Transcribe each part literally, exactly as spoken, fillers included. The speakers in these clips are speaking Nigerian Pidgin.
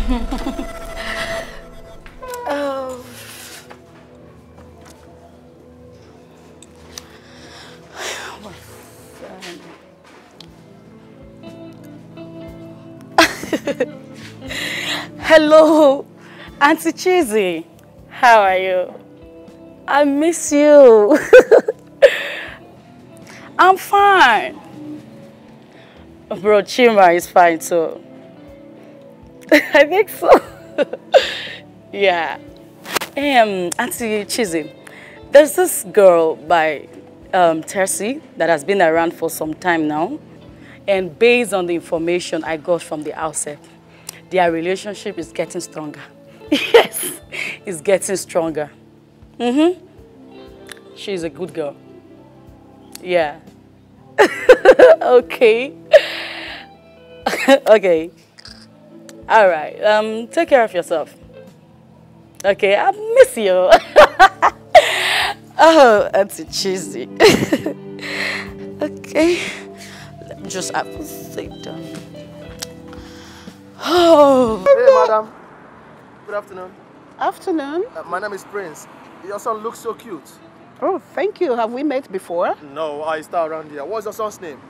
Oh. Hello, Auntie Cheesy. How are you? I miss you. I'm fine. Bro, Chima is fine too. I think so. Yeah. Um, Auntie Chizzy, there's this girl by um, Tercy that has been around for some time now. And based on the information I got from the outset, their relationship is getting stronger. Yes, it's getting stronger. Mm-hmm. She's a good girl. Yeah. Okay. Okay. All right. Um, take care of yourself. Okay, I miss you. Oh, Auntie Cheesy. Okay. Let me just have a sit down. Oh. Hey, madam. Good afternoon. Afternoon. Uh, my name is Prince. Your son looks so cute. Oh, thank you. Have we met before? No, I star around here. What's your son's name?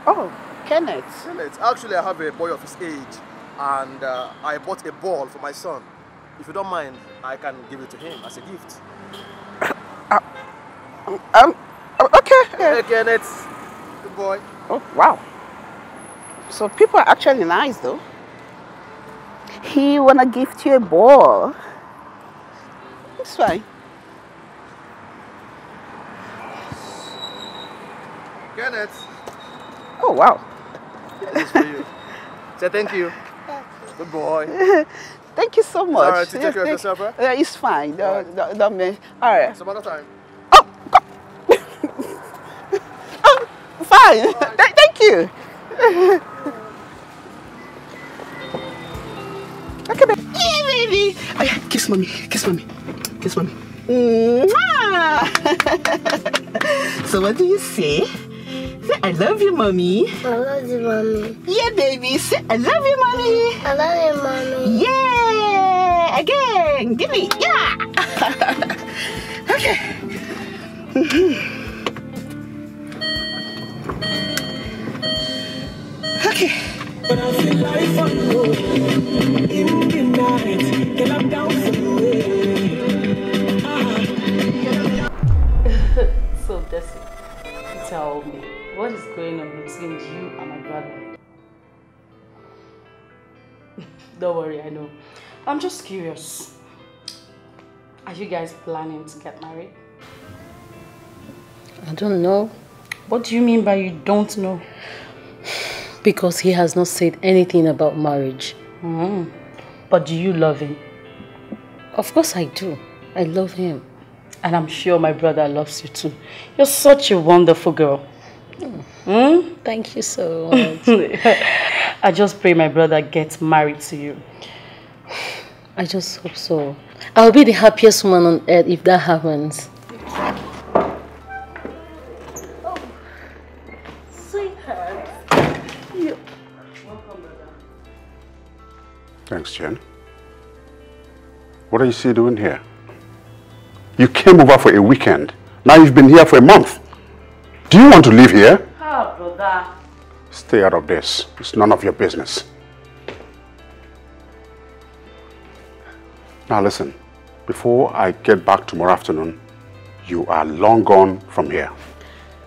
Oh, Kenneth. Kenneth. Actually, I have a boy of his age, and uh, I bought a ball for my son. If you don't mind, I can give it to him as a gift. Uh, um, okay. Hey, Kenneth. Good boy. Oh, wow. So people are actually nice, though. He wanna gift you a ball. It's fine. Kenneth. Oh, wow. This is for you. Say thank you. Good boy. Thank you so much. All right, you take care of yourself, eh? Yeah, it's fine. Don't, don't, don't, all right. Some other time. Oh, fine. Thank you. Okay, baby. Yeah, baby. Oh, yeah, kiss mommy. Kiss mommy. Kiss mommy. Mwah! So what do you say? Say, "I love you, mommy." I love you, mommy. Yeah, baby. Say, "I love you, mommy." I love you, mommy. Yeah. Again. Give me. Yeah. Okay. Okay. When I feel life on the road, in the night, girl, I'm down for you. So, Desi, tell me, what is going on between you and my brother? Don't worry, I know. I'm just curious. Are you guys planning to get married? I don't know. What do you mean by you don't know? Because he has not said anything about marriage. Mm. But do you love him? Of course I do. I love him. And I'm sure my brother loves you too. You're such a wonderful girl. Hmm? Thank you so much. I just pray my brother gets married to you. I just hope so. I'll be the happiest woman on earth if that happens. Sweetheart. Thanks, Jen. What are you still doing here? You came over for a weekend. Now you've been here for a month. Do you want to live here? Ah, brother. Stay out of this. It's none of your business. Now listen, before I get back tomorrow afternoon, you are long gone from here.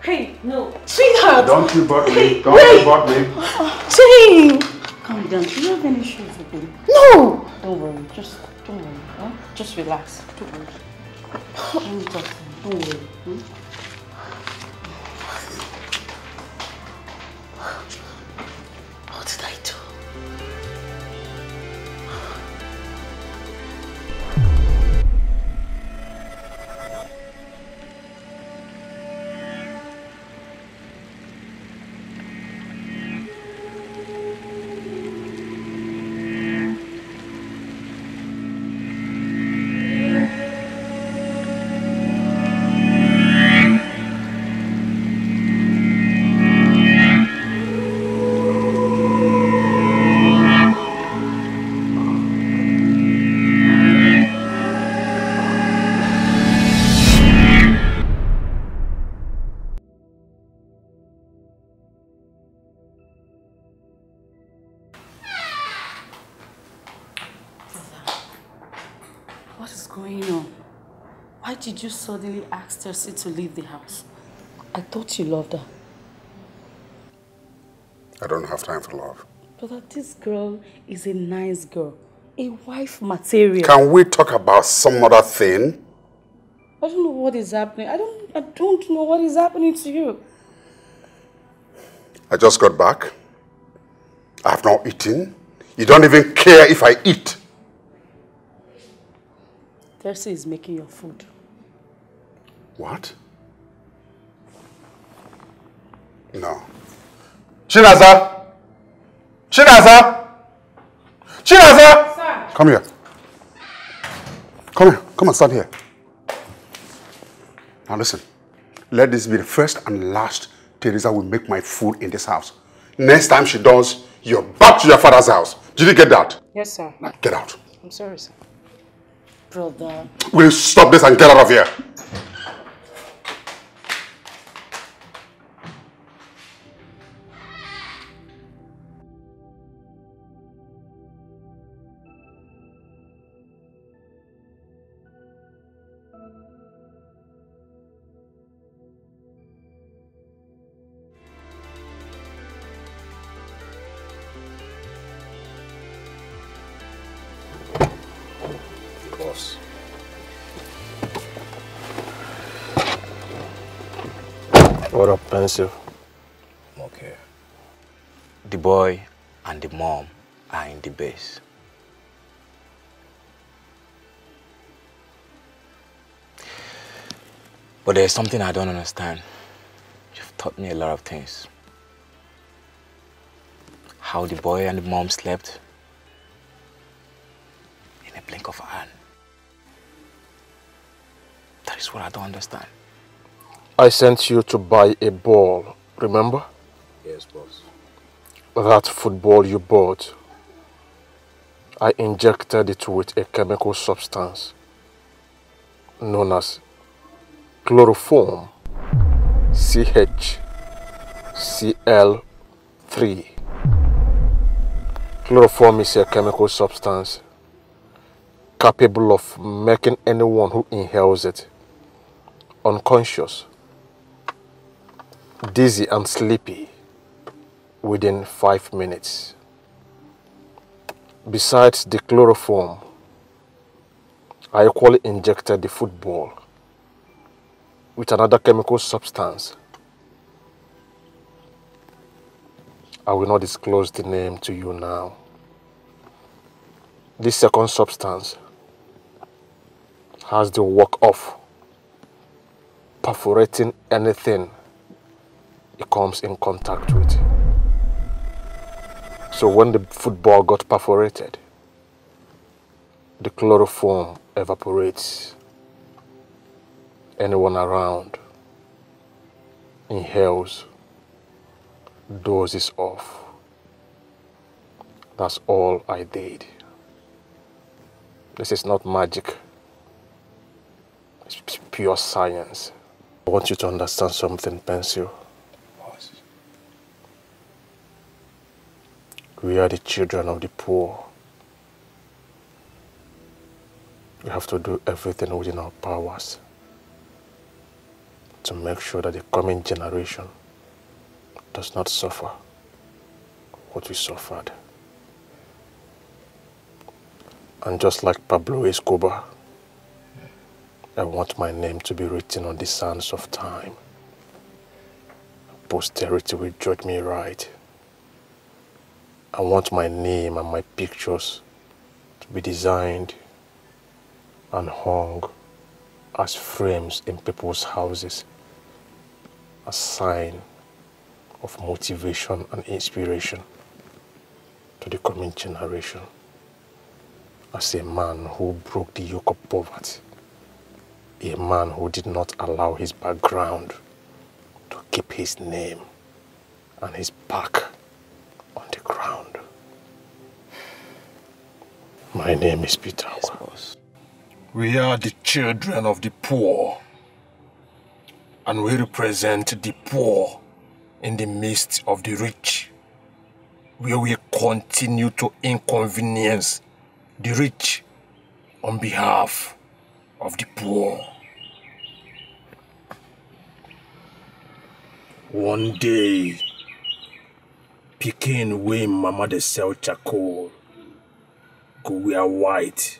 Hey, no. Sweetheart! Don't you bother me. Hey, don't wait. You bother me. Jane! Calm down. Do you have any issues with him? No! Don't worry. Just, don't worry. Huh? Just relax. Don't worry. Let me talk to him. Don't worry. Hmm? What did I do? What's going on? Why did you suddenly ask Tessie to leave the house? I thought you loved her. I don't have time for love. Brother, this girl is a nice girl. A wife material. Can we talk about some other thing? I don't know what is happening. I don't I don't know what is happening to you. I just got back. I have not eaten. You don't even care if I eat. Tessie is making your food. What? No. Chinaza! Chinaza! Chinaza! Sir. Come here. Come here. Come and stand here. Now listen. Let this be the first and last Teresa will make my food in this house. Next time she does, you're back to your father's house. Did you get that? Yes, sir. Now get out. I'm sorry, sir. Brother. Will you stop this and get out of here? Boss. What up, Pencil? I'm okay. The boy and the mom are in the base. But there's something I don't understand. You've taught me a lot of things. How the boy and the mom slept in a blink of an eye. That is what I don't understand. I sent you to buy a ball, remember? Yes, boss. That football you bought, I injected it with a chemical substance known as chloroform C H C L three. Chloroform is a chemical substance capable of making anyone who inhales it unconscious, dizzy, and sleepy within five minutes. Besides the chloroform, I equally injected the football with another chemical substance. I will not disclose the name to you now. This second substance has the work of perforating anything it comes in contact with. So when the football got perforated, the chloroform evaporates. Anyone around inhales, dozes off. That's all I did. This is not magic. It's pure science. I want you to understand something, Pencil. We are the children of the poor. We have to do everything within our powers to make sure that the coming generation does not suffer what we suffered. And just like Pablo Escobar, I want my name to be written on the sands of time. Posterity will judge me right. I want my name and my pictures to be designed and hung as frames in people's houses, a sign of motivation and inspiration to the coming generation. As a man who broke the yoke of poverty, a man who did not allow his background to keep his name and his back on the ground. My name is Peter. Yes, boss. We are the children of the poor, and we represent the poor in the midst of the rich, where we continue to inconvenience the rich on behalf of the poor. One day, pikin wey im mama dey sell charcoal go wear white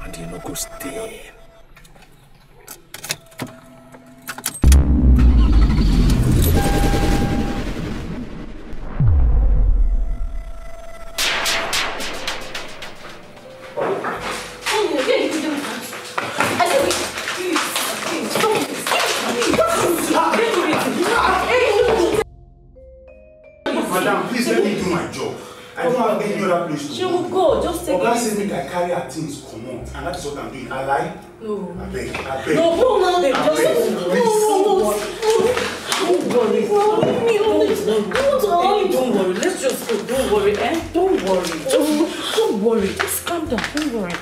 and e no go stain. Madam, please let me do my job. I don't have any other place to go. She will go. Just take Oga say make I carry her things comot, and that is what I'm doing. I lie? No. Abeg, abeg. No, no, no, no, just, no, no, no, no. Don't worry. Don't worry. Let's just go. Don't worry, eh? Don't worry. Just don't worry. Just calm down. Don't worry.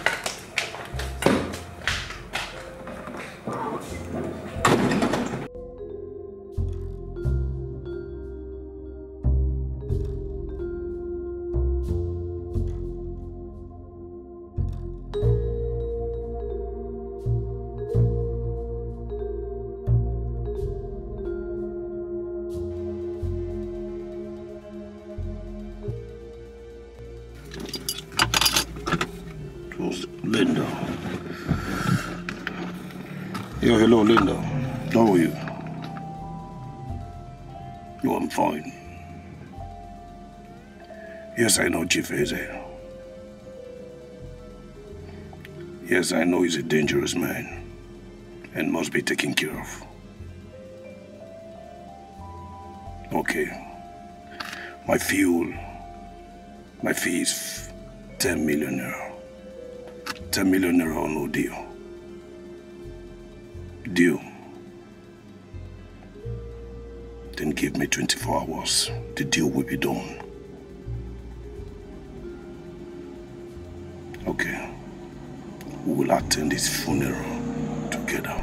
Linda. Yeah, hello, Linda. How are you? Oh, I'm fine. Yes, I know Chief Eze. Yes, I know he's a dangerous man and must be taken care of. Okay. My fuel, my fee is ten million naira. Ten million naira or no deal. Deal. Then give me twenty-four hours. The deal will be done. Okay. We will attend his funeral together.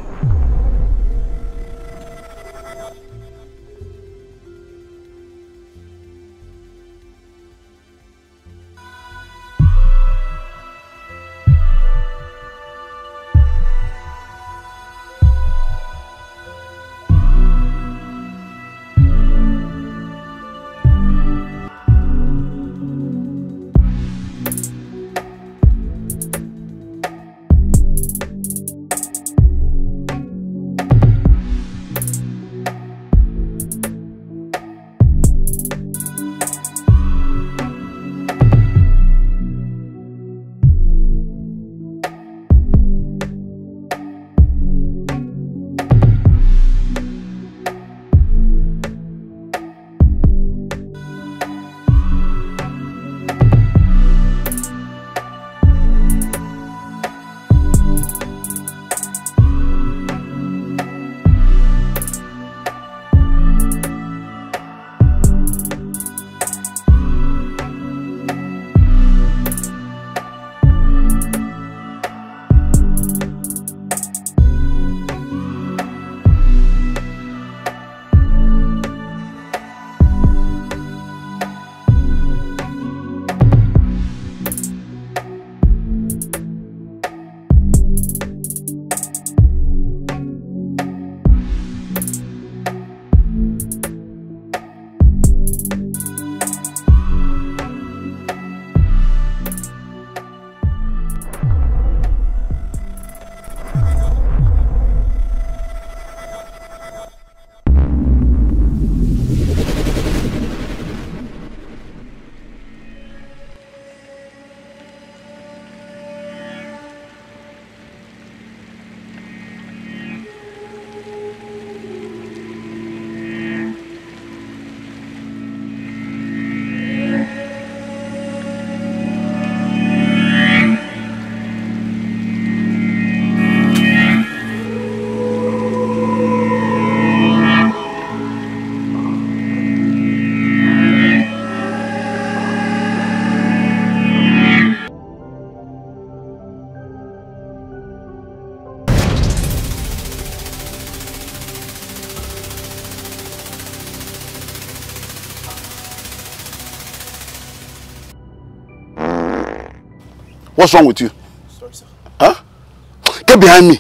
What's wrong with you? Sorry, sir. behind me.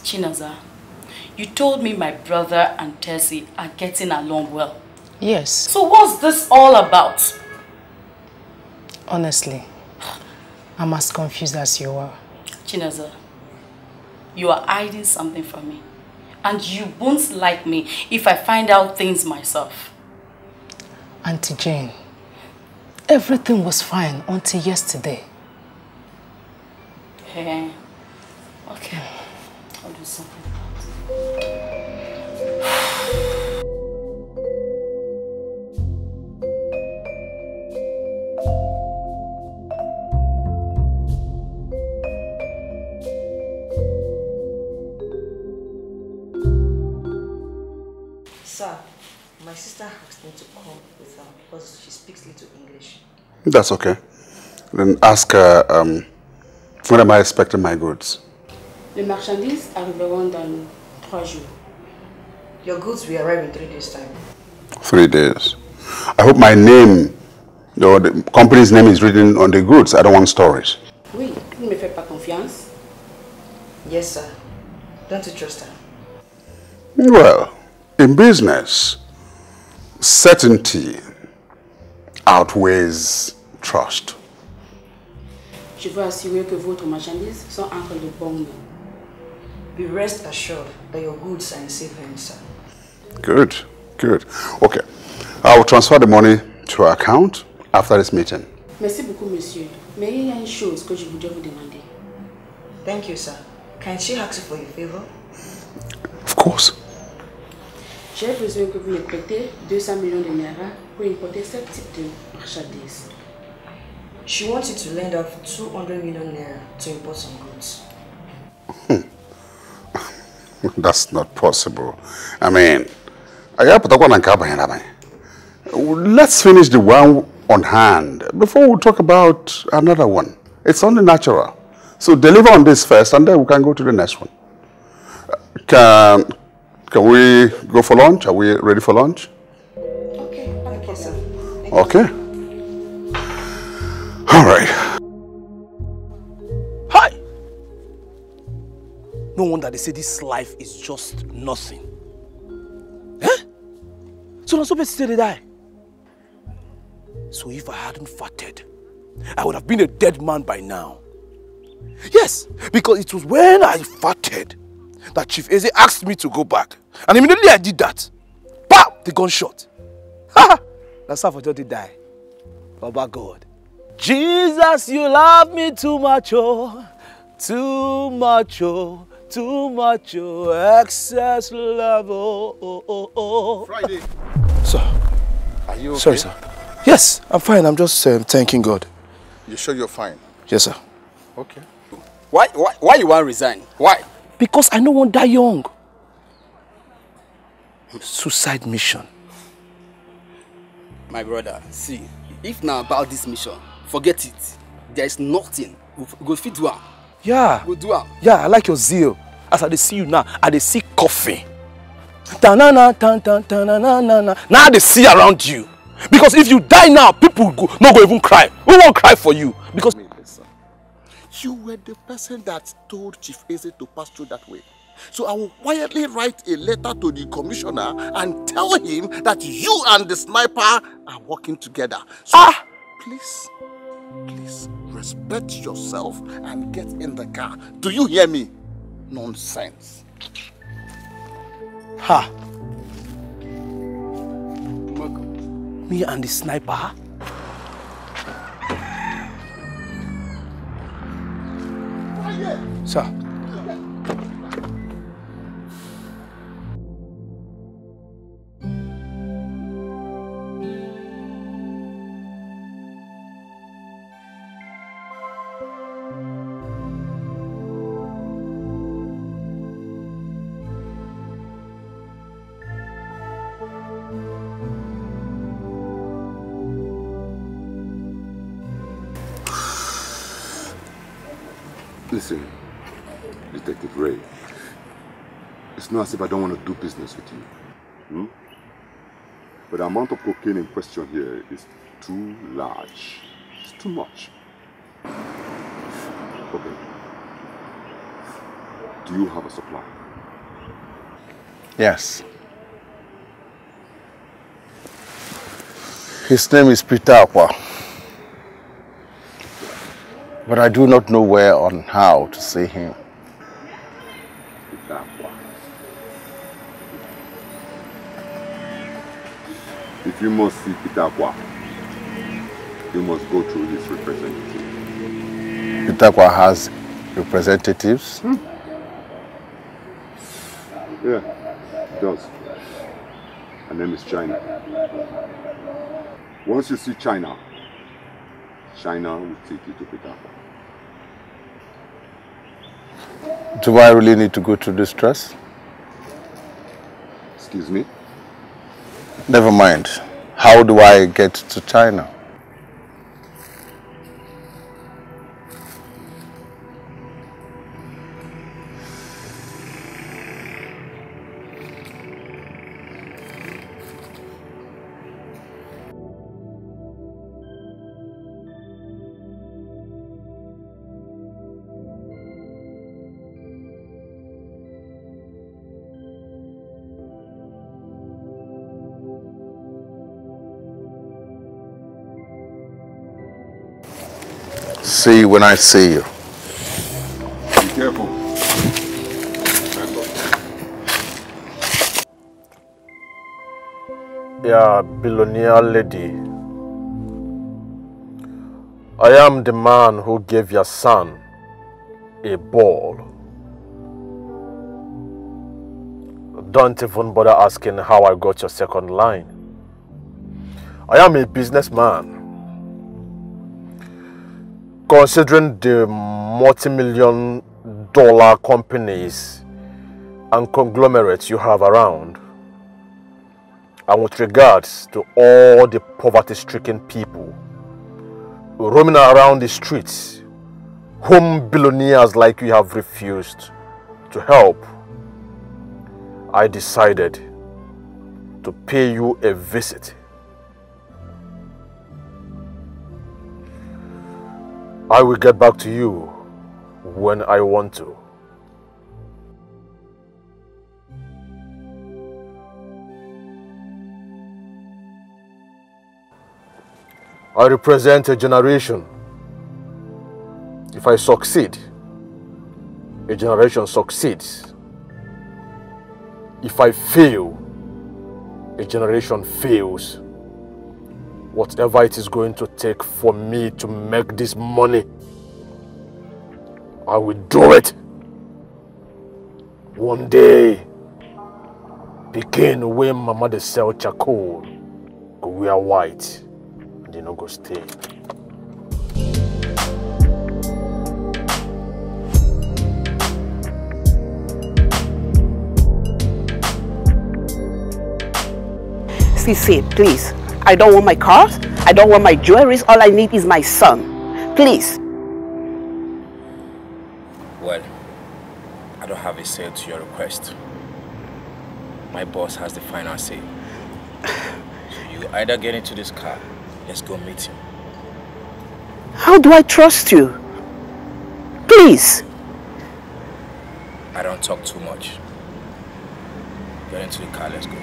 Chinaza, you told me my brother and Tessie are getting along well. Yes. So what's this all about? Honestly, I'm as confused as you are. Chinaza, you are hiding something from me. And you won't like me if I find out things myself. Auntie Jane, everything was fine until yesterday. Hey, okay. I'll do something about it. Sir, my sister asked me to come with her because she speaks little English. That's okay. Then ask her, um, when am I expecting my goods? Les marchandises arriveront dans trois jours. Your goods will arrive in three days' time. Three days. I hope my name, or the company's name is written on the goods. I don't want stories. Oui, tu ne me fais pas confiance. Yes, sir. Don't you trust her? Well, in business, certainty outweighs trust. Je veux assurer que votre marchandise sont entre de bonnes mains. Be rest assured that your goods are in safe hands, sir. Good, good. Okay. I will transfer the money to her account after this meeting. Merci beaucoup, monsieur. Mais il y a une chose que je voudrais vous demander. Thank you, sir. Can she ask you for a favor? Of course. J'ai besoin que vous me prêtez deux cents millions de naira pour importer ce type de marchandise. She wants you to lend her two hundred million naira to import some goods. That's not possible. I mean, anyị apụtakwa na nke abanyere abanye. Let's finish the one on hand before we talk about another one. It's only natural. So deliver on this first, and then we can go to the next one. Can can we go for lunch? Are we ready for lunch? Okay, okay, sir. Okay. All right. Hi! No wonder they say this life is just nothing. Eh? So na so person dey die. So if I hadn't farted, I would have been a dead man by now. Yes, because it was when I farted that Chief Eze asked me to go back. And immediately I did that. Bam! The gunshot. Ha! That's how I just dey die. Baba God. Jesus, you love me too much, oh. Too much, oh. Too much, oh. Excess love, oh, oh, oh, oh. Friday, So, are you okay? Sorry, sir. Yes, I'm fine. I'm just um, thanking God. You sure you're fine? Yes, sir. Okay. Why, why, why you want resign? Why? Because I no wan die young. Suicide mission. My brother, see, if na about this mission, forget it. There is nothing. We f- go fit do am. Yeah. Go do am. Yeah, I like your zeal. As I dey see you now, I dey see coffin. Ta-na-na, tan-tan, ta-na-na-na-na. Now I dey see around you. Because if you die now, people go, no go even cry. Who won't cry for you? Because Me, listen. You were the person that told Chief Eze to pass through that way. So I will quietly write a letter to the commissioner and tell him that you and the sniper are working together. So please, please respect yourself and get in the car. Do you hear me? Nonsense. Ha! Me and the sniper? Sir. Listen, Detective Ray, it's not as if I don't want to do business with you. Hmm? But the amount of cocaine in question here is too large. It's too much. Okay. Do you have a supply? Yes. His name is Peter Akwa. But I do not know where and how to see him. Peter Akwa. If you must see Peter Akwa, you must go through his representative. Peter Akwa has representatives? Yeah, it does. Her name is China. Once you see China, China will take you to Peter Akwa. Do I really need to go through this stress? Excuse me? Never mind. How do I get to China? See you when I see you. Be careful. Yeah, billionaire lady. I am the man who gave your son a ball. Don't even bother asking how I got your second line. I am a businessman. Considering the multi-million dollar companies and conglomerates you have around, and with regards to all the poverty-stricken people roaming around the streets whom billionaires like you have refused to help, I decided to pay you a visit. I will get back to you when I want to. I represent a generation. If I succeed, a generation succeeds. If I fail, a generation fails. Whatever it is going to take for me to make this money, I will do it. One day, pikin wey mama dey sell charcoal go wear white and e no go stay. See, see, please, I don't want my cars. I don't want my jewelries. All I need is my son. Please. Well, I don't have a say to your request. My boss has the final say. So you either get into this car, let's go meet him. How do I trust you? Please. I don't talk too much. Get into the car, let's go.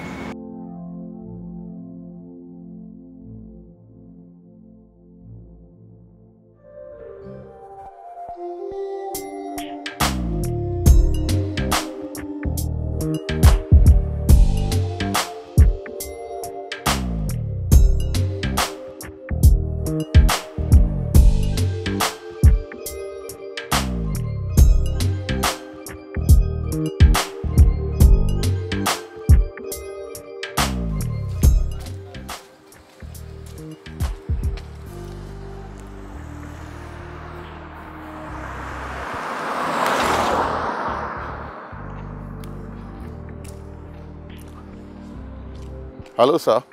Hello, sir.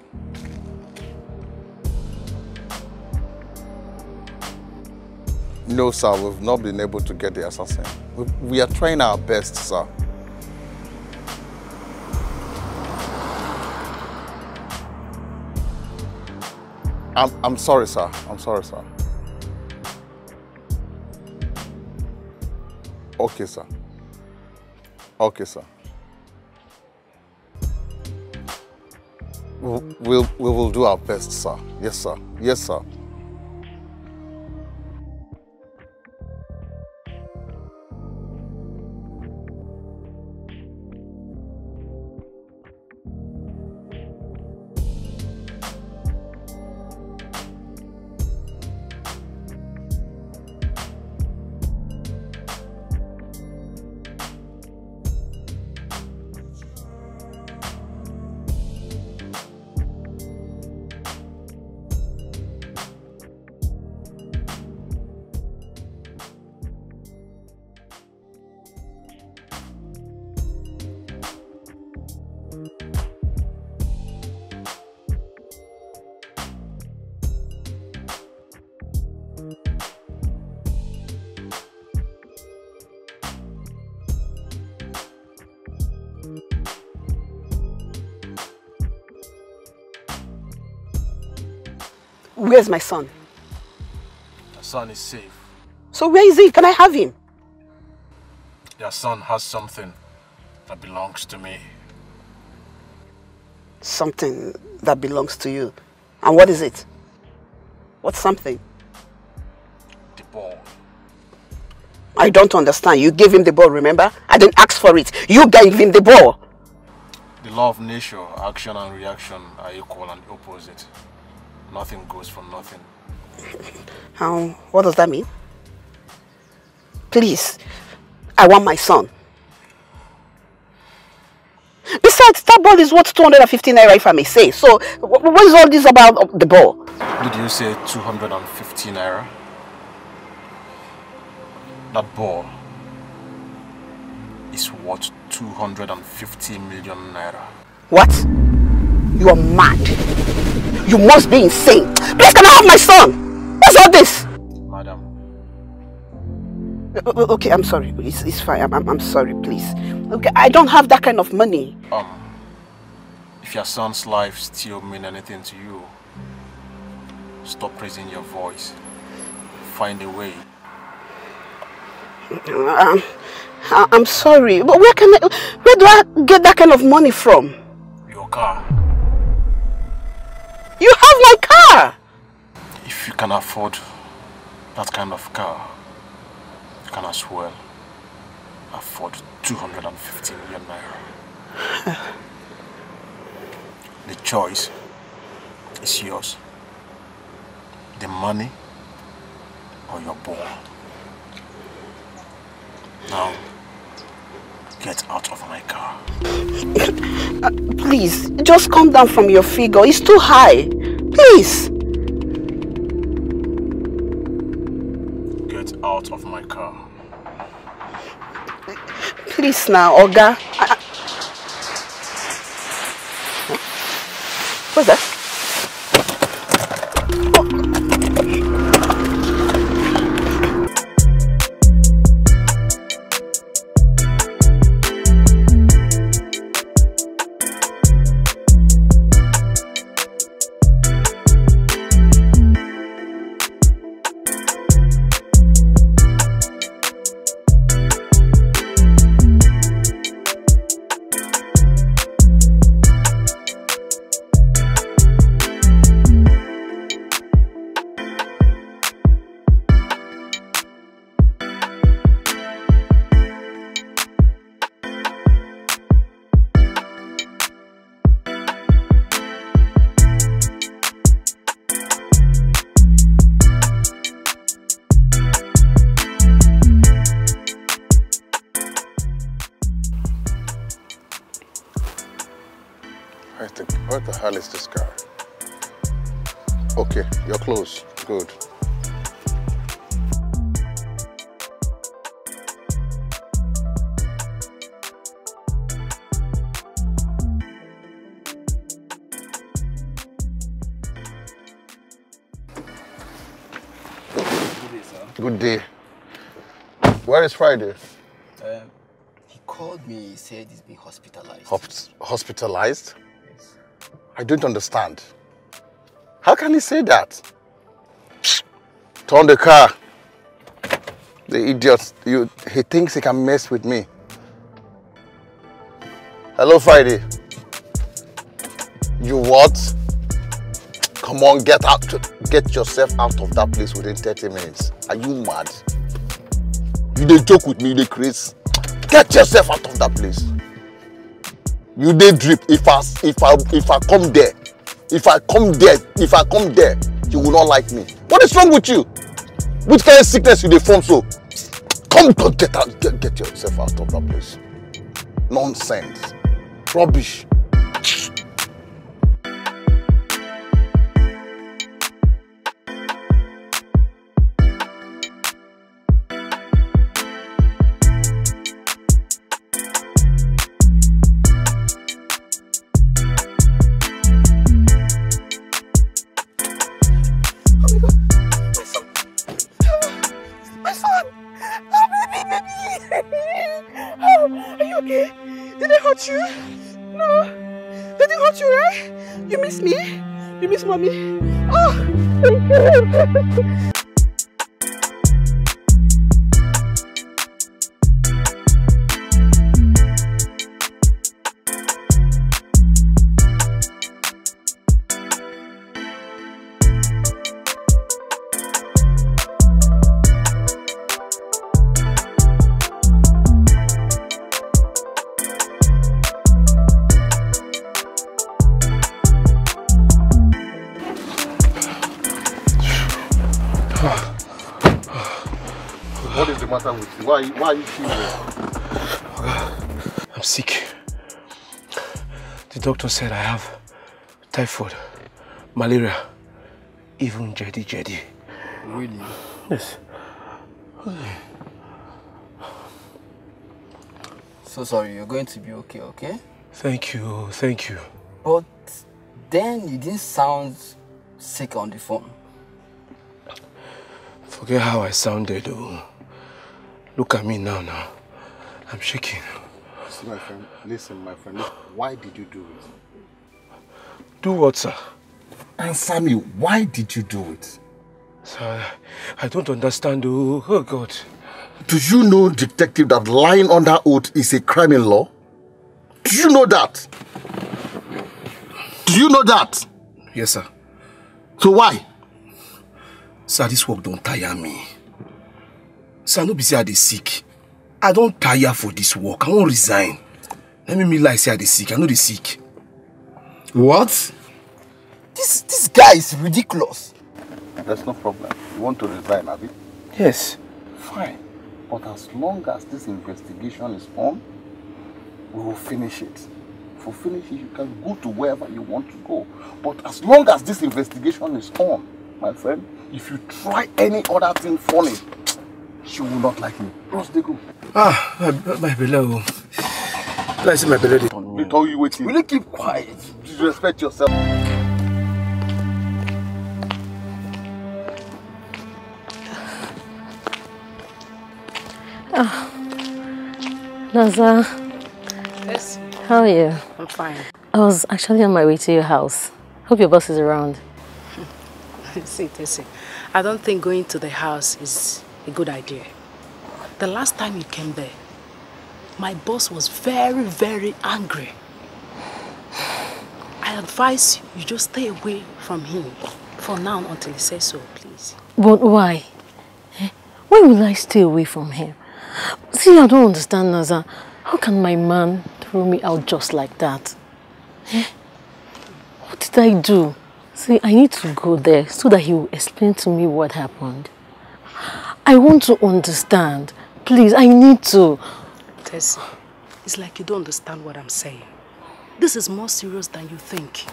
No, sir, we've not been able to get the assassin. We, we are trying our best, sir. I'm, I'm sorry, sir. I'm sorry, sir. Okay, sir. Okay, sir. We'll, we'll, we will do our best, sir. Yes, sir. Yes, sir. Where's my son? The son is safe. So where is he? Can I have him? Your son has something that belongs to me. Something that belongs to you. And what is it? What's something? The ball. I don't understand. You gave him the ball, remember? I didn't ask for it. You gave him the ball. The law of nature, action and reaction are equal and opposite. Nothing goes for nothing. Um, what does that mean? Please, I want my son. Besides, that ball is worth two hundred fifty naira, if I may say. So, what is all this about the ball? Did you say two hundred fifty naira? That ball is worth two hundred fifty million naira. What? You are mad. You must be insane. Please, can I have my son? What's all this? Madam. Okay, I'm sorry. It's, it's fine. I'm, I'm, I'm sorry, please. Okay, I don't have that kind of money. Um, if your son's life still mean anything to you, stop raising your voice. Find a way. Um, I'm sorry, but where can I, where do I get that kind of money from? Your car. You have my car. If you can afford that kind of car, you can as well afford two hundred fifty million naira. The choice is yours. The money or your ball. Now, get out of my car. Uh, please, just come down from your figure. It's too high. Please. Get out of my car. Please now, Oga. I, what's that? I think, what the hell is this car? Okay, you're close. Good. Good day, sir. Good day. Where is Friday? Um, he called me. He said he's been hospitalized. Hosp- hospitalized? Yes. I don't understand. How can he say that? Turn the car. The idiot. You, he thinks he can mess with me. Hello, Friday. You what? Come on, get out. Get yourself out of that place within thirty minutes. Are you mad? You dey joke with me, you dey craze. Get yourself out of that place. You dey drip. If I if I if I come there, if I come there, if I come there, you will not like me. What is wrong with you? Which kind of sickness you dey form so? Come, come get out, get, get yourself out of that place. Nonsense. Rubbish. Oh my God, my son. My son. Oh, baby, baby. Oh, are you okay? Did they hurt you? No. Did they hurt you, right? You miss me? You miss mommy? Oh, thank you. What is the matter with you? Why, why are you feeling? I'm sick. The doctor said I have typhoid, malaria, even jedi jedi. Really? Yes. So sorry, you're going to be okay, okay? Thank you, thank you. But then you didn't sound sick on the phone. Forget how I sounded, though. Look at me now, now. I'm shaking. See, my friend, listen, my friend, listen. Why did you do it? Do what, sir? Answer me, why did you do it? Sir, I don't understand, oh, oh God. Do you know, detective, that lying under oath is a crime in law? Do you know that? Do you know that? Yes, sir. So why? Sir, this work don't tire me. Sir, no be say I dey sick. I don't tire for this work. I won't resign. Let me, me lie, say I dey sick. I know they sick. What? This, this guy is ridiculous. There's no problem. You want to resign, abi? Yes. Fine. But as long as this investigation is on, we will finish it. If we finish it, you can go to wherever you want to go. But as long as this investigation is on, my friend, if you try any other thing funny, she will not like me. Just dey go. Ah, my, my belly, oh. Like say my belly dey turn me. Dey tell you wetin? Will you keep quiet? Disrespect yourself. Ah, Naza. Yes. How are you? I'm fine. I was actually on my way to your house. Hope your boss is around. See, Tessie, I don't think going to the house is a good idea. The last time you came there, my boss was very, very angry. I advise you just stay away from him for now until he says so, please. But why? Eh? Why will I stay away from him? See, I don't understand, Naza. How can my man throw me out just like that? Eh? What did I do? See, I need to go there so that he will explain to me what happened. I want to understand. Please, I need to. Tessie, it's like you don't understand what I'm saying. This is more serious than you think.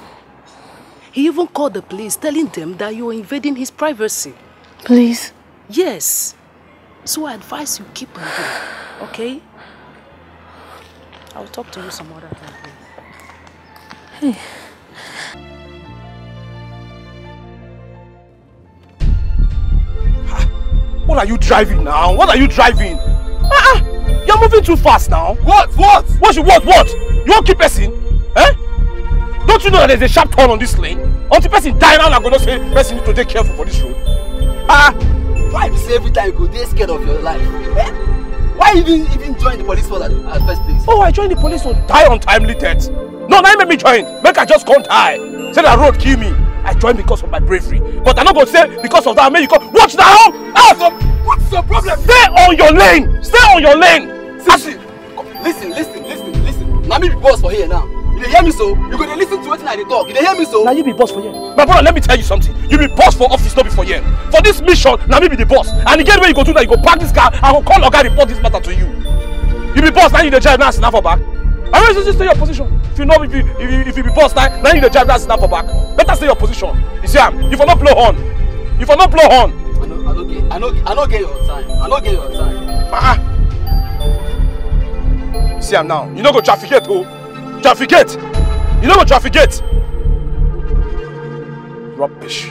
He even called the police, telling them that you're invading his privacy. Please. Yes. So I advise you keep on going, okay? I'll talk to you some other time. Hey. What are you driving now? What are you driving? Ah, ah, you're moving too fast now. What? What? What? You what? What? You won't keep person? Eh? Don't you know that there's a sharp turn on this lane? Until person die now, I'm gonna say person need to take careful for this road. Ah. Why you say every time you go dey scared of your life? Eh? Why you even even join the police force at, at first place? Oh, I joined the police to die untimely death. No, na him make me join. Make I just come die. Say that road kill me. I joined because of my bravery. But I no go say because of that make you come. Watch now. Ah! What's the problem? Stay on your lane. Stay on your lane. See, see, listen, listen, listen, listen. Na me be boss for here now. You dey hear me so? You go dey listen to wetin I dey talk. You dey hear me so? Now you be boss for here. My brother, let me tell you something. You be boss for office, not be for here. For this mission, now me be the boss. And again, when you go do that, you go park this car. I go call Oga, report this matter to you. You be boss, now you dey drive, now sit down for back. I want you to stay your position. If you know, if you if you, if you be boss, now, now you dey drive, now sit down for back. Better stay your position. You see am? You for not blow horn. You for not blow horn. I no, I no get, I no, I no get your time. I no get your time. Ah, ah. See am now. You no go trafficate, oh. Trafficate. You no go trafficate. Rubbish.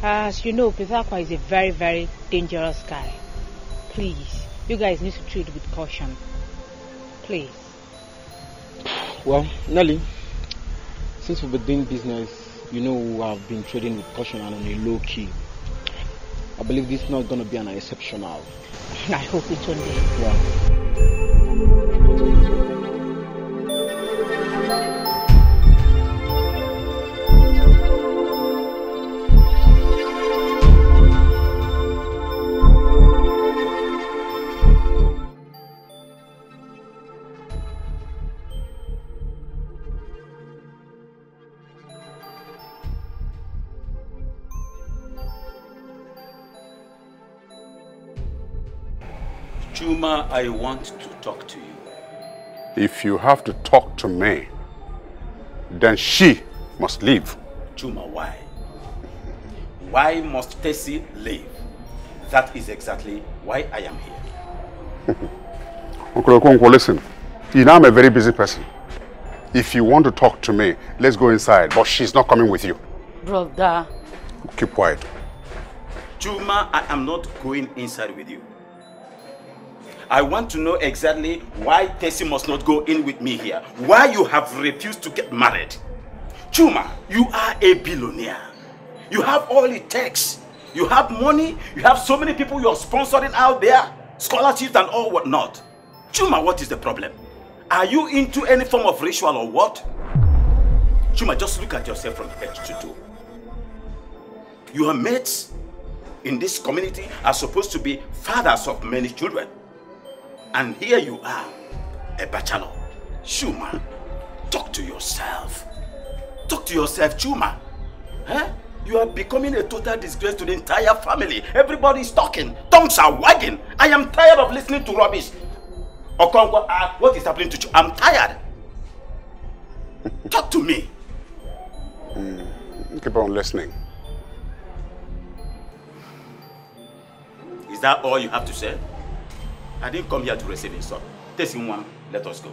As you know, Peter Akwa is a very, very dangerous guy. Please, you guys need to treat with caution. Please. Well, Nelly, since we've been doing business, you know we have been trading with caution and on a low key. I believe this is not going to be an exceptional. I hope it won't be. Yeah. Chuma, I want to talk to you. If you have to talk to me, then she must leave. Chuma, why? Why must Tessie leave? That is exactly why I am here. Uncle Okonkwo, listen. You know I'm a very busy person. If you want to talk to me, let's go inside. But she's not coming with you. Brother. Keep quiet. Chuma, I am not going inside with you. I want to know exactly why Tessie must not go in with me here. Why you have refused to get married. Chuma, you are a billionaire. You have all it takes. You have money. You have so many people you are sponsoring out there, scholarships and all whatnot. Chuma, what is the problem? Are you into any form of ritual or what? Chuma, just look at yourself from head to toe. Your mates in this community are supposed to be fathers of many children. And here you are, a bachelor. Chuma, talk to yourself. Talk to yourself, Chuma. Eh? You are becoming a total disgrace to the entire family. Everybody is talking. Tongues are wagging. I am tired of listening to rubbish. Okonkwo, uh, what is happening to you? I'm tired. Talk to me. Mm, keep on listening. Is that all you have to say? I didn't come here to receive insult. Tessie, one, let us go.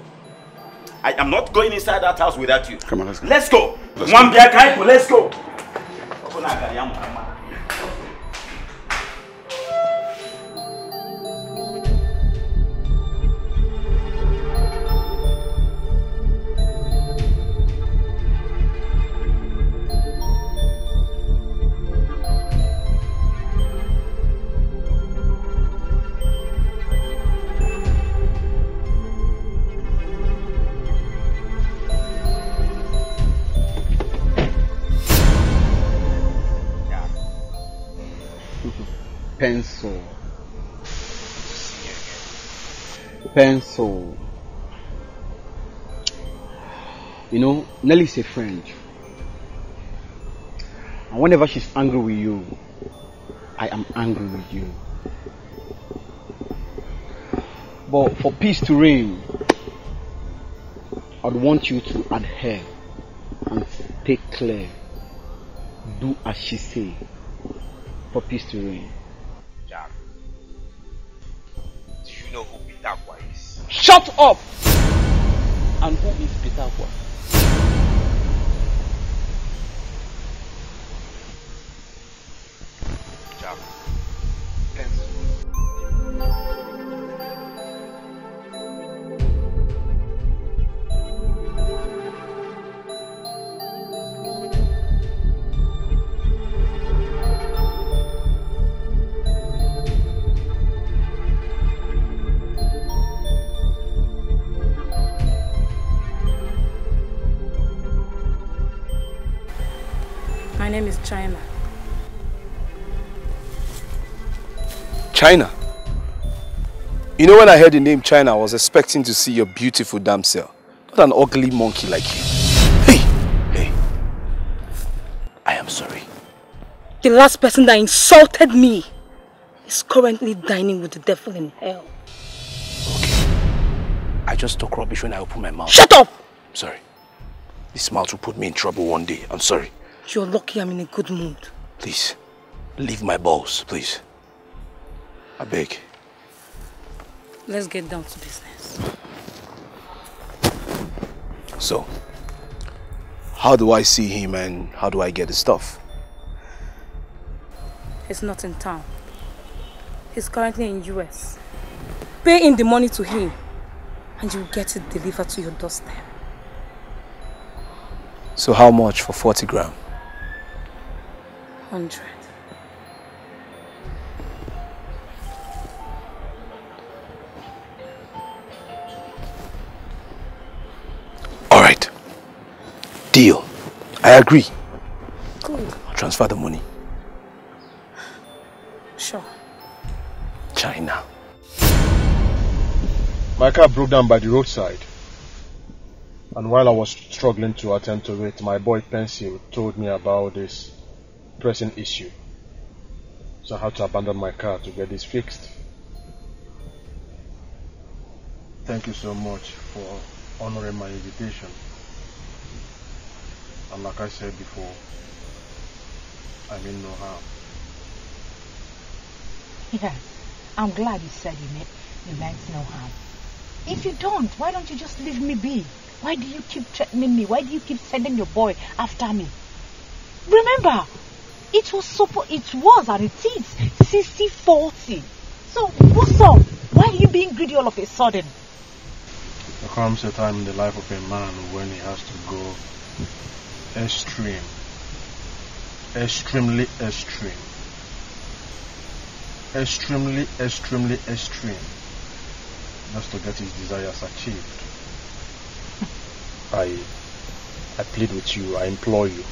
I am not going inside that house without you. Come on, let's go. Let's go. Let's one go. Let's go. Pencil. Pencil. You know, Nelly is a friend. And whenever she's angry with you, I am angry with you. But for peace to reign, I'd want you to adhere and stay clear. Do as she say for peace to reign. Jack, do you know who Peter Akwa is? Shut up! And who is Peter Akwa? Jack, pencil. My name is China. China? You know, when I heard the name China, I was expecting to see your beautiful damsel, not an ugly monkey like you. Hey, hey. I am sorry. The last person that insulted me is currently dining with the devil in hell. Okay. I just talk rubbish when I open my mouth. Shut up! I'm sorry. This mouth will put me in trouble one day. I'm sorry. You're lucky I'm in a good mood. Please, leave my balls, please. I beg. Let's get down to business. So, how do I see him and how do I get the stuff? He's not in town. He's currently in U S. Pay in the money to him, and you get it delivered to your doorstep. So how much for forty gram? Hundred. All right. Deal. I agree. Good. I'll transfer the money. Sure. China. My car broke down by the roadside. And while I was struggling to attend to it, my boy Pencil told me about this pressing issue. So I had to abandon my car to get this fixed. Thank you so much for honoring my invitation. And like I said before, I mean no harm. Yes, I'm glad you said you meant, you meant no harm. If you don't, why don't you just leave me be? Why do you keep threatening me? Why do you keep sending your boy after me? Remember, it was suppo-, it was and it is sixty forty. So, what's up? Why are you being greedy all of a sudden? There comes a time in the life of a man when he has to go extreme, extremely extreme, extremely, extremely extreme, just to get his desires achieved. I, I plead with you, I implore you,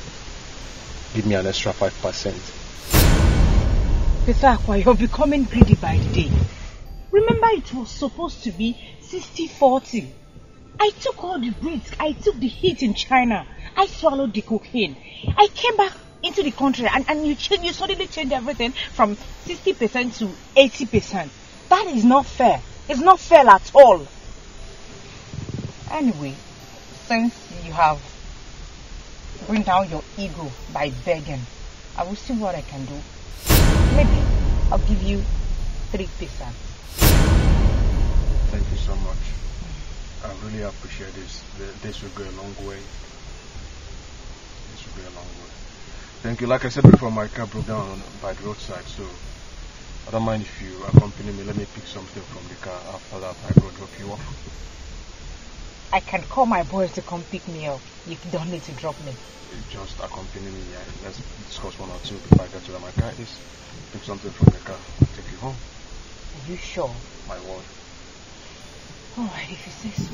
give me an extra five percent. Peter Akwa, you're becoming greedy by the day. Remember, it was supposed to be sixty forty. I took all the risks. I took the heat in China. I swallowed the cocaine. I came back into the country and, and you change, you suddenly change everything from sixty percent to eighty percent. That is not fair. It's not fair at all. Anyway, since you have bring down your ego by begging, I will see what I can do. Maybe I'll give you three percent. Thank you so much. I really appreciate this. Th-, this will go a long way. This will go a long way. Thank you. Like I said before, my car broke down by the roadside, so I don't mind if you accompany me. Let me pick something from the car. After that, I go drop you off. I can call my boys to come pick me up. You don't need to drop me. Just accompany me. Yeah. Let's discuss one or two before I get to my car. Just pick something from the car. I'll take you home. Are you sure? My word. All right, if you say so.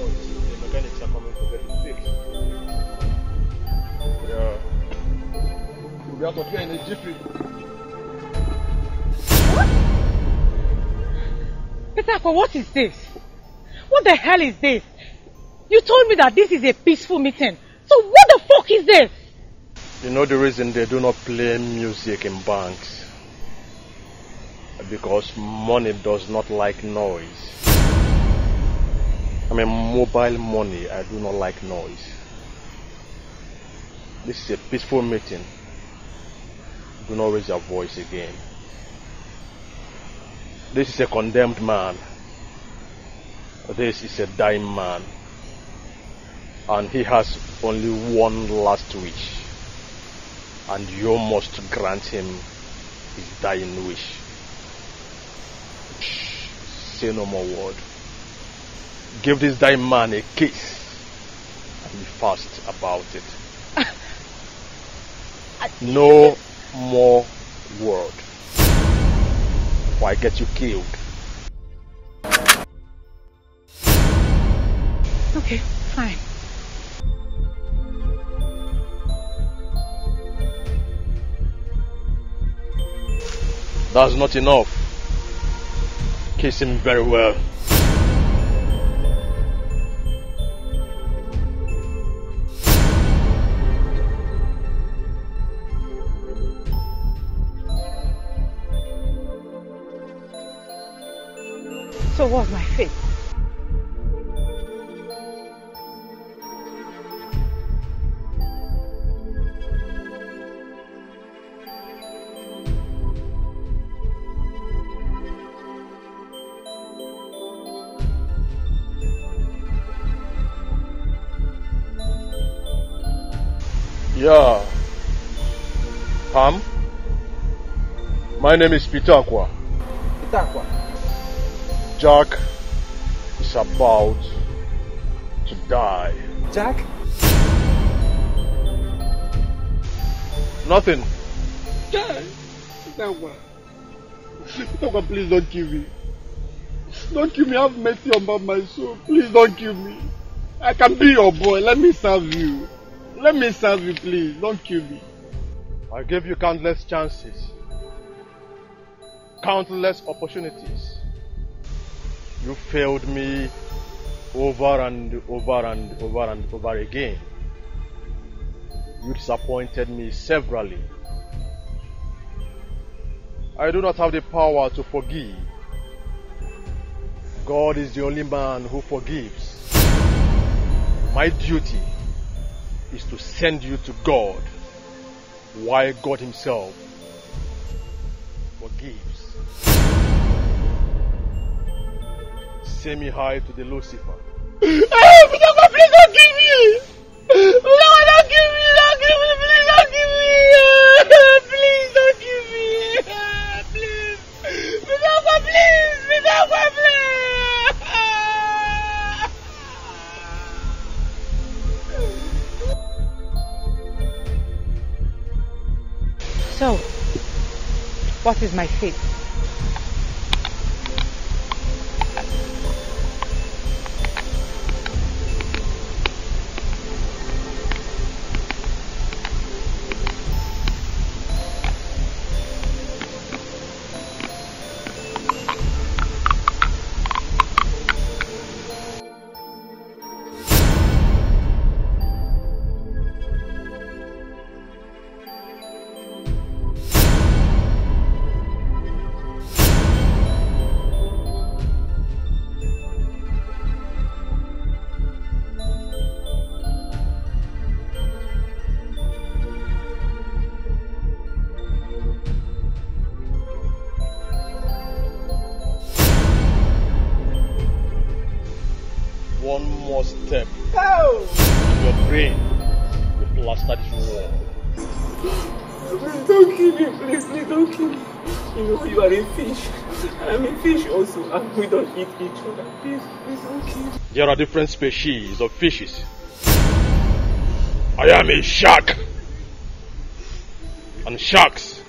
The mechanics are coming to get it fixed. Yeah. We'll be out of here in a jiffy. Peter, what is this? What the hell is this? You told me that this is a peaceful meeting. So what the fuck is this? You know the reason they do not play music in banks? Because money does not like noise. I mean, mobile money, I do not like noise. This is a peaceful meeting. Do not raise your voice again. This is a condemned man. This is a dying man. And he has only one last wish. And you must grant him his dying wish. Shh, say no more word. Give this dying man a kiss and be fast about it. No more word. Or I get you killed. Okay, fine. That's not enough. Kiss him very well. So what's my fate? Yeah. Pam? My name is Peter Aqua. Peter Aqua. Jack is about to die. Jack? Nothing. Jack? Peter Aqua. Peter Aqua, please don't kill me. Don't kill me. Have mercy on my soul. Please don't kill me. I can be your boy. Let me serve you. Let me serve you, please. Don't kill me. I gave you countless chances, countless opportunities. You failed me over and over and over and over again. You disappointed me severally. I do not have the power to forgive. God is the only man who forgives. My duty is to send you to God, why God Himself forgives. Say me hi to the Lucifer. Hey, Papa, please don't kill me! Papa, don't kill me! Don't kill me! Please don't kill me! Please don't kill me! Please! Papa, please! Papa, please! So, what is my fate? One more step. Oh! Your brain will plaster this wall. Please don't kill me, please, please don't kill me. You know you are a fish. I'm a fish also, and we don't eat each other. Please, please don't kill me. There are different species of fishes. I am a shark. And sharks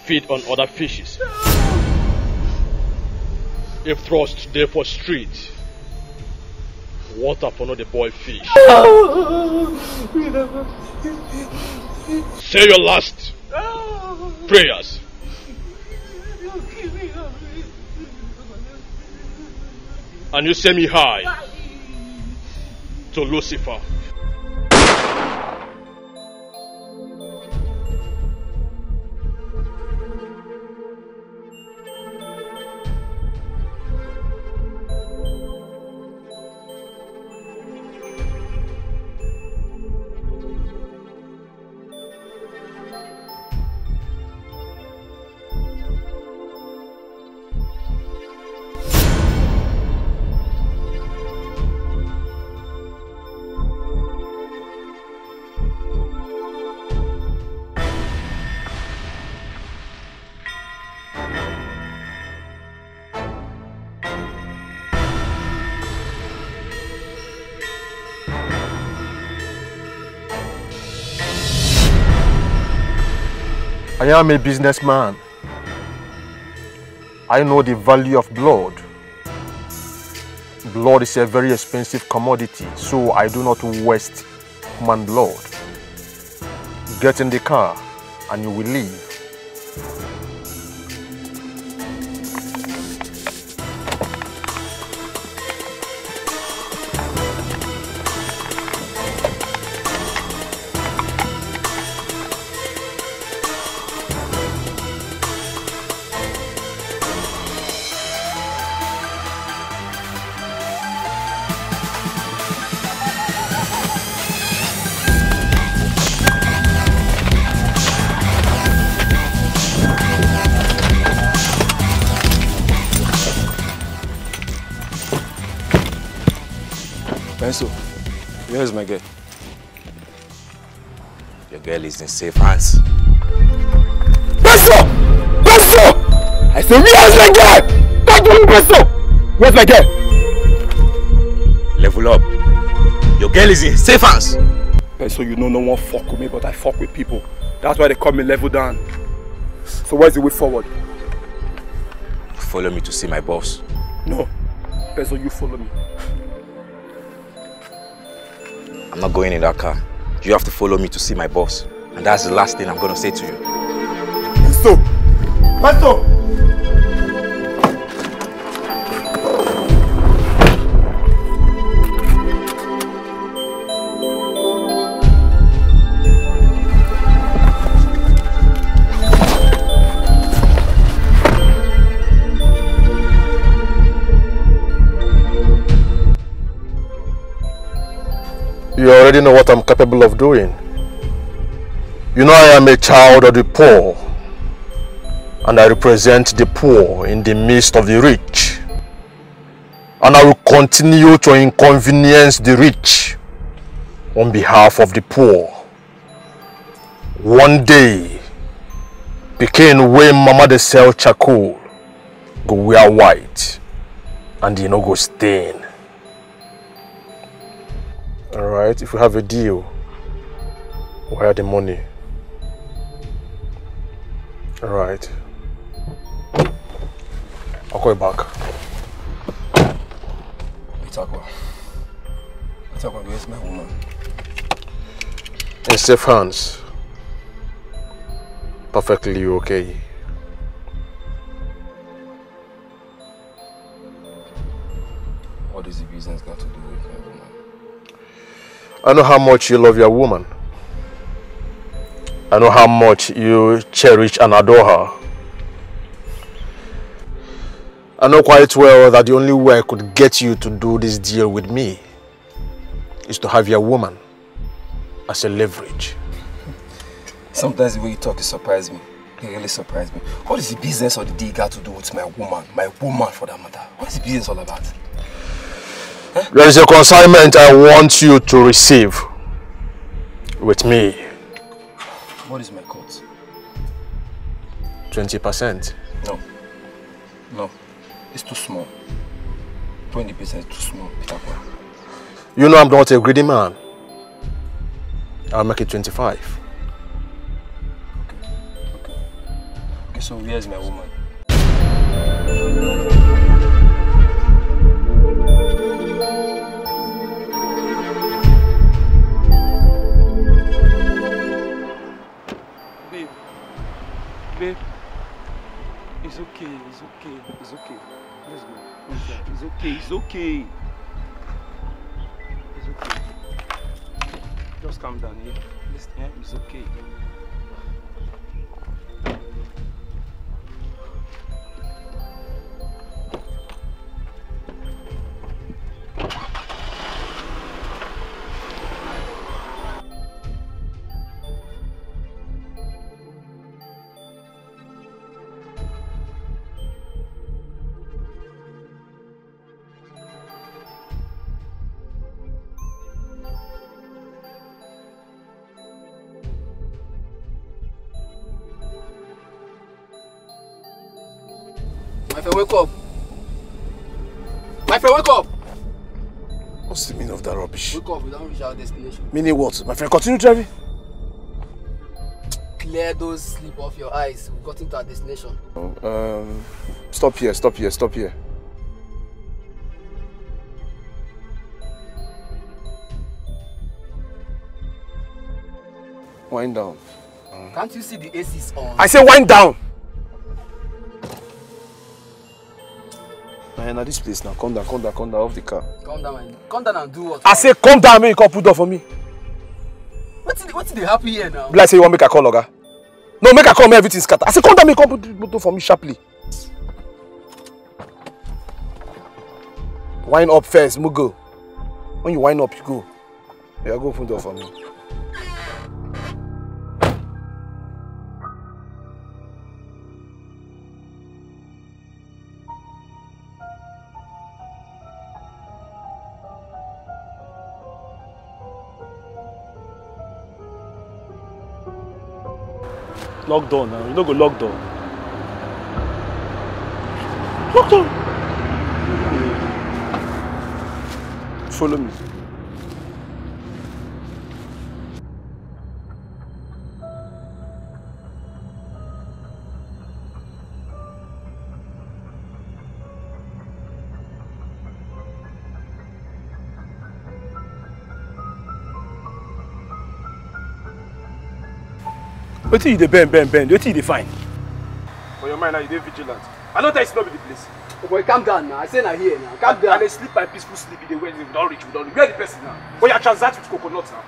feed on other fishes. If thrust dey for street, Water for no dey boil fish. Say your last prayers. And you say me hi to Lucifer. I am a businessman. I know the value of blood. Blood is a very expensive commodity, so I do not waste human blood. Get in the car and you will leave. Pencil, where is my girl? Your girl is in safe hands. Pencil! Pencil! I say, where's my girl? Come to me, Pencil! Where's my girl? Level up. Your girl is in safe hands. Pencil, you know no one fuck with me, but I fuck with people. That's why they call me Level Down. So where's the way forward? Follow me to see my boss. No. Pencil, you follow me. I'm not going in that car. You have to follow me to see my boss. And that's the last thing I'm gonna say to you. Pencil! Pencil! You already know what I'm capable of doing. You know I am a child of the poor, and I represent the poor in the midst of the rich. And I will continue to inconvenience the rich on behalf of the poor. One day, pikin wey mama dey sell charcoal go wear white and e no go stain. Alright, if we have a deal, where the money? Alright. I'll call you back. Itakwa. Itakwa, where's my woman? In safe hands. Perfectly okay. What does the business got to do with my woman? I know how much you love your woman. I know how much you cherish and adore her. I know quite well that the only way I could get you to do this deal with me is to have your woman as a leverage. Sometimes the way you talk, you surprise me. You really surprise me. What is the business of the deal got to do with my woman? My woman, for that matter. What is the business all about? There is a consignment I want you to receive with me. What is my cut? Twenty percent. No. No. It's too small. Twenty percent is too small, Peter Pan. You know I'm not a greedy man. I'll make it twenty-five. Okay. Okay. Okay, so where's my woman? Okay, let's go. It's okay. It's okay. It's okay. Just calm down, yeah? Listen, yeah? It's okay. My friend, wake up. My friend, wake up. What's the meaning of that rubbish? Wake up, we don't reach our destination. Meaning what? My friend, continue driving. Clear those sleep off your eyes. We've gotten to our destination. Um, stop here, stop here, stop here. Wind down. Can't you see the A C is on? I say wind down. Nah, nah, this place now. Come down, come down, come down off the car. Come down, man. Come down and do what? I say come down, make you come put door for me. What did, what did happen here now? Be like say you want make a call, oga. No, make a call, make everything scatter. I say come down, make you come put door for me sharply. Wind up first, Mugo. When you wind up, you go. Yeah, go open door for me. Lock door now. You no go lock door. Lock door. Follow me. Wetin you dey bend, bend, bend? Wetin you dey find? For your mind now, you dey vigilant. I no tell you say no be the place. Oh boy, calm down now. I say na here now. Calm down. I dey sleep my peaceful sleep. You dey wait. We don reach. We don reach. Where the person now? But you transact with coconut now.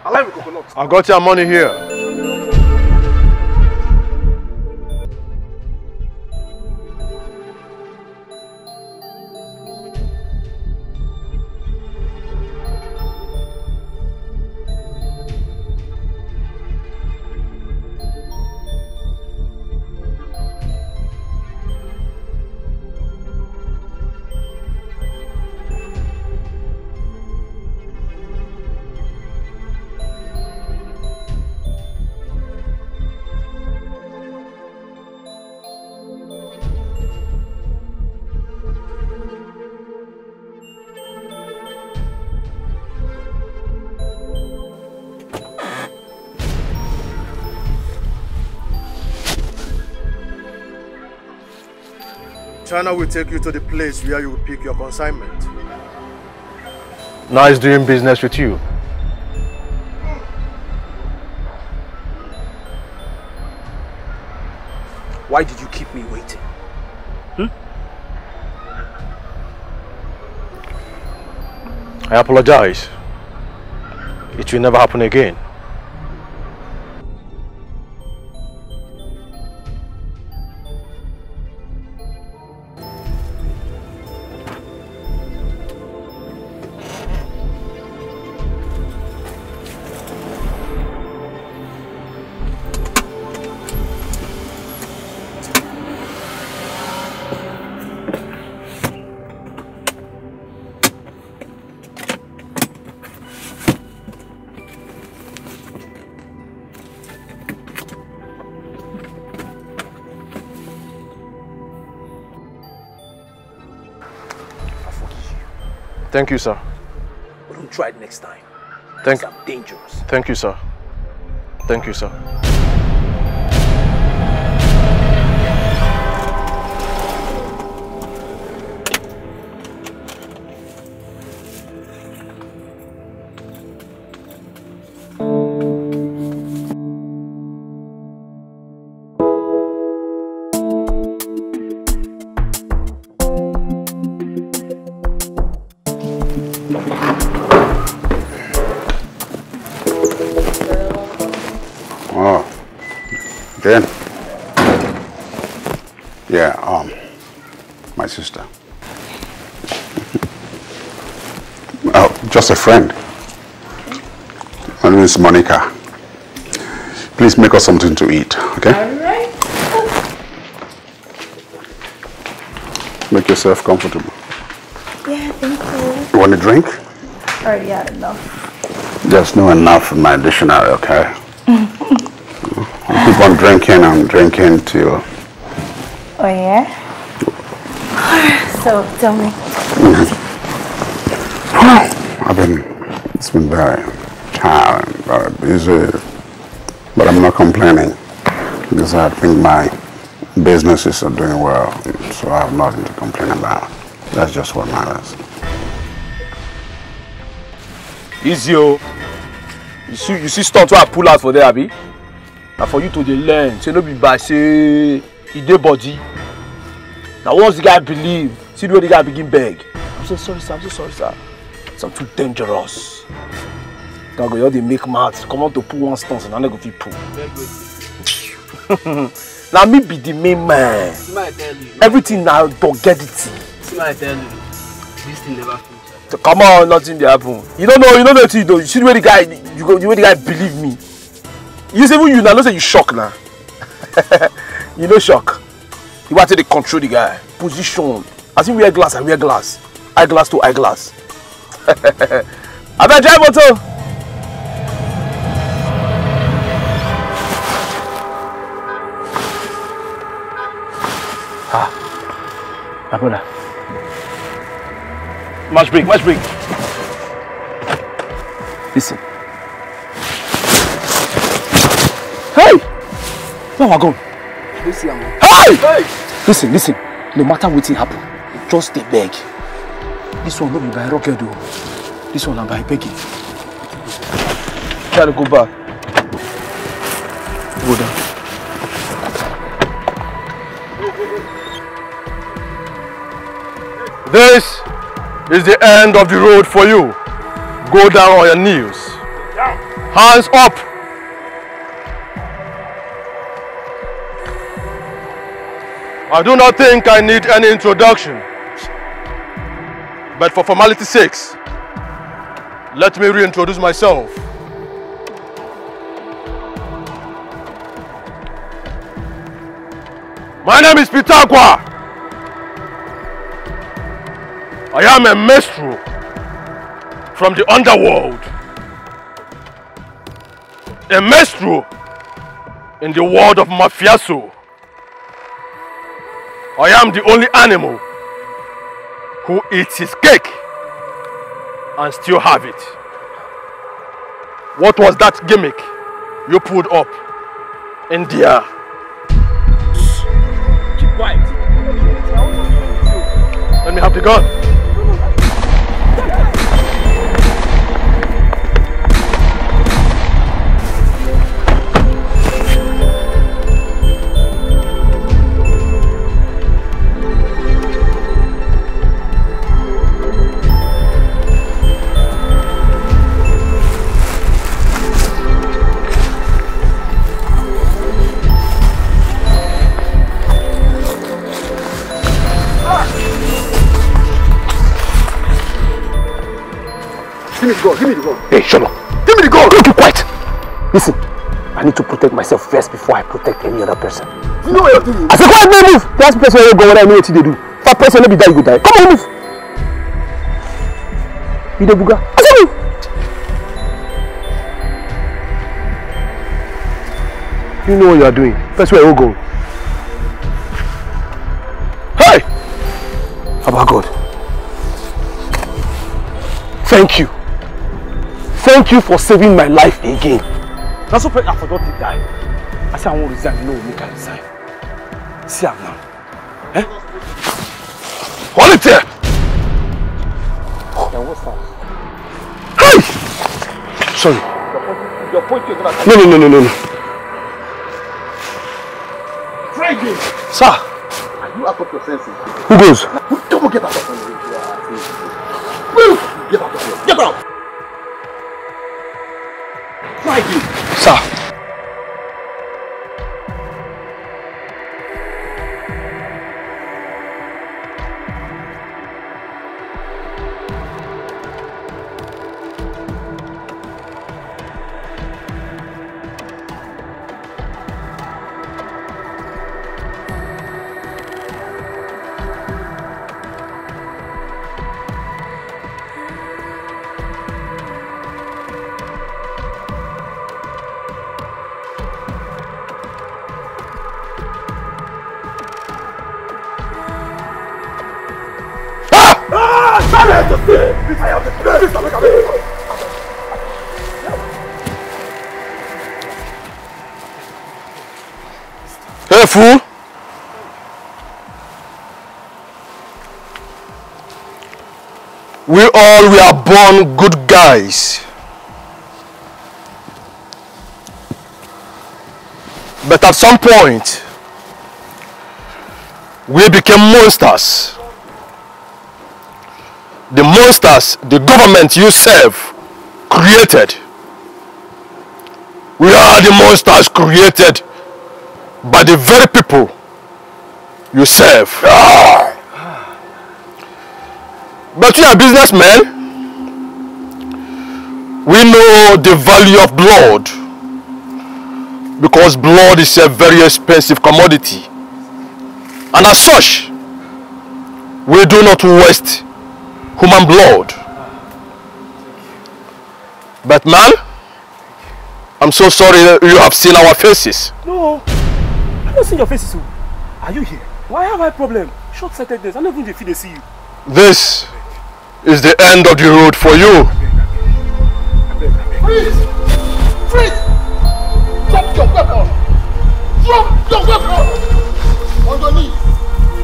I like with coconut. I got your money here. China will take you to the place where you will pick your consignment. Nice doing business with you. Why did you keep me waiting? Hmm? I apologize. It will never happen again. I forgive you. Thank you, sir. But don't try it next time. Thank, I'm dangerous. Thank you, sir. Thank you, sir. Oh, Jane. Yeah, um, my sister. Oh, just a friend. My name is Monica. Please make us something to eat, okay? All right. Make yourself comfortable. Yeah, thank you. You want a drink? I already had enough. There's no enough in my dictionary, okay? You keep on drinking and drinking till. Oh, yeah? So, tell me. I've been, it's been very tiring, very busy, but I'm not complaining because I think my businesses are doing well, so I have nothing to complain about. That's just what matters. Easy o. You see, you see stunt wey I pull out for there, abi? Na for you to dey learn. Say no be by say e dey body. Na once the guy believe, see the way the guy begin beg. I'm so sorry, sir. I'm so sorry, sir. Some too dangerous. That go just dey make mouth. Come on to pull one stunt and I no go fit pull. Na me be the main man. See my tell you. Everything na dogedity. See my tell you. This thing never finish. So come on, nothing dey happen. You don't know, you don't know what you do. You see the way the guy, you go, the way the guy believe me. You say even you now, know say you shock now. You know shock. You want to dey control the guy. Position. As if wear glass, I wear glass. Eyeglass to eyeglass. Abeg, drive motor. Ah, my brother. Match break, match break. Listen. Hey! Where I go? You see am? Hey! Hey! Listen, listen. No matter wetin happen, just dey beg. This one no be by rugged o. This one na by begging. Try to go back. Go down. This is the end of the road for you. Go down on your knees. Hands up. I do not think I need any introduction. But for formality's sakes, let me reintroduce myself. My name is Pitagua. I am a minstrel from the underworld. A minstrel in the world of Mafiaso. I am the only animal who eats his cake and still have it. What was that gimmick you pulled up in there? Keep quiet. Let me have the gun. Give me the gun, give me the gun. Hey, shut up. Give me the gun. Keep quiet. Listen, I need to protect myself first before I protect any other person. You know what you're doing? I said, quiet, man, move. That's the person where you go, whether I know what they do. If I person no be die, you go die. Come on, move. You dey buga. I said, move. You know what you are doing. First where you go. Hey! Baba God. Thank you. Thank you for saving my life again. Na so I forgot to die. I say I wan resign, you know, make I resign. See am now. Eh? Hold it there! Hey! Sorry. No, no, no, no, no, no. Try again. Sir. Are you out of your senses? Who goes? Now, who double get out of your senses? Who get out of Sir. Hey, fool! We all were born good guys. But at some point, we became monsters. The monsters the government you serve created. We are the monsters created by the very people you serve. But we are businessmen. We know the value of blood because blood is a very expensive commodity. And as such, we do not waste human blood. But man, I'm so sorry you have seen our faces. No, I don't see your faces. Oh. Are you here? Why have I problem? Short-sightedness. I don't even feel they see you. This is the end of the road for you. Freeze! Freeze! Drop your weapon! Drop your weapon! On your knees!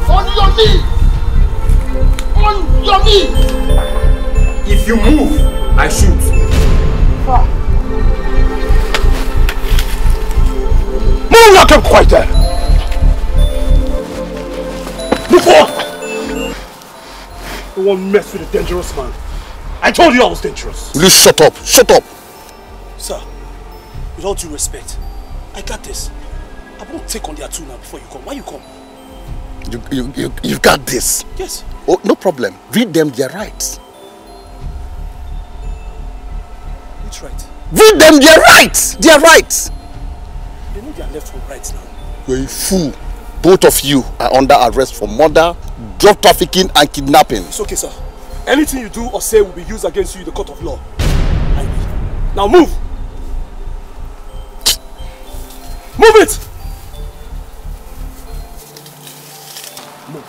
On your knees! On your knees! If you move, I shoot. Move! Now keep quiet there! Move forward! You won't mess with a dangerous man. I told you I was dangerous. Will you shut up? Shut up! Sir, with all due respect, I got this. I won't take on their two now before you come. Why you come? You, you, you, you got this? Yes. Oh, no problem. Read them their rights. Which right? Read them their rights! Their rights! They know their left from right now. You're a fool. Both of you are under arrest for murder, drug trafficking, and kidnapping. It's okay, sir. Anything you do or say will be used against you in the court of law. I will. Now move! Move it! Move.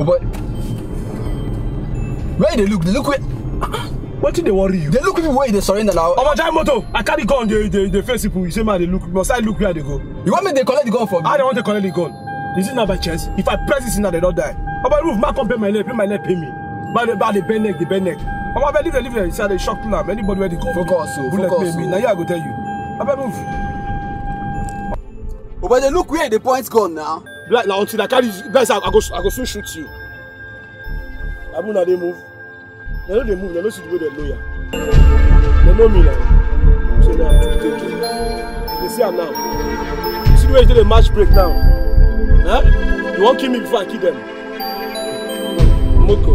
Oh boy. Where they look? They look where? What did they worry you? They look people where they surrender now. Omo, drive motor. I carry gun. They, they, they face people. You say, man, they look. Must I look where they go? You want me to collect the gun for me? I don't want to collect the gun. Is it not by chance? If I press this now, they don't die. Omo, move, man, come pay my leg, pay my leg, pay me. Man, they, man, they bend neck, they bend neck. Omo, I leave them, leave them. Say they shock to them. Anybody where they go? Focus, oh, bullet focus, pay me. Oh. Now, yeah, I go tell you. Omo, move. Oh, but they look where they point gun now. Like, like, until I carry, like, I go, I go soon shoot you. Abu, now they move. They know they move. They know see the way they loyal. They know me now. So now, take it. They see am now. You see the way they match break now. Huh? You won't kill me before I kill them. Moko.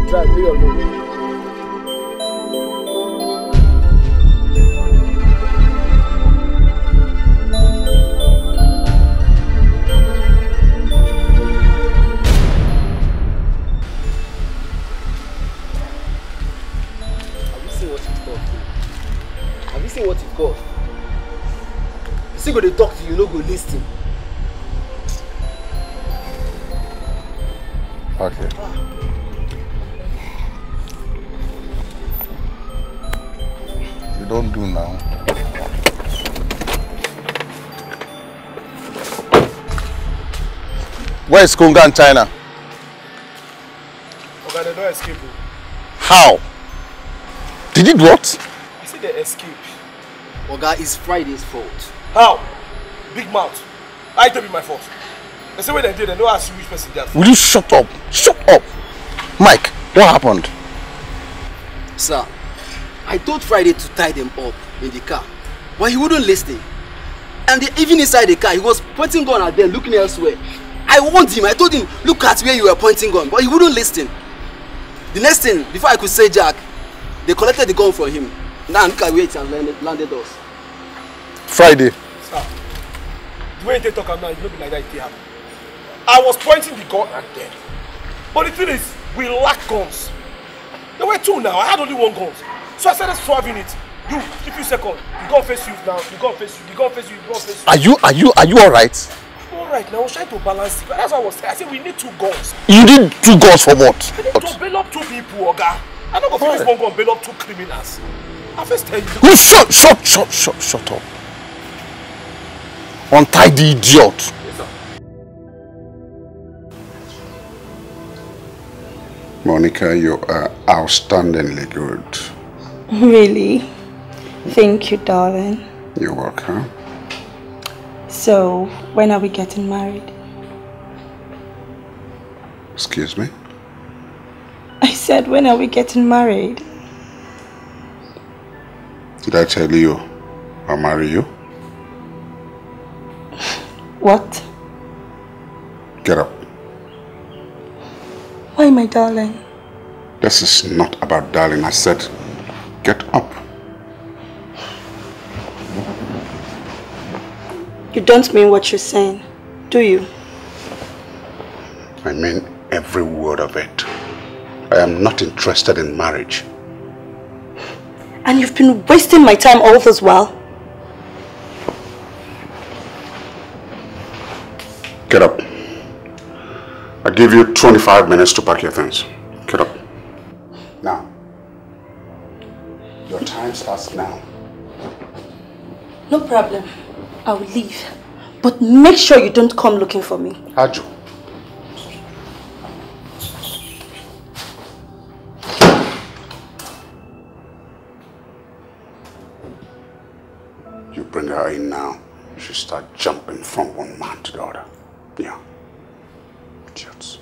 Try, play your role. Have you seen what it cost? Have you seen what it cost? You still go dey talk to you, no go listen. Okay. You don't do now. Where is Konga and China? Oga, they don't escape o. How? They did what? I say they escape. Oga, it's Friday's fault. How? Big mouth. I tell be my fault. They say when they did, they don't ask you which person they are. Will you shut up? Shut up. Mike, what happened? Sir, I told Friday to tie them up in the car, but he wouldn't listen. And the, even inside the car, he was pointing gun at them, looking elsewhere. I warned him. I told him, "Look at where you were pointing gun," but he wouldn't listen. The next thing, before I could say Jack, they collected the gun from him. Now look at where it has landed, landed us. Friday. Sir, the way they talk am now, it no be like that it happen. I was pointing the gun at them. But the thing is, we lack guns. There were two now. I had only one gun. So I started swerving it. You, keep you second. The gun face you now. The gun face you. The gun face you. The gun face you. Are you are you are you all right? I'm all right now. I was trying to balance it. That's what I was saying. I said we need two guns. You need two guns for what? I need to bail up two people, Oga. I don't go finish one gun, bail up two criminals. I first tell you. You shut shut shut shut shut up. Untie the idiot. Monica, you are outstandingly good. Really? Thank you, darling. You're welcome. So, when are we getting married? Excuse me? I said, when are we getting married? Did I tell you I'll marry you? What? Get up. Why, my darling? This is not about darling. I said, get up. You don't mean what you're saying, do you? I mean every word of it. I am not interested in marriage. And you've been wasting my time all this while. Get up. I give you twenty-five minutes to pack your things. Get up. Now. Your time starts now. No problem. I will leave. But make sure you don't come looking for me. Aju. You bring her in now. She start jumping from one man to the other. Yeah. Idiots.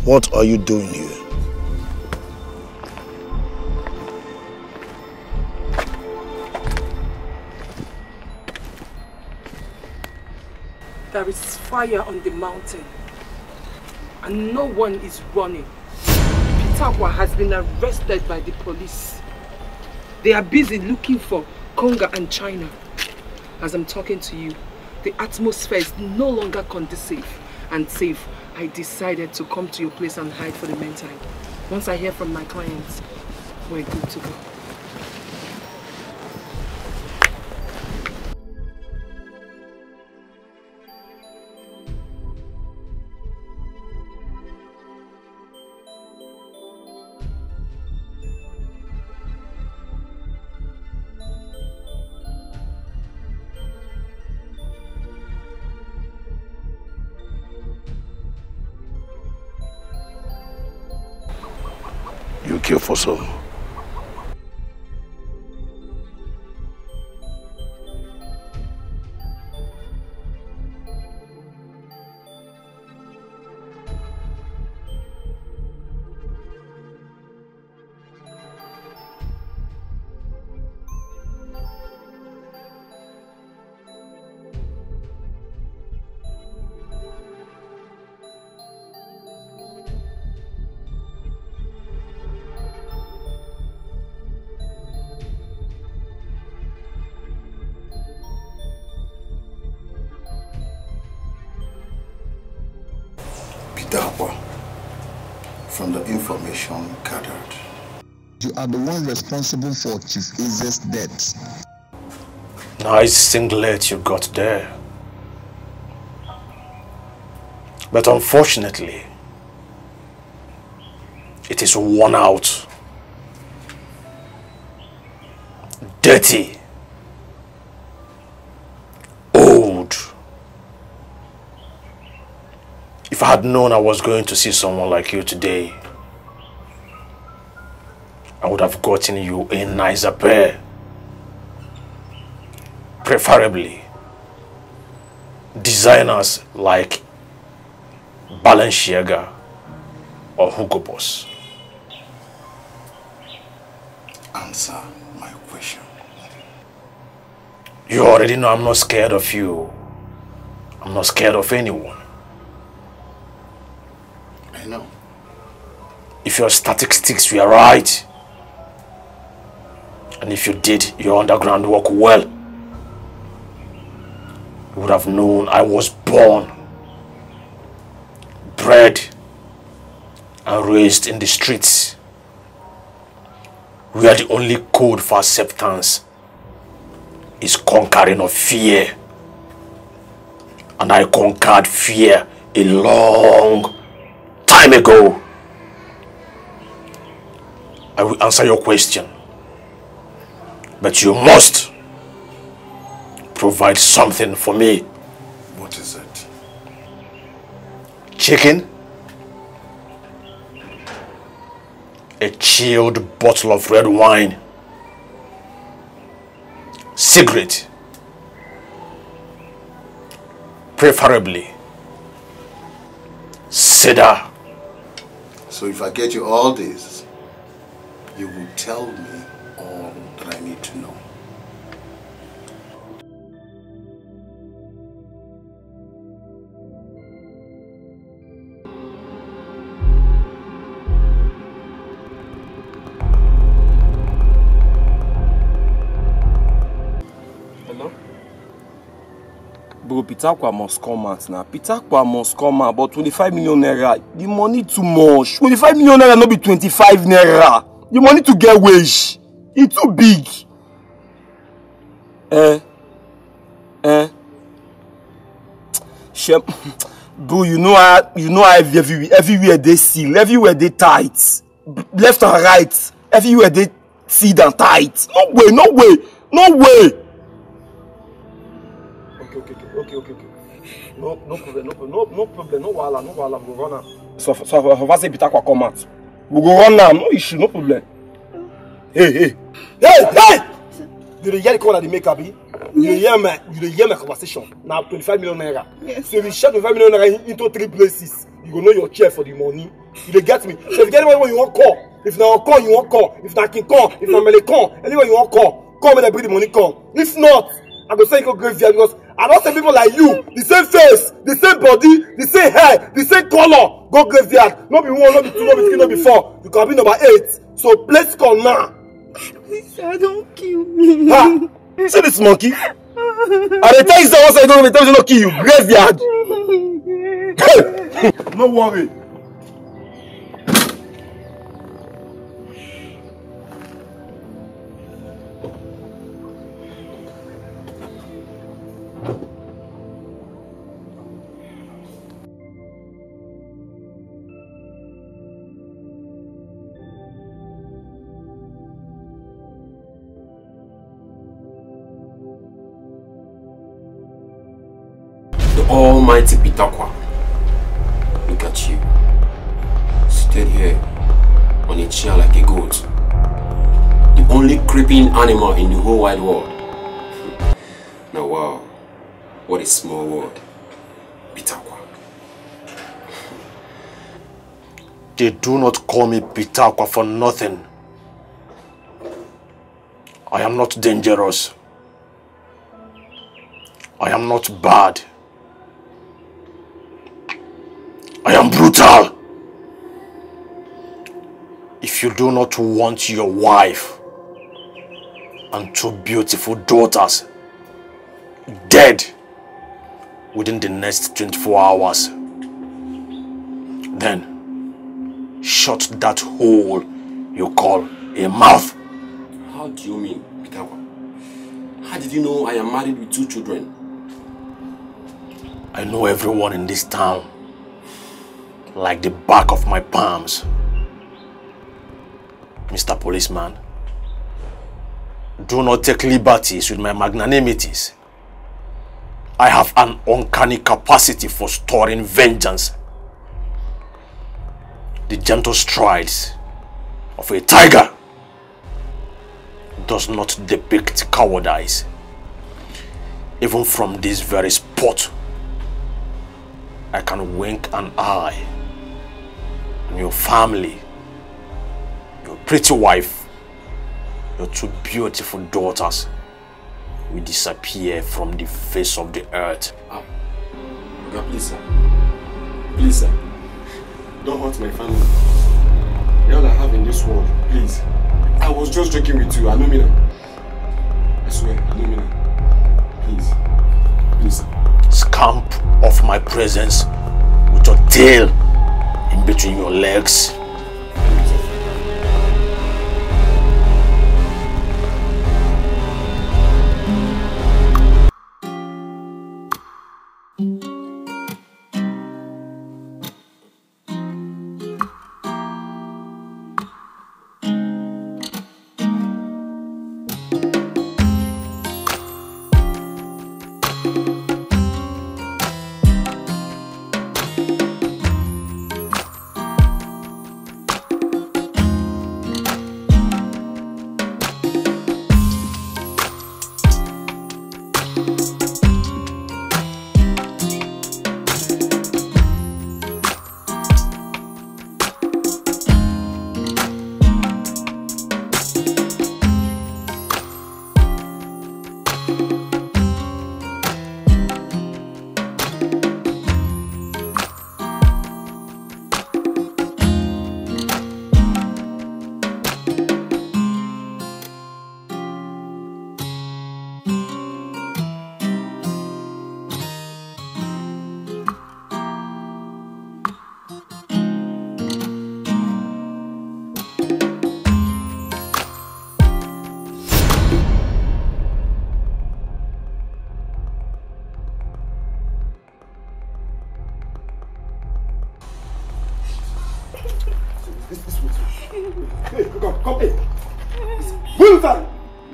What are you doing here? There is fire on the mountain, and no one is running. Peter Akwa has been arrested by the police. They are busy looking for Conga and China. As I'm talking to you, the atmosphere is no longer conducive and safe. I decided to come to your place and hide for the meantime. Once I hear from my clients, we're good to go. You kill for some. Peter Akwa, from the information gathered. You are the one responsible for Chief Eze's death. Nice singlet you got there. But unfortunately, it is worn out, dirty, old. If I had known I was going to see someone like you today, I would have gotten you a nicer pair. Preferably, designers like Balenciaga or Hugo Boss. Answer my question. You already know I'm not scared of you. I'm not scared of anyone. I know. If your statistics were right, and if you did your underground work well, you would have known I was born, bred, and raised in the streets, where the only code for acceptance is conquering of fear. And I conquered fear a long time ago. I will answer your question, but you must provide something for me. What is it? Chicken, a chilled bottle of red wine, cigarette, preferably cedar. So if I get you all this, you will tell me all that I need to know. Bro, Peter Akwa must come out now. Peter Akwa must come out, but twenty-five million naira, the money too much. Twenty-five million naira no be twenty-five naira. The money to get wage, e too big. Eh, eh. Shem, bro, you know how you know how every, everywhere they seal, everywhere they tight, left and right, everywhere they seed and tithe. No way, no way, no way. Okay, okay, okay, okay, okay, okay. No, no problem, no problem, no, no problem, no wahala, no wahala, we go run am. So, so, so, so, say Peter Akwa come out. We go run am, no issue, no problem. Hey, hey. Hey, hey! You dey hear the call that they make, abi? You dey hear my, you dey hear my conversation. Now twenty-five million naira. Yes. So if you share twenty-five million naira in- into three places, you go know your chair for the money. You dey get me? So if you get anybody wey you wan call, if na Okon you wan call, if na King Kong, if na Mele Kong, anybody you wan call, call make dem bring the money come. If not, I go send you go graveyard because I don see people like you, the same face, the same body, the same hair, the same color, go graveyard. No be one, no be two, no be three, no be four. You can be number eight. So place call now. Please, I don't kill me. Ha! See this monkey? I dey tell you say once I don't tell you no kill you. Graveyard. No worry. The almighty Pitakwa, look at you, seated here on a chair like a goat. The only creeping animal in the whole wide world. Now, wow, what a small world, Pitakwa. They do not call me Pitakwa for nothing. I am not dangerous. I am not bad. I am brutal. If you do not want your wife and two beautiful daughters dead within the next twenty-four hours, then shut that hole you call a mouth. How do you mean, Pitakwa? How did you know I am married with two children? I know everyone in this town like the back of my palms. Mister Policeman, do not take liberties with my magnanimities. I have an uncanny capacity for storing vengeance. The gentle strides of a tiger does not depict cowardice. Even from this very spot, I can wink an eye, and your family, your pretty wife, your two beautiful daughters will disappear from the face of the earth. Ah, Oga, please, sir. Please, sir. Don't hurt my family. All I have in this world, please. I was just joking with you, Anumina. I swear, Anumina. Please. Please, sir. Scamp off my presence with your tail in between your legs. This, this, this, hey, come, come, hey. Move inside.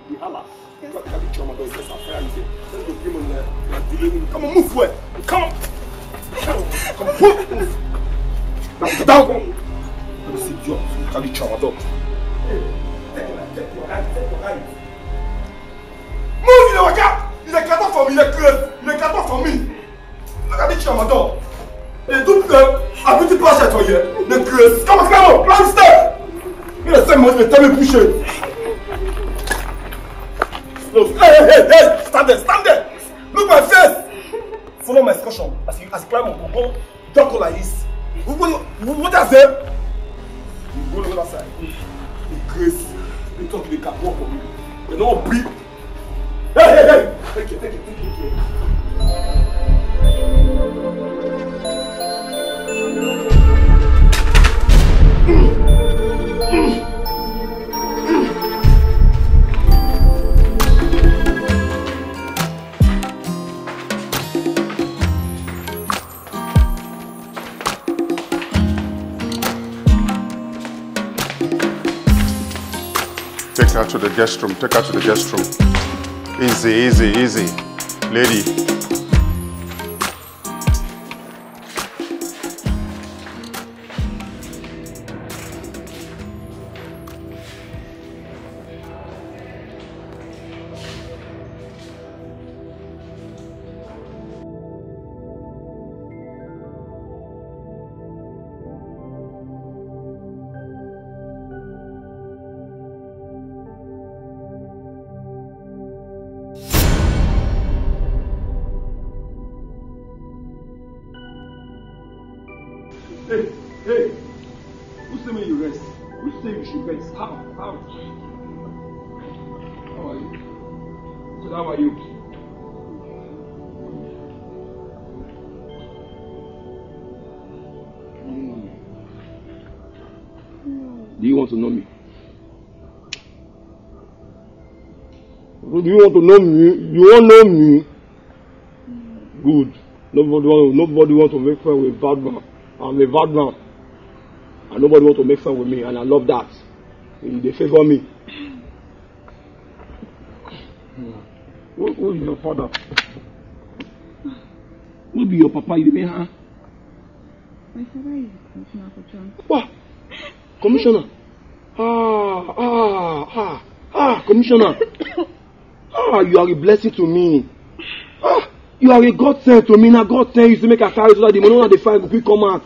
You be hala. Look at the trauma, boy. Just fire you. Let's go, come on, man. You are delaying me. Come on, move well. Come on. Come on, move. Now, sit down. Let me see you. Look at the trauma, dog. Hey, take your hand, take your hand, take your hand. Move, you dey waka. You dey cut off for me, you dey craze. You dey cut off for me. Look at this trauma, dog. They do play. I put the pressure for you. The craze. Come on, come on. Climb step. You dey send money, dey tell me push it. Slow. Hey, hey, hey, hey. Stand there, stand there. Look my face. Follow my instruction. As you as you climb up, go, go, jump go like this. What, what, what I say? You go the other side. The grace. They talk, they can work for me. They don't be. Hey, hey, hey! Take it, take it, take it, take it. Take her to the guest room. Take her to the guest room. Easy, easy, easy. Lady. Hey, hey, who say me you rest? Who say you should rest? How? How? How are you? So how are you? Mm. Do you want to know me? Do you want to know me? You want to know me? Good. Nobody want, nobody want to make friend with bad man. I'm a bad man. And nobody want to make friend with me, and I love that. They favor me. Who, who is your father? Who be your papa? You mean, huh? My father is a commissioner for transport. What? Commissioner? Ah, ah, ah, ah, commissioner. Ah, you are a blessing to me. Ah, you are a godsend to me. Now God send you to make a carry so that the money when they find will quick come out.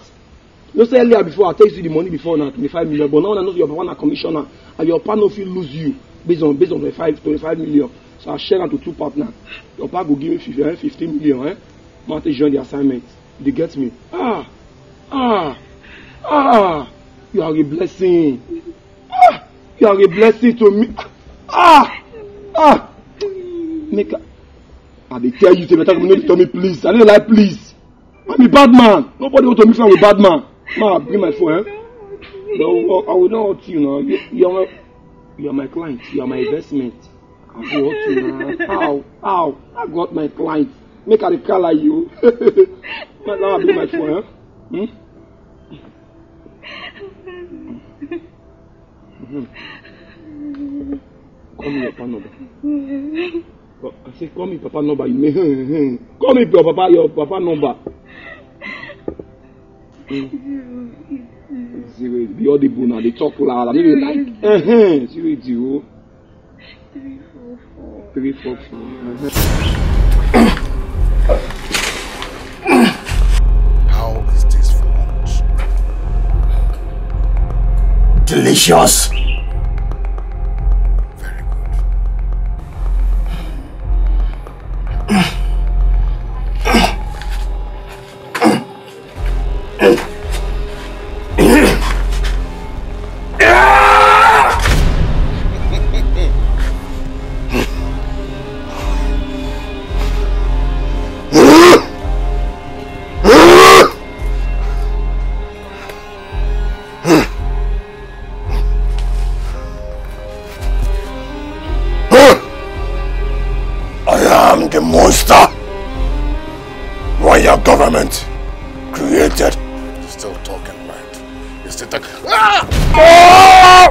You know, say earlier before, I tell you see the money before now, twenty-five million. But now I know your papa na commissioner, and your papa no fit lose you based on based on twenty-five, twenty-five million. So I share am to two partner. Your papa go give me fifteen, eh, fifteen million, eh? Man, take join the assignment. You get me? Ah, ah, ah, you are a blessing. Ah, you are a blessing to me. Ah, ah, make I, I dey tell you, say better no dey tell me please. I no dey like please. I'm a bad man. Nobody want to mix am with bad man. Ma, bring my phone, eh? No, I will not hurt you now. You, you are my, you are my client. You are my investment. I go hurt you now. How? How? I got my client. Make I dey cry like you. Now, now I bring my phone, eh? Hmm? Mm-hmm. Call me your papa number. But I say, call me papa number. You may, call me your papa, your papa number. Mm. Zero eight. Be audible now. They talk loud. I mean, like, uh-huh. Zero eight zero. Three four four. Three four four. Uh-huh. How is this for lunch? Delicious. Very good. I am the monster why your government created. You're still talking, right? You're still talking. Ah! Ah!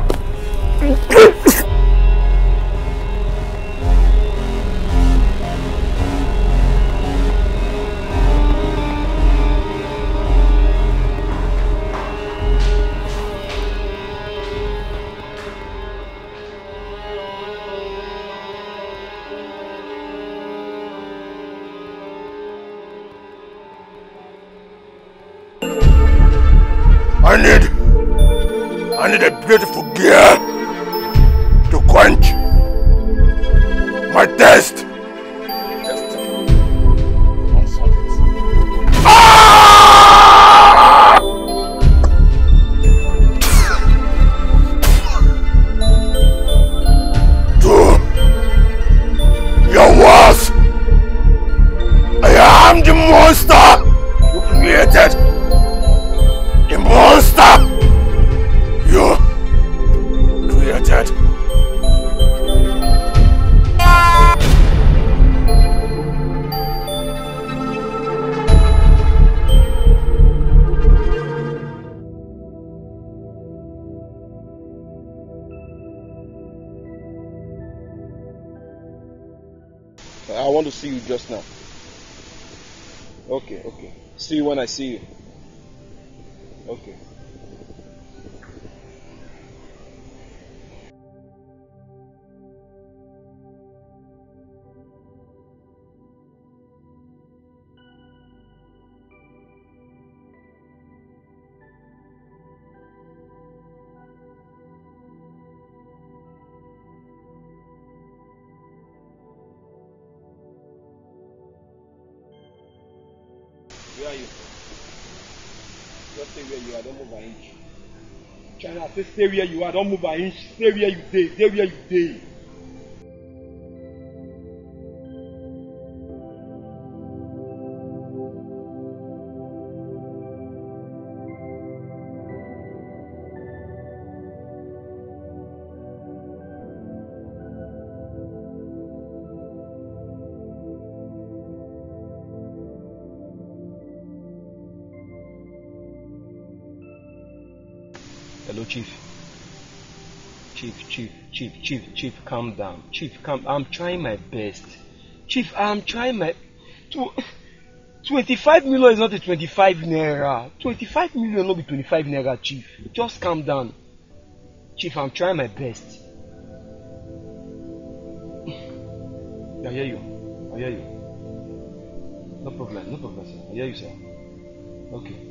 I need, I need a beautiful girl to quench my thirst. The monster you created. The monster you created. I want to see you just now. Okay, okay. See you when I see you. Okay. Where are you? Just stay where you are, don't move an inch. China, say stay where you are, don't move an inch. Stay where you dey, stay where you dey. Hello, Chief. Chief, Chief, Chief, Chief, Chief, calm down. Chief, calm. I'm trying my best. Chief, I'm trying my. Tw- twenty-five million is not a twenty-five naira. Twenty-five million no be twenty-five naira, Chief. Just calm down. Chief, I'm trying my best. I hear you. I hear you. No problem. No problem, sir. I hear you, sir. Okay.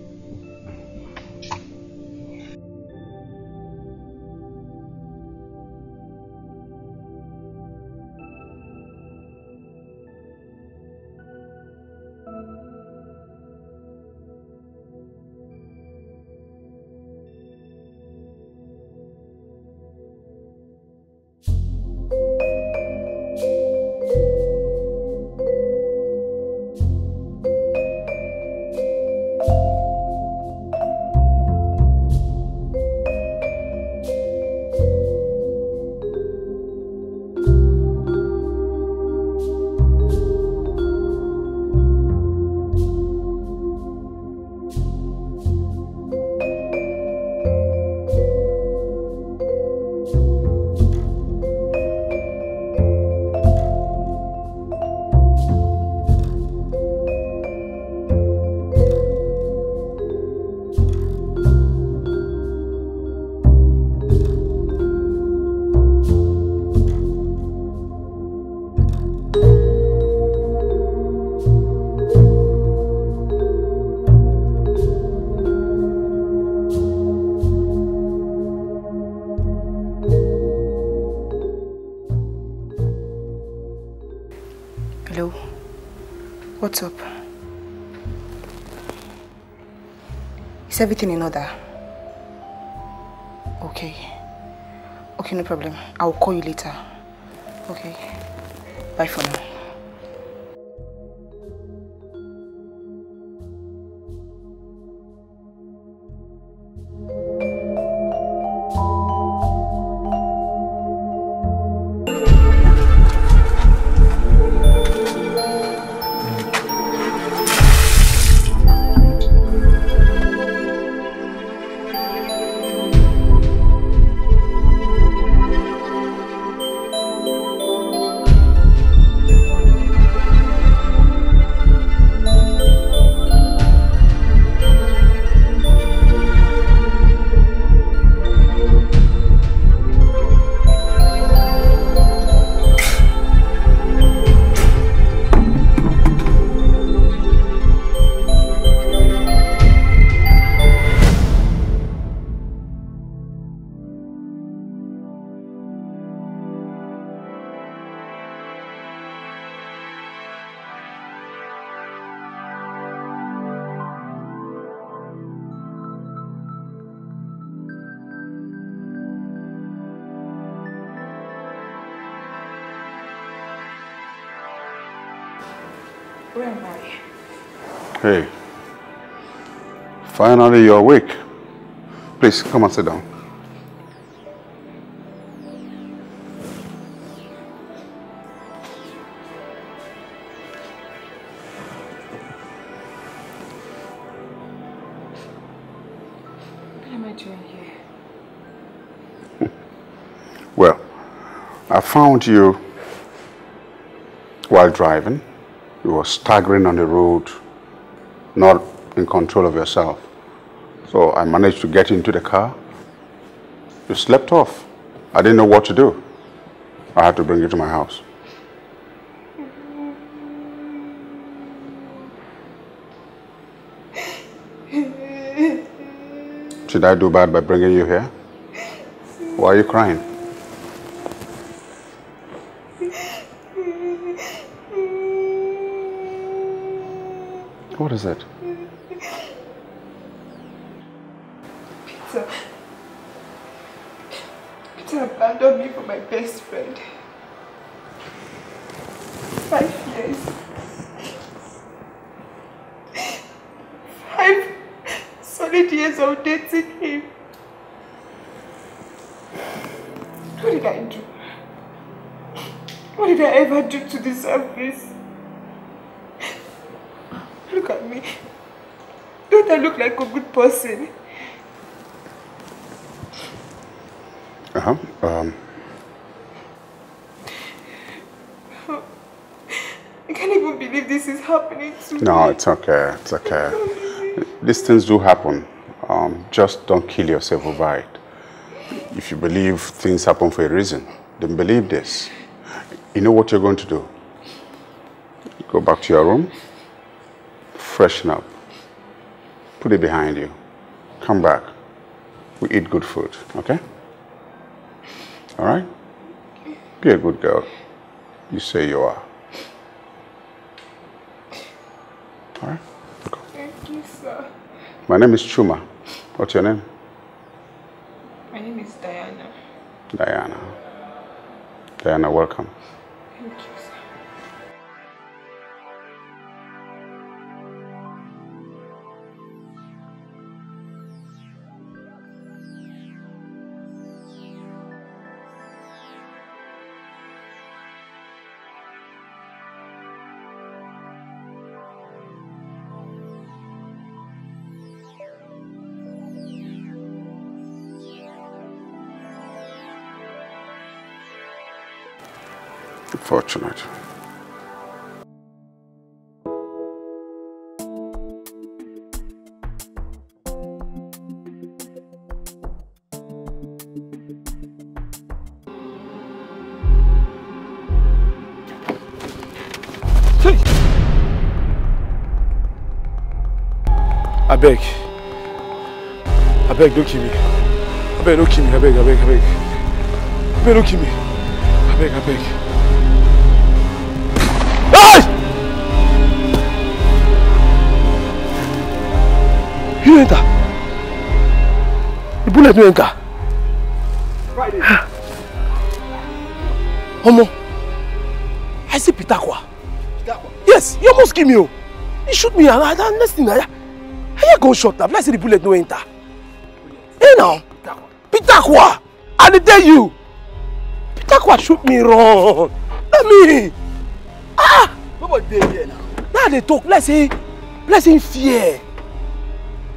Hello. What's up? Is everything in order? Okay. Okay, no problem. I'll call you later. Okay. Bye for now. Where am I? Hey, finally you're awake. Please, come and sit down. What am I doing here? Well, I found you while driving. You were staggering on the road, not in control of yourself. So I managed to get into the car. You slept off. I didn't know what to do. I had to bring you to my house. Did I do bad by bringing you here? Why are you crying? What is it? Peter. Peter abandoned me for my best friend. Five years. Five solid years of dating him. What did I do? What did I ever do to deserve this? Look at me. Don't I look like a good person? Uh-huh. Um, I can't even believe this is happening to no, me. It's okay. It's okay. These things do happen. Um, just don't kill yourself over it. If you believe things happen for a reason, then believe this. You know what you're going to do? Go back to your room, freshen up, put it behind you, come back. We eat good food, okay? All right? Be a good girl. You say you are. All right? Go. Thank you, sir. My name is Chuma. What's your name? My name is Diana. Diana. Diana, welcome. Thank you, sir. Unfortunate. Abeg. Abeg, don't kill me. Abeg, don't kill me. Abeg, abeg, abeg. Abeg, don't kill me. Abeg, abeg. Hey! You enter. The bullet no enter. Omo, I see Peter Kwa. Yes, he almost kill me. Oh. He shoot me and, and, and next thing I, I hear gunshot. I like say the bullet no enter. Hey now. Peter Kwa. I dey tell you. Peter Kwa shoot me wrong. Not me. Ah. Nobody dey here now. Now they talk. Let's say, let's say in fear.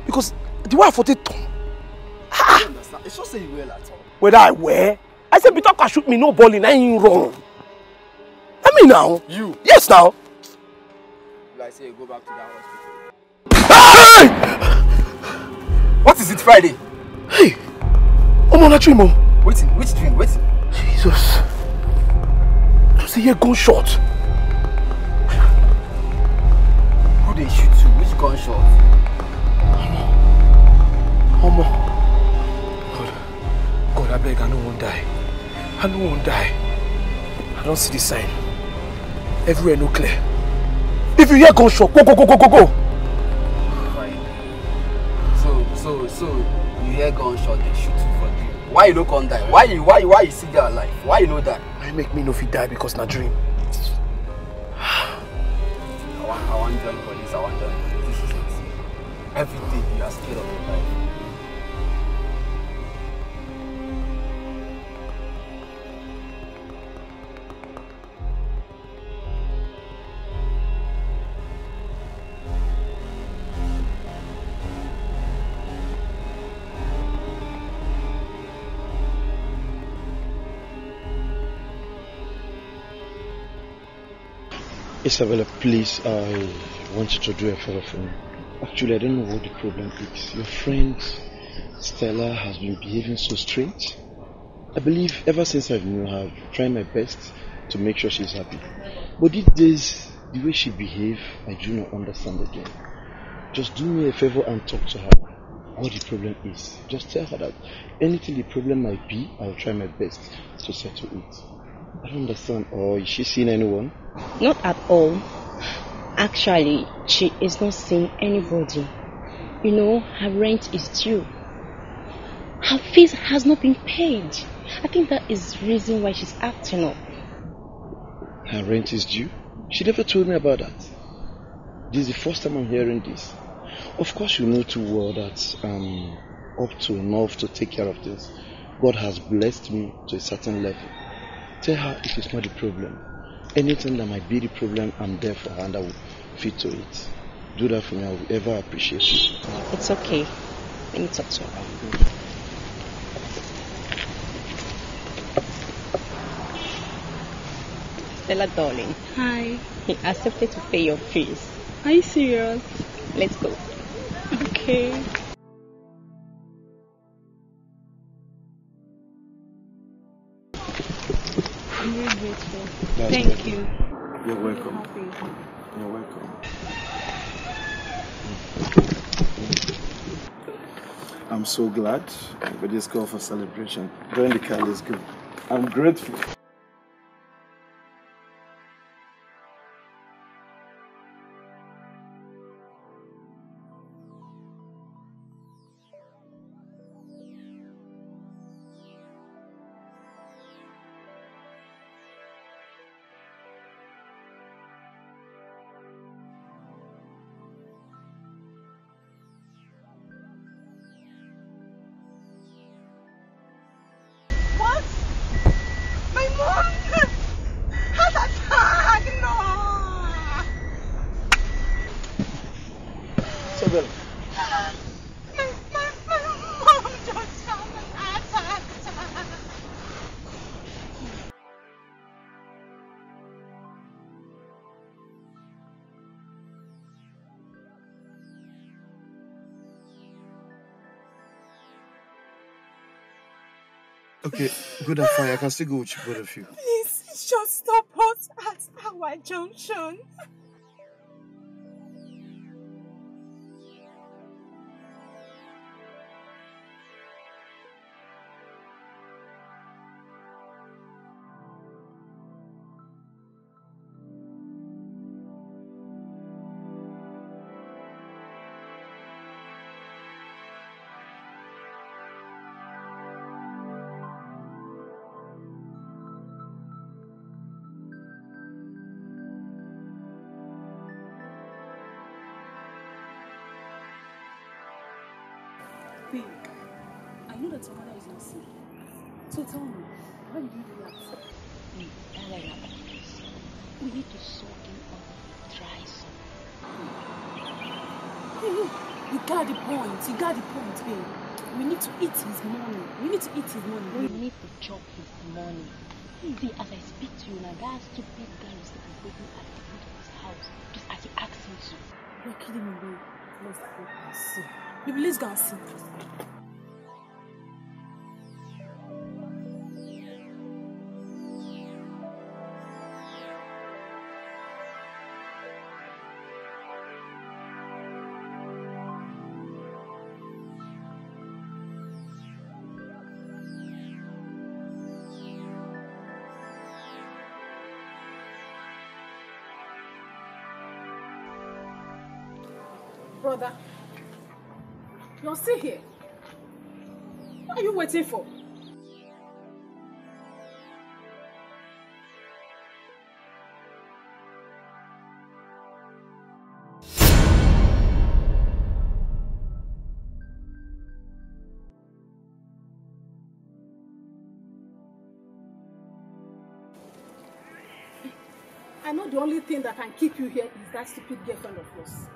Because the way I for take turn. Ah. I don't understand. It's just say you well at all. Whether I wear, I say Peter Kwa shoot me, no ball in, I ain't wrong. I mean now. You? Yes now. Like say you go back to that hospital. Hey! What is it, Friday? Hey! Omo, na dream o. Wetin? Which dream? Wetin? Jesus. Just hear gunshot. Who dey shoot you? Which gunshot? Omo. Omo. God, abeg, I no wan die. I no wan die. I don see the sign. Everywhere no clear. If you hear gunshot, go, go, go, go, go, go. Fine. So, so, so, you hear gunshot, they shoot you for dream. Why you no come die? Why you, why, why you still dey alive? Why you no die? Why make me no fit die because na dream? I wan, I wan join police. I wan join police. Every day you are scared of your life. Isabella, please, I want you to do a favor for me. Actually, I don't know what the problem is. Your friend Stella has been behaving so strange. I believe ever since I knew her, I've tried my best to make sure she's happy. But these days, the way she behaves, I do not understand again. Just do me a favor and talk to her. What the problem is. Just tell her that anything the problem might be, I'll try my best to settle it. I don't understand. Or is she seeing anyone? Not at all. Actually, she is not seeing anybody. You know, her rent is due. Her fees has not been paid. I think that is the reason why she's acting up. Her rent is due? She never told me about that. This is the first time I'm hearing this. Of course, you know too well that I'm up to enough to take care of this. God has blessed me to a certain level. Tell her it is not the problem. Anything that might be the problem, I'm there for her and I will fit to it. Do that for me, I will ever appreciate it. It's okay. Let me talk to her. Stella, darling. Hi. He accepted to pay your fees. Are you serious? Let's go. Okay. I'm very grateful. Thank you. You're welcome. Happy. You're welcome. I'm so glad. Everybody's called for celebration. Join the car, let's go. I'm grateful. What? My mom! Heart attack! No! Isabel. My, my, my mom just had an heart attack! Okay, good and fine. I can still go with you, both of you. Please, just stop us at our junction. Babe, I know that your mother is not safe. So tell me, why did you do that? Babe, that guy na confess. We need to solve him on dry song. Hey, hey, you got the point. You got the point, babe. We need to eat his money. We need to eat his money. We Babe. Need to chop his money. See, as I speak to you now, that stupid guy is celebrating at the foot of his house, just as he asked him to. You're kidding me, babe. Let's go and see. Baby, let's go and see. Brother, you're still here. What are you waiting for? I know the only thing that can keep you here is that stupid girlfriend of yours.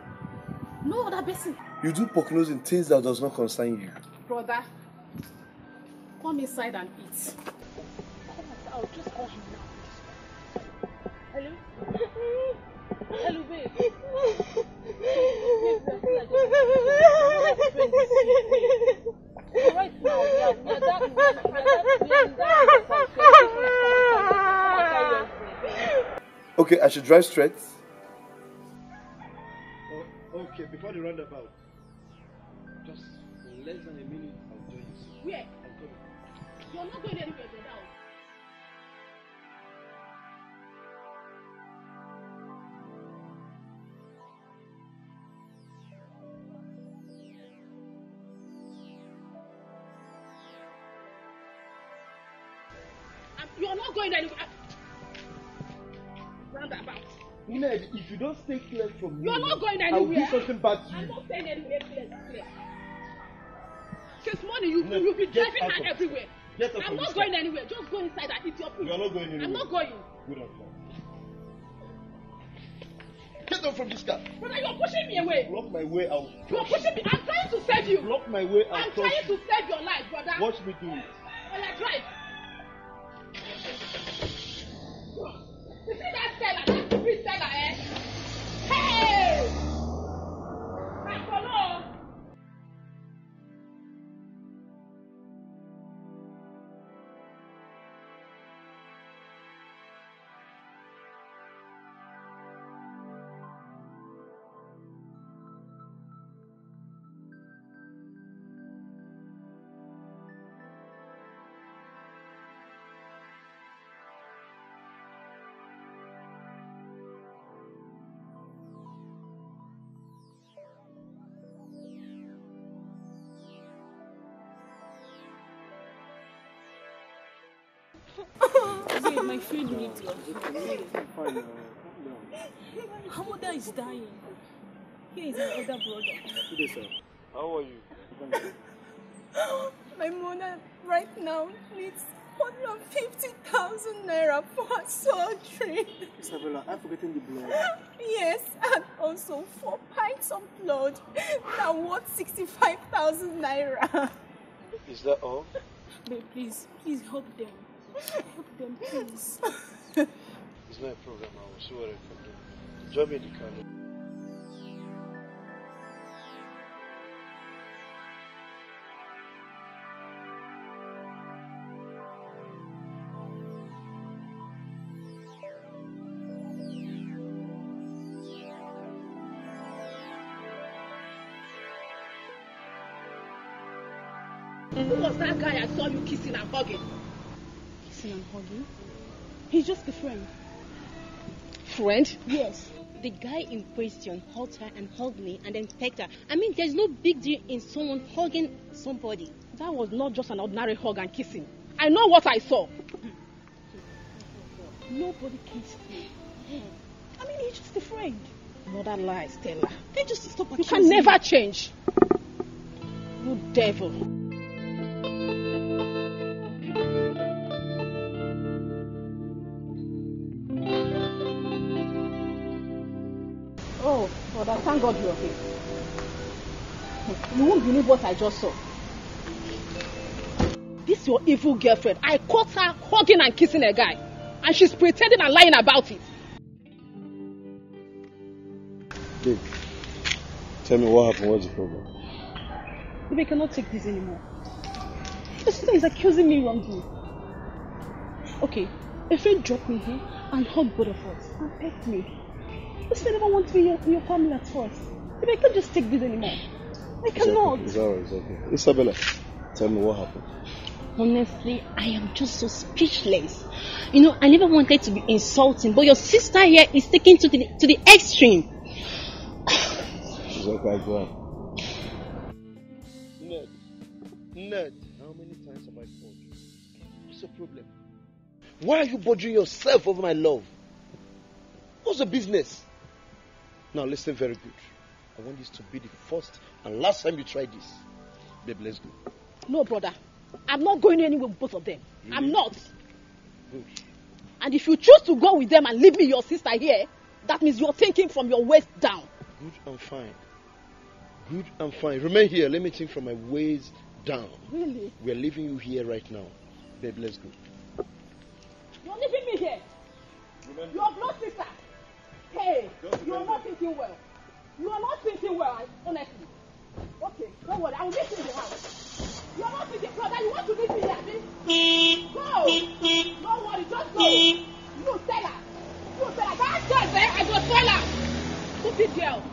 No other person. You do poke nose in things that does not concern you. Brother, come inside and eat. Come on, I'll just call him now. Hello? Hello, babe. Babe, I feel like just, right now, we are, we are that, we are, we are that, we are in that house. Okay, I should drive straight. Oh, okay, before the roundabout, just in less than a minute, I'll join you. Where? I'm coming. You're not going anywhere, brother. You're not going anywhere. Roundabout. Ned, if you don't stay clear from me, You're not going anywhere. I will do something bad to you. I'm not staying anywhere. Clear, clear. Since morning, you, Ned, you'll be driving her everywhere. Get up I'm not going anywhere. Just go inside and eat your food. You're not going anywhere. I'm not going. Good advice. Get up from this car. Brother, you're pushing me away. Block my way out. You're pushing me. I'm trying to save you. Block my way out. I'm trying to save your life, brother. Watch me do it. Brother, drive. You see that seller, that stupid seller, eh? Hey! Akolo! Babe, my friend needs your help. Her mother is dying. Here is my elder brother. How are you? My mother right now needs one hundred fifty thousand naira for her surgery. Isabella, are you forgetting the blood? Yes, and also four pints of blood that worth sixty-five thousand naira. Is that all? Babe, please, please help them. Help them, please. It's not a problem. I will see what I can do. Drop me the car. Who was that guy I saw you kissing and hugging? Kissing and hugging? He's just a friend. Friend? Yes. The guy in question hugged her and hugged me and then pecked her. I mean, there's no big deal in someone hugging somebody. That was not just an ordinary hug and kissing. I know what I saw. Nobody kissed me. I mean, he's just a friend. Another lie, Stella. They just stop. You can never change. You devil. Oh, brother, thank God you're here. You won't believe what I just saw. This your evil girlfriend. I caught her hugging and kissing a guy. And she's pretending and lying about it. Babe, tell me what happened. What's the problem? Babe, I cannot take this anymore. Your sister is accusing me wrongly. Okay, a friend dropped me here and hugged both of us and pecked me. This friend never wants me in your, in your family at first. Babe, I can't just take this anymore. I cannot. It's alright, it's okay. Isabella, tell me what happened. Honestly, I am just so speechless. You know, I never wanted to be insulting, but your sister here is taken to the to the extreme. It's okay, go on. Ned, Ned, how many times have I called you? What's the problem? Why are you bothering yourself over my love? What's the business? Now listen very good. I want this to be the first and last time you try this. Babe, let's go. No, brother. I'm not going anywhere with both of them. I'm not. Good. And if you choose to go with them and leave me, your sister, here, that means you're thinking from your waist down. Good and fine. Good and fine. Remain here. Let me think from my waist down. Really? We're leaving you here right now. Babe, let's go. You're leaving me here. Remember. Your blood sister. Hey, you're not thinking well. You are not thinking well, I- honestly. Okay, don't worry, I will meet you in the house. You are not thinking, brother, you want to meet me here, abi? Go! Don't worry, just go. You tell her. You tell her. That girl there, I go tell her. Stupid girl.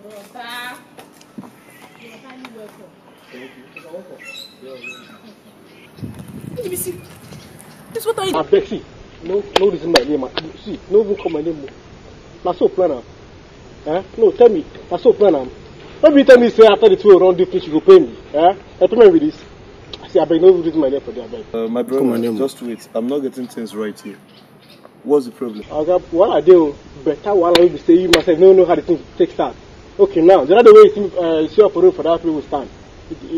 Brother, you're highly welcome. Let me see. This what I abeg, see, no, no reason my name. Ah. See, no even call my name. Na so plan am. Eh? No, tell me. Na so plan am. No be tell me say after the two run do finish, you go pay me. Eh? I pay me with this. I say, abeg, no even reason my name for there, abeg. Uh, my brother, just wait. I'm not getting things right here. What's the problem? Oga, wahala dey o. Better wahala wey be say you myself no know how the thing take start. Okay, now, the other day wey you see, uh, you see up for road for that place we stand.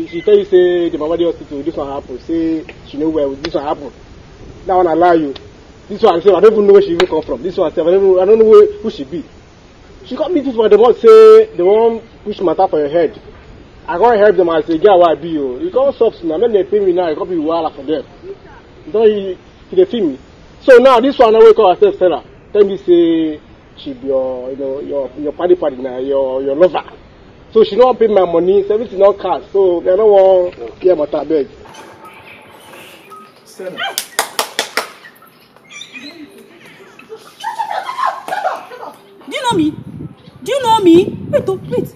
She tell you say the mama dey hospital, this one happen. Say she no well, this one happen. That one allow you. This one, I say, I don't even know where she even come from. This one, I say, I don't know, I don't know where, who she be. She come meet this one, they want say, they want push matter for your head. I go help them as a girl wey I be o. You come soft now, make dem pay me now, I come be wahala for them. You don, you, you dey feel me? So now this one, I wake up, I say, Stella, tell me say she be your, you know, your, your party party now, your, your lover. So she no wan pay my money, so everything don cast. So I no wan hear matter, abeg. Stella. Do you know me? Do you know me? Wait, oh, wait.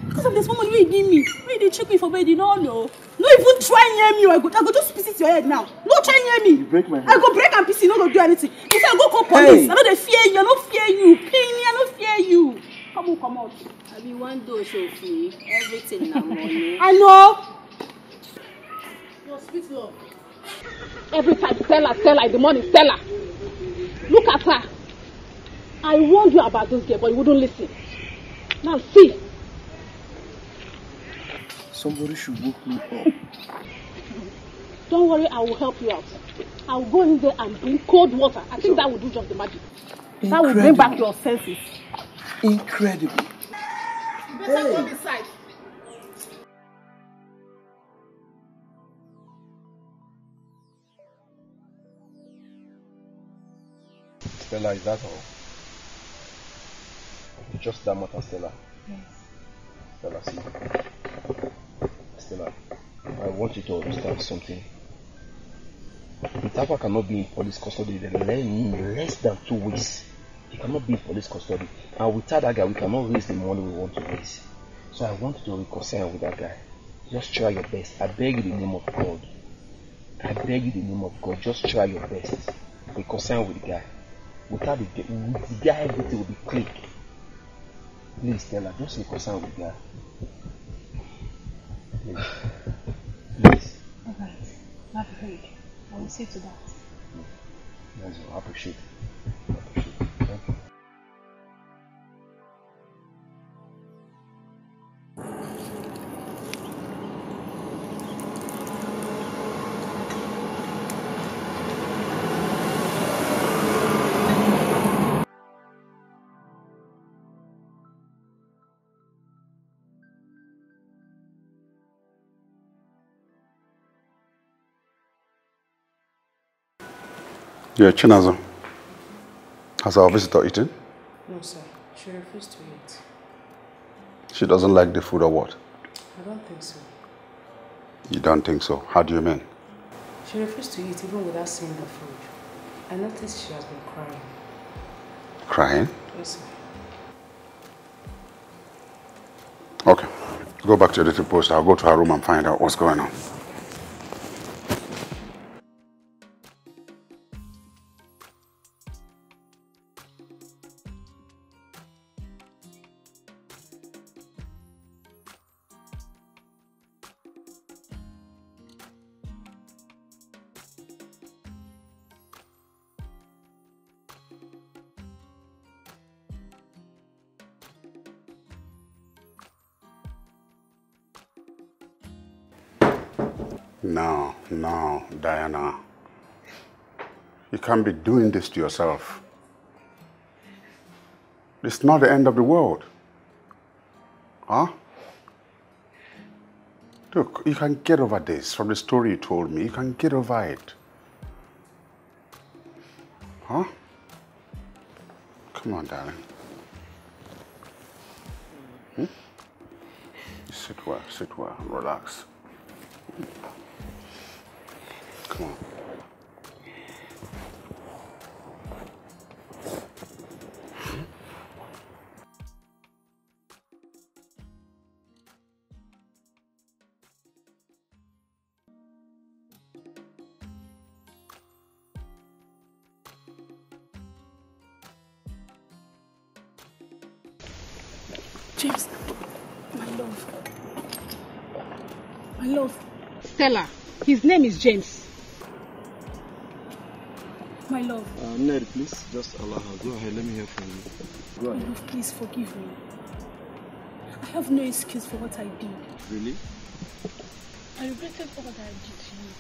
Because of the small money wey you give me, wey you dey trick me for bed, you no know. No even try near me, I go, I go just piss it your head now. No try near me. You break my head. I go break and piss, you no go do anything. If I go call police, hey. I no dey fear you, I no fear you. Pin, I no fear you. Come on, come out. I be one do show fee. Everything na money. I know. Your sweet love. Every time, Stella, Stella, in the morning, Stella. Look at her. I warned you about this girl, but you wouldn't listen. Now see. Somebody should wake me up. Don't worry, I will help you out. I will go in there and bring cold water. I think that will do just the magic. That will bring back your senses. Incredible. You better come inside. Stella, is that all? Just that matter, Stella. Yes. Stella, see. Stella, I want you to understand something. Mutapa cannot be in police custody in le-, in less than two weeks. He cannot be in police custody. And without that guy, we cannot raise the money we want to raise. So I want you to reconcile with that guy. Just try your best. I beg you in the name of God. I beg you in the name of God. Just try your best. Reconcile with the guy. Without the, with the guy, everything will be click. Please, Stella, just reconcile with the guy. Please. Please. All right. I've heard. I will see to that. That's all. I appreciate it. I appreciate it. Thank you. Yeah, Chinazo. Has our visitor eaten? No, sir. She refused to eat. She doesn't like the food or what? I don't think so. You don't think so? How do you mean? She refused to eat even without seeing the food. I noticed she has been crying. Crying? Yes, sir. Okay. Go back to the little post. I'll go to her room and find out what's going on. No, no, Diana. You can't be doing this to yourself. It's not the end of the world. Huh? Look, you can get over this from the story you told me. You can get over it. Huh? Come on, darling. Hmm? Sit well, sit well, relax. Come on. James, my love. My love. Stella, his name is James. My love. Uh, Ned, please just allow her. Go ahead, let me hear from you. Go My ahead. Love, please forgive me. I have no excuse for what I did. Really? I regretted all that I did to you.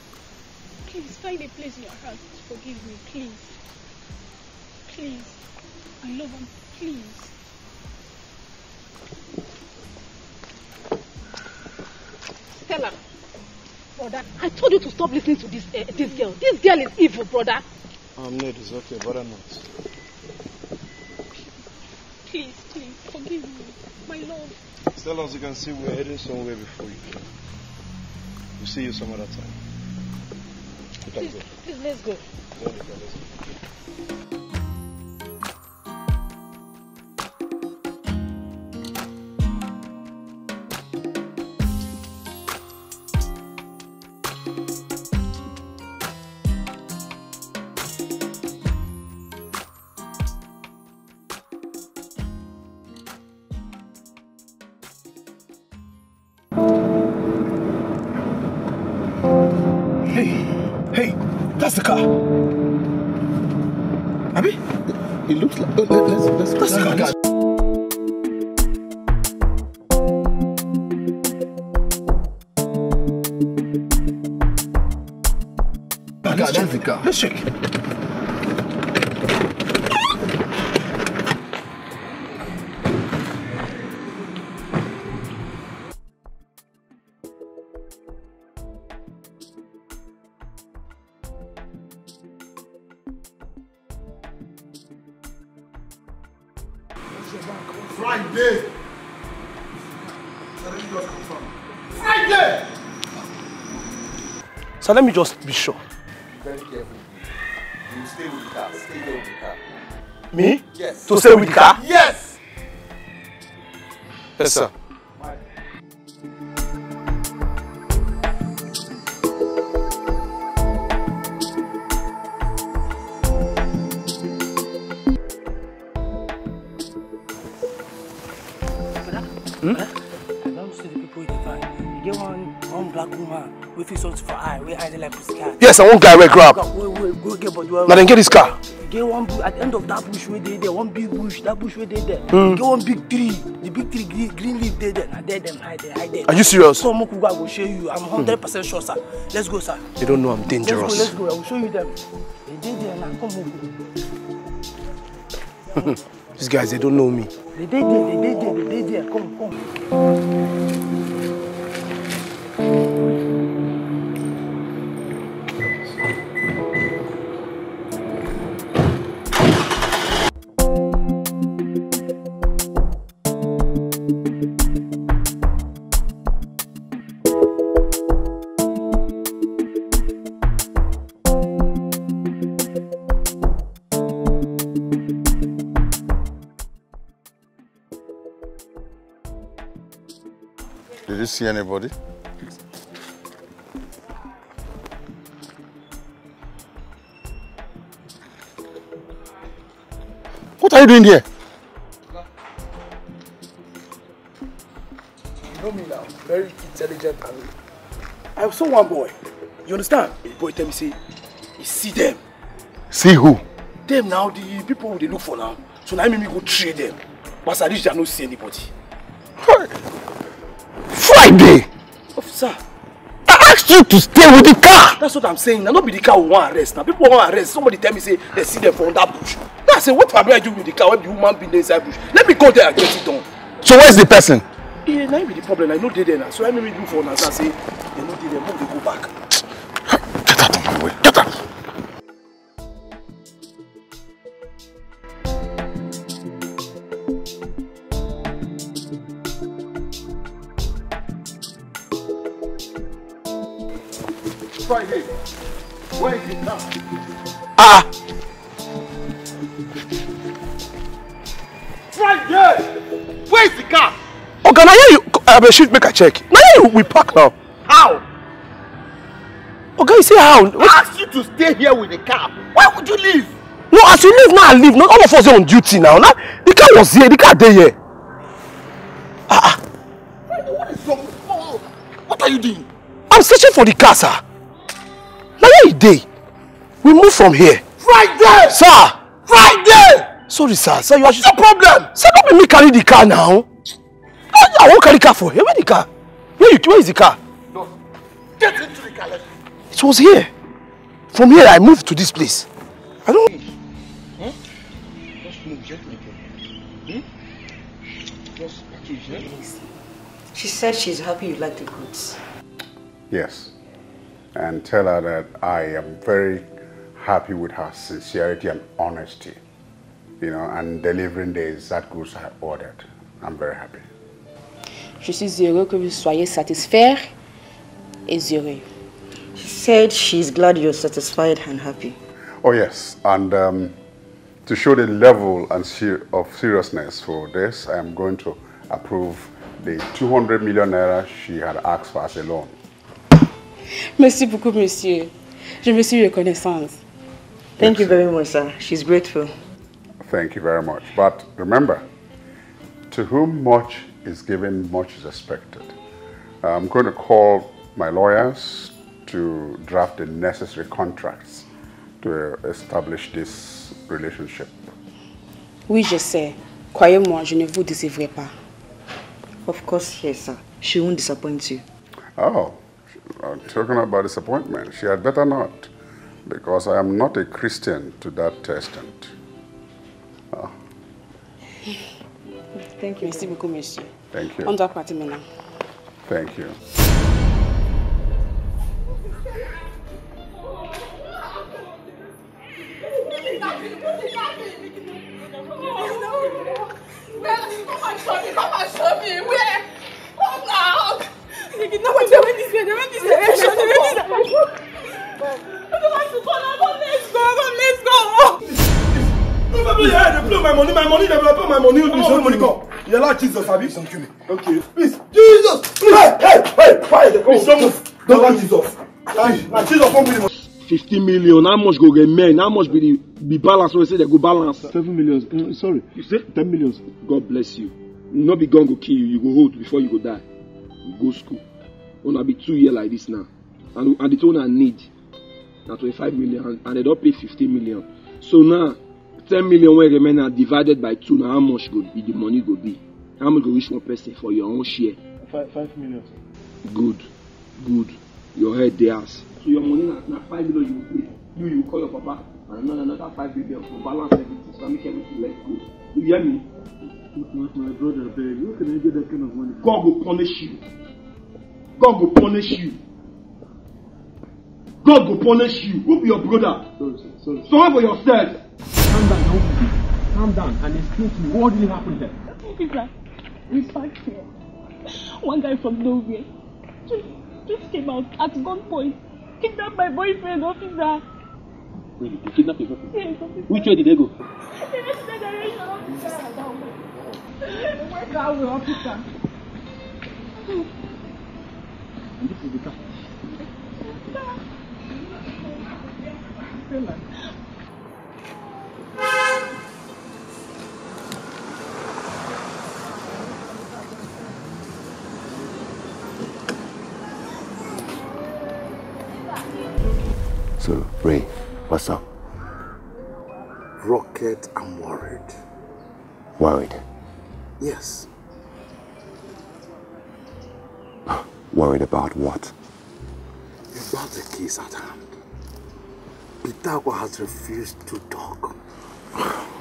Please find a place in your heart to forgive me, please. Please. I love him, please. Stella, brother, I told you to stop listening to this uh, this girl. This girl is evil, brother. Um, Ned, it's okay, bother not. Please, please, forgive me, my love. Stella, as you can see, we're heading somewhere before you came. We'll see you some other time. You can Please, go. please, let's go. Then you can let's go. Hey, hey, that's the car. Abi? It looks like. Oh, let, let's, let's, that's the car. That's the car. Let's check. Friday. Let me just confirm. Friday. So let me just be sure. Very careful. You stay with the car. Stay there with the car. Me? Yes. To stay with the car? Yes. Yes, sir. Hmm? I don't see the people in the van. You get one, one black woman with his sons for eye, we hide like pussycat. Yes, I want guy wey grab. Wait, wait, go get body. Now then get this car. Get one bu- at the end of that bush where they there, one big bush, that bush where they there. Hmm. Get one big tree, the big tree green, green leaf they there. Now there them hide there, hide there. Are you serious? Come, Mokuga go show you. I'm hundred percent sure, sir. Let's go, sir. You don't know I'm Let's go, dangerous. Let's go. I will show you them. They did there now. Come, Mokuga. These guys, they don't know me. They did there, they did there, they did there. Come, come. You see anybody? What are you doing there? You know me now, very intelligent and I saw one boy. You understand? The boy tell me say he see them. See who? Them now, the people they look for now. So now make me go train them. But as I reach there, I no see anybody. Friday! Officer, I asked you to stay with the car. That's what I'm saying. Now not be the car we want arrest. Now people want arrest. Somebody tell me say they see them from that bush. Now I say, what have I do with the car when the woman been there inside bush? Let me go there and get it done. So where's the person? Yeah, now be the problem. I know they there now. So I make me look for now. So I say, they know they there. Make they go back. Get out of my way. Get out. Friday, where is the car? Ah! Friday! Where is the car? Oga, na here you, I be shoot make I check. Na here you we park now. How? Oga, you say how? I asked you to stay here with the car. Why would you leave? No, as you leave now, I leave. Not all of us are on duty now. Now the car was here. The car dey here. Ah, ah. What is wrong? What are you doing? I'm searching for the car, sir. Now where you dey? We move from here. Right there. Sir. Right there. Sorry, sir. Sir, you are. What's the problem? Sir, don't make me carry the car now. I, I won't carry car for here. Where the car? Where you? Where is the car? No. Get into the car. Let's go. It was here. From here, I moved to this place. I don't. Hmm? Just move gently. Hmm? Just package, eh? She said she's happy you like the goods. Yes. And tell her that I am very happy with her sincerity and honesty, you know, and delivering the exact goods I ordered. I'm very happy. Je suis heureux que vous soyez satisfaits et heureux. She said she's glad you're satisfied and happy. Oh, yes. And um, to show the level and ser- of seriousness for this, I am going to approve the two hundred million naira she had asked for as a loan. Merci beaucoup, monsieur. Je me suis reconnaissante. Thank you very much, sir. She's grateful. Thank you very much. But remember, to whom much is given, much is expected. I'm going to call my lawyers to draft the necessary contracts to establish this relationship. Oui, je sais. Croyez-moi, je ne vous décevrai pas. Of course, yes, sir. She won't disappoint you. Oh, uh, talking about disappointment, she had better not, because I am not a Christian to that extent. Ah. Thank you. Merci beaucoup, monsieur. Thank you. On doit partir maintenant. Thank you. Come and show me, come and show me. Where? Come out. They kidnap me. They went this way. They went this way. They went this way. I don't want to follow. Come, let's go. Come, let's go. Don't blow your head. They blow my money. My money. They blow my money. You show money. Come. You allow Jesus, abi? Don't kill me. Okay. Please, Jesus. Please. Hey, hey, hey. Why they come? Please don't move. Don't allow Jesus. Please. Na Jesus won't be the money. Fifty million, how much go remain? How much be the be balance? When say they go balance. Seven million. Mm, sorry. You say? Ten million. God bless you. No be gun go kill you. You go hold before you go die. You go school. Una be two year like this now. And, and the two una need na twenty-five million, and, and they don't pay fifteen million. So now, ten million wey remain na divided by two, na how much go be the money go be? How much go reach one person for your own share? Five, five million, sir. Good, good. Your head dey house. So your money na, na five million you pay. You, you call your papa, and another, another five million to balance everything, so make everything let go. You hear me? My, my brother, beg, where can I get that kind of money? God go punish you. God go punish you. God go punish you. Who be your brother? Sorry, sir. Sorry. Sorry for yourself. Calm down, calm down, and explain to me what really happened there. Officer, we parked here. One guy from nowhere just, just came out at gunpoint, kidnapped my boyfriend, officer. Wait, they kidnapped your boyfriend? Yes, officer. Which way did they go? They went to the direction, officer. Where are we, officer? And this is the car. So, Ray, what's up? Rocket, I'm worried. Worried? Yes. Worried about what? About the case at hand. Peter Akwa has refused to talk.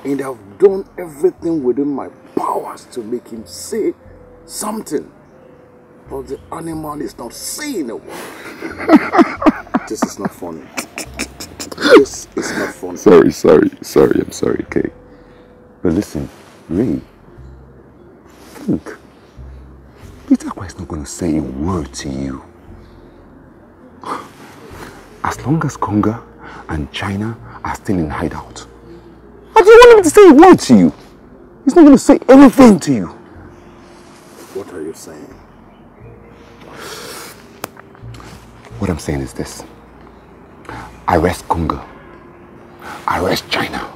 And I've done everything within my powers to make him say something. But the animal is not saying a word. This is not funny. This is not funny. Sorry, sorry, sorry. I'm sorry, okay? But listen, Ray, think. Peter Akwa is not going to say a word to you. As long as Konga and China are still in hideout, I don't want him to say a word to you. He's not going to say anything to you. What are you saying? What I'm saying is this. Arrest Konga. Arrest China.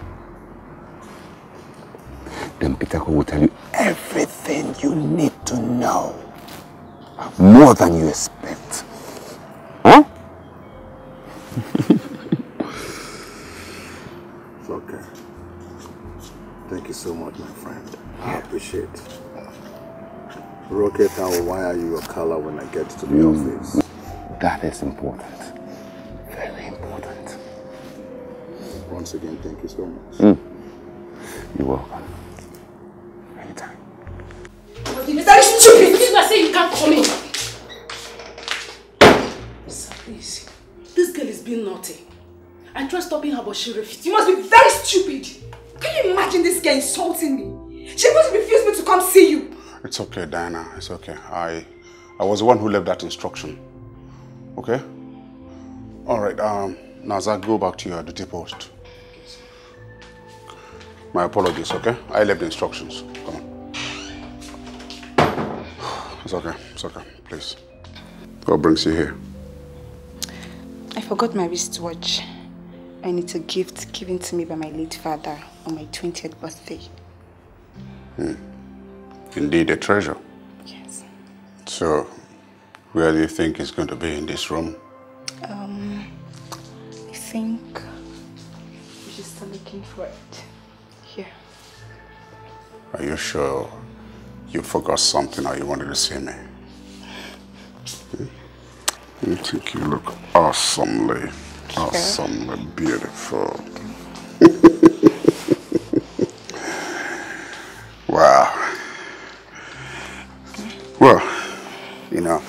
Then Peter Akwa will tell you everything you need to know. More than you expect. Huh? It's okay. Thank you so much, my friend. I appreciate it. Rocket, I'll wire you your color when I get to the office. That is important. Very important. Once again, thank you so much. You're welcome. Anytime. You're very stupid. This is why I say you can't come in. Sir, please. This girl is being naughty. I tried stopping her, but she refused. You must be very stupid. Can you imagine this girl insulting me? She must refuse me to come see you. It's okay, Diana. It's okay. I, I was the one who left that instruction. Okay? All right. Um, Naza, go back to your duty post. My apologies. Okay? I left the instructions. Come on. It's okay. It's okay. Please. What brings you here? I forgot my wristwatch. And it's a gift given to me by my late father on my twentieth birthday. Indeed, a treasure. Yes. So, where do you think it's going to be, in this room? Um, I think we should start looking for it here. Are you sure you forgot something or you wanted to see me? Hmm? I think you look awesomely, awesomely beautiful. Wow. Well, you know,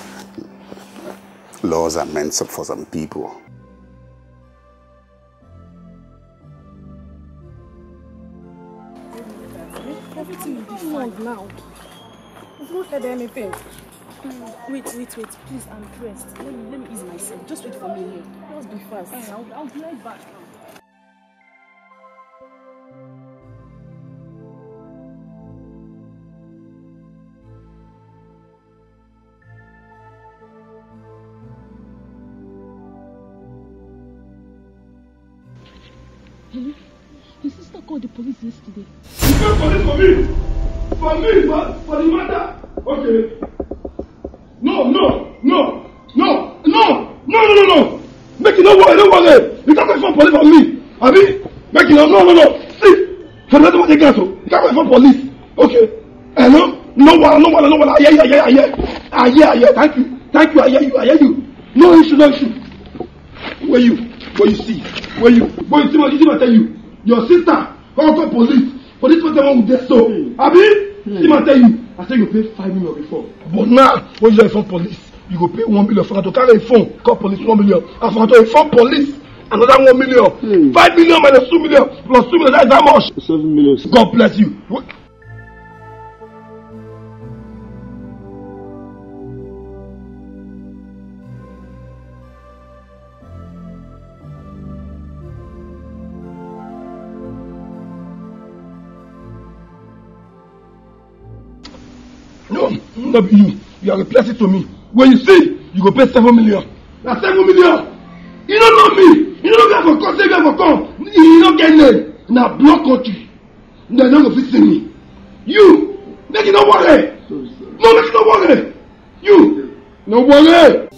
laws are meant for some people. Everything will be fine now. You've not heard anything. Wait, wait, wait. Please, I'm pressed. Let me, let me ease myself. Just wait for me here. Just be fast. Eh, I'll, I'll be right back. Hello? Your sister called the police yesterday. You call police for me? For me? For, for the matter? Okay. No, no, no, no, no, no, no, no, no, no. Make you no worry, no worry. You can't call police for me. Abi? Make you no, no, no, no. See, for the matter, you can't call police. Okay. Hello? No one, no one, no one. I hear you, I hear you, I hear you. I hear, I hear. Thank you, thank you. I hear you, I hear you. No issue, no issue. Where you? Where you see? Where you? Where you see? What you see? I tell you, your sister call, call police for this matter. One dey so. Abi? See, I tell you, I say you pay five million before, but now when you inform police, you go pay one million for to carry a phone, call police one million, and for to inform police, another one million. Five million minus two million plus two million, that is how much? Seven million. God bless you. What? No, no be you. You are replacing to me. When you see, You go pay seven million. Na seven million. You no know me. You no know me for come. Say me for come. You no get name. Na block country. Dem no go fit see me. You, make you no worry. No, make you no worry. You, no worry.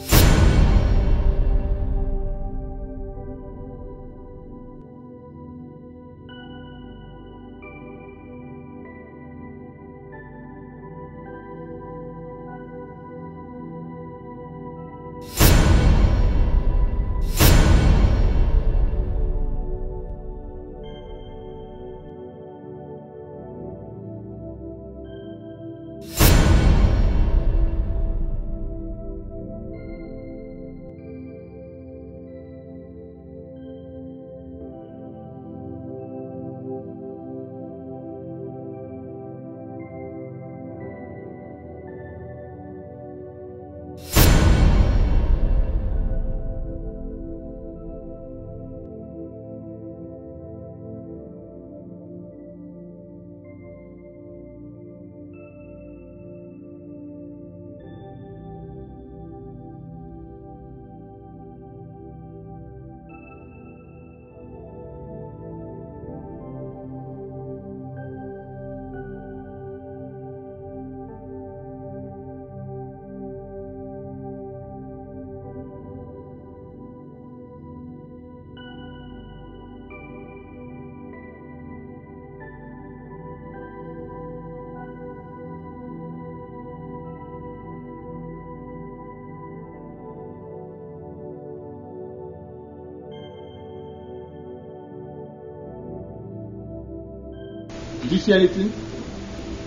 Did you see anything?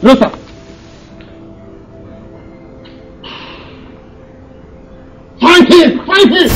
No, sir. Find him! Find him!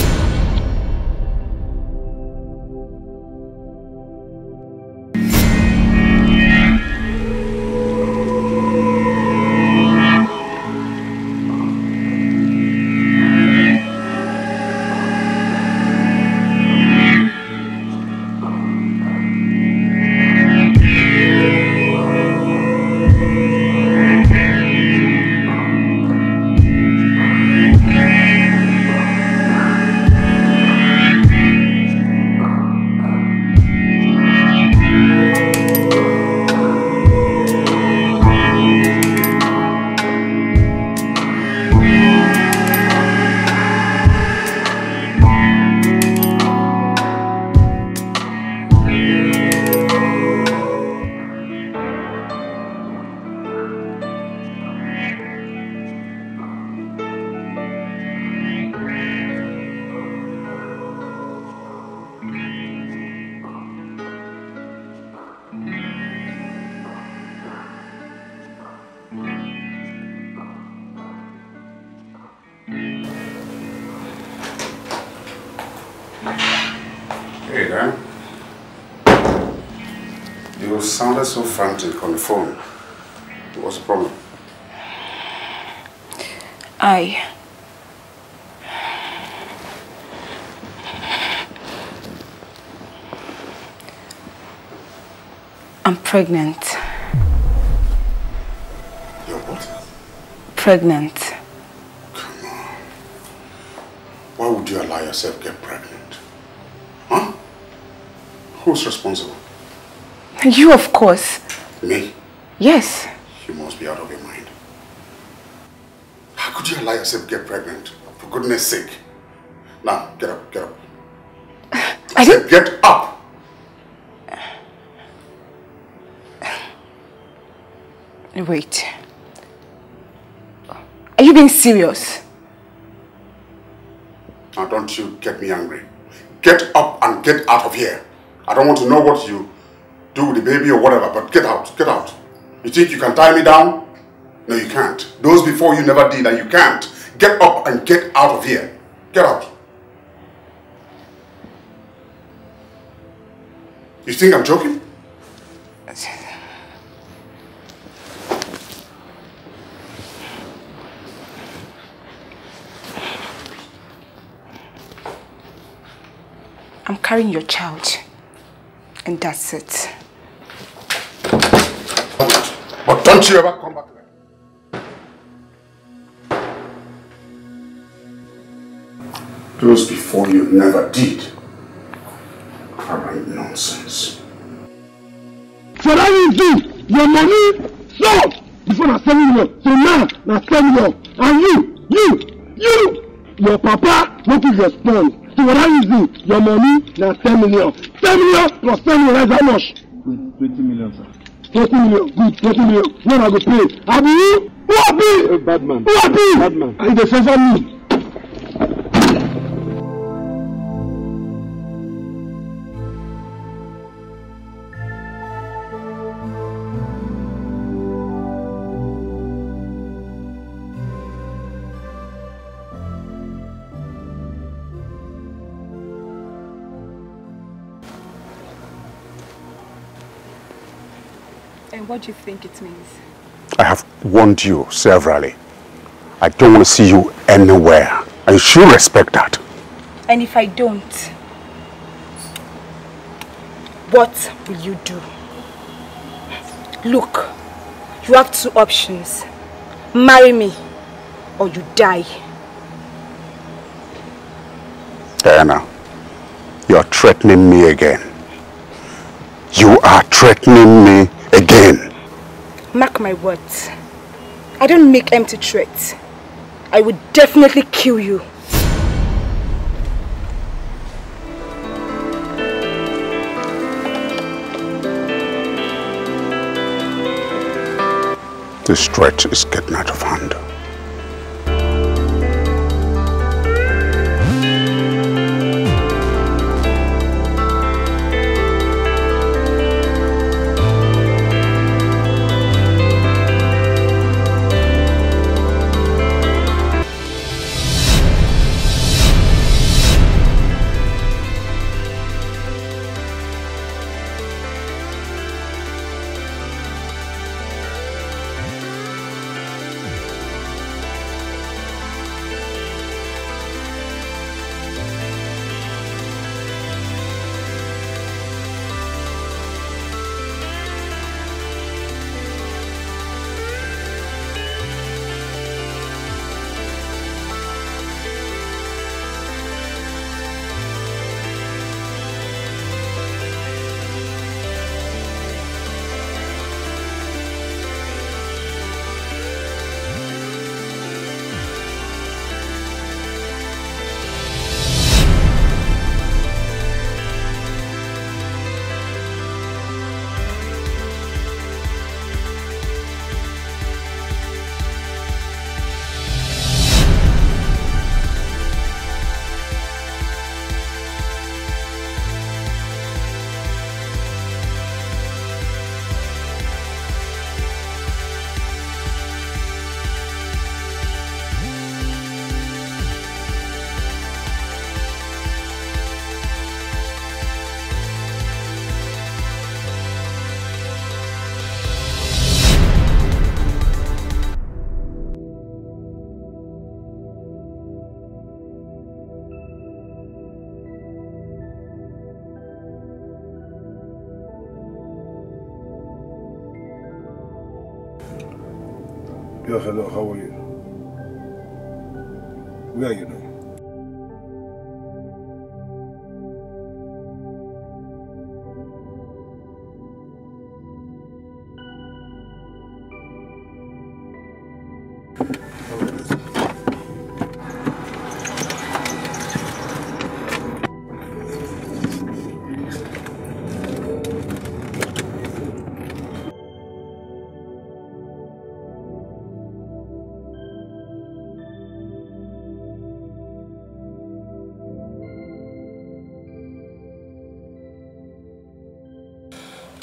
Hey, Dan. You sounded so frantic on the phone. What's the problem? I I'm pregnant. You're what? Pregnant. Come on. Why would you allow yourself get pregnant? Huh? Who's responsible? You, of course. Me? Yes. You must be out of your mind. How could you allow yourself to get pregnant? For goodness sake. Now, get up, get up. I I said, didn't get up! Wait. Are you being serious? Now, don't you get me angry. Get up and get out of here. I don't want to know what you do with the baby or whatever, but get out, get out. You think you can tie me down? No, you can't. Those before you never did, and you can't. Get up and get out of here. Get out. You think I'm joking? I'm carrying your child, and that's it. But don't you ever come back to that. Those before you never did. Arrant nonsense. For that reason, your money, so before na seven million, so now na ten million. And you, you, you, your papa no fit respond. So for that reason, your money na ten million. Ten million plus ten million is how much? Twenty million, sir. Twenty million, good, twenty million. When I go pay? Abi you? Who abi? Bad man. Who abi? Bad man. And you dey suffer me. And what do you think it means? I have warned you severally. I don't want to see you anywhere. And you should respect that. And if I don't, what will you do? Look, you have two options. Marry me or you die. Diana, you're threatening me again. You are threatening me again. Mark my words. I don't make empty threats. I will definitely kill you. This threat is getting out of hand. Yeah, hello, how are you? Where are you now?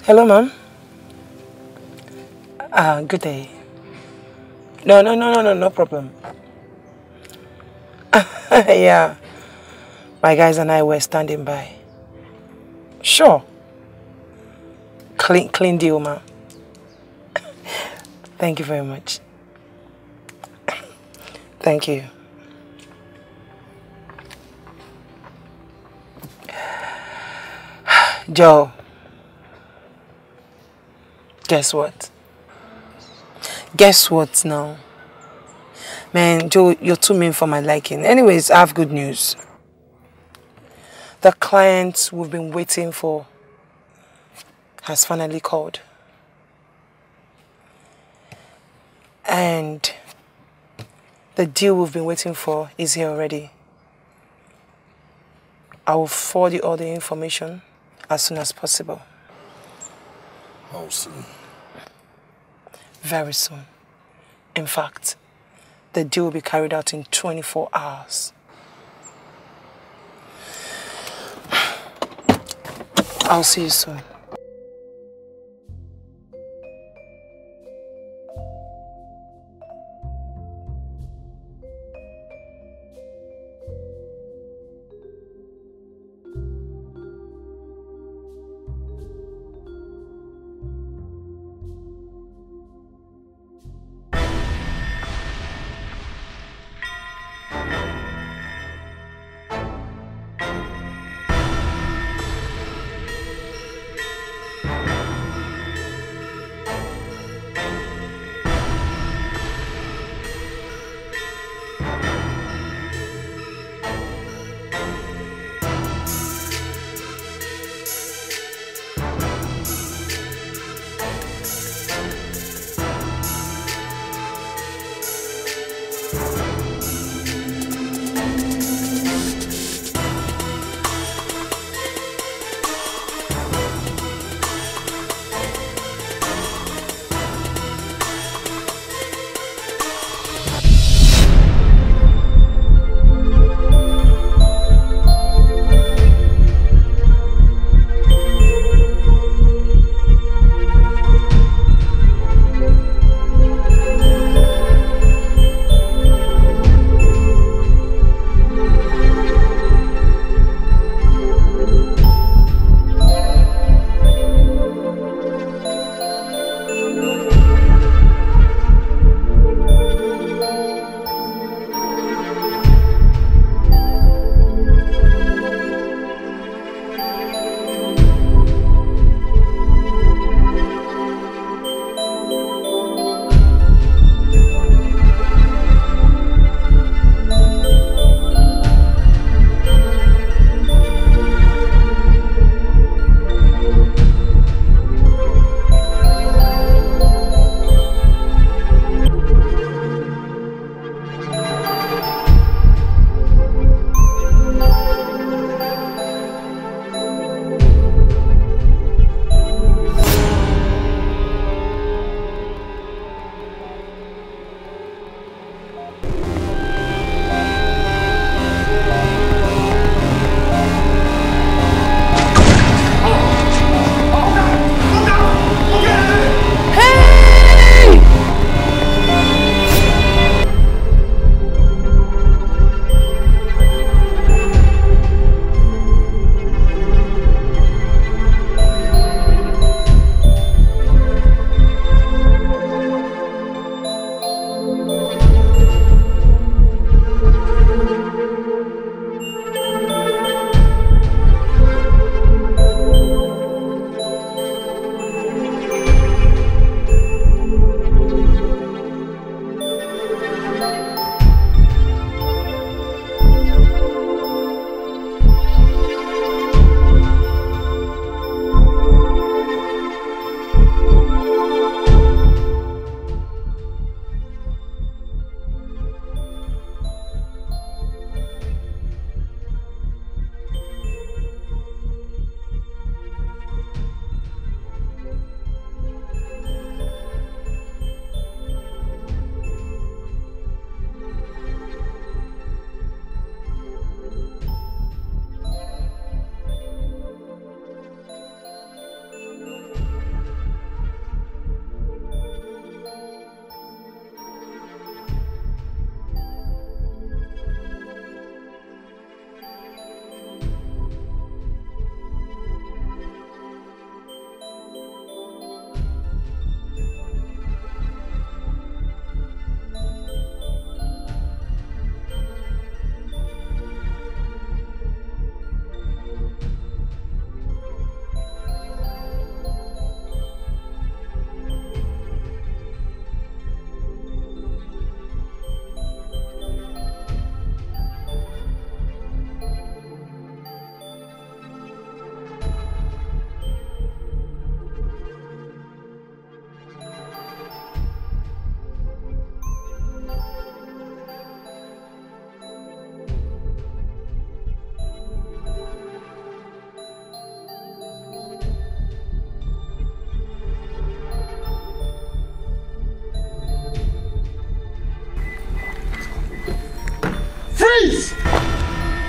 Hello, ma'am. Ah, good day. No, no, no, no, no, no problem. Yeah, my guys and I were standing by. Sure. Clean, clean deal, ma'am. Thank you very much. Thank you. Joe, guess what? Guess what now? Man, Joe, you're too mean for my liking. Anyways, I have good news. The client we've been waiting for has finally called. And the deal we've been waiting for is here already. I will forward you all the information as soon as possible. How soon? Very soon. In fact, the deal will be carried out in twenty-four hours. I'll see you soon.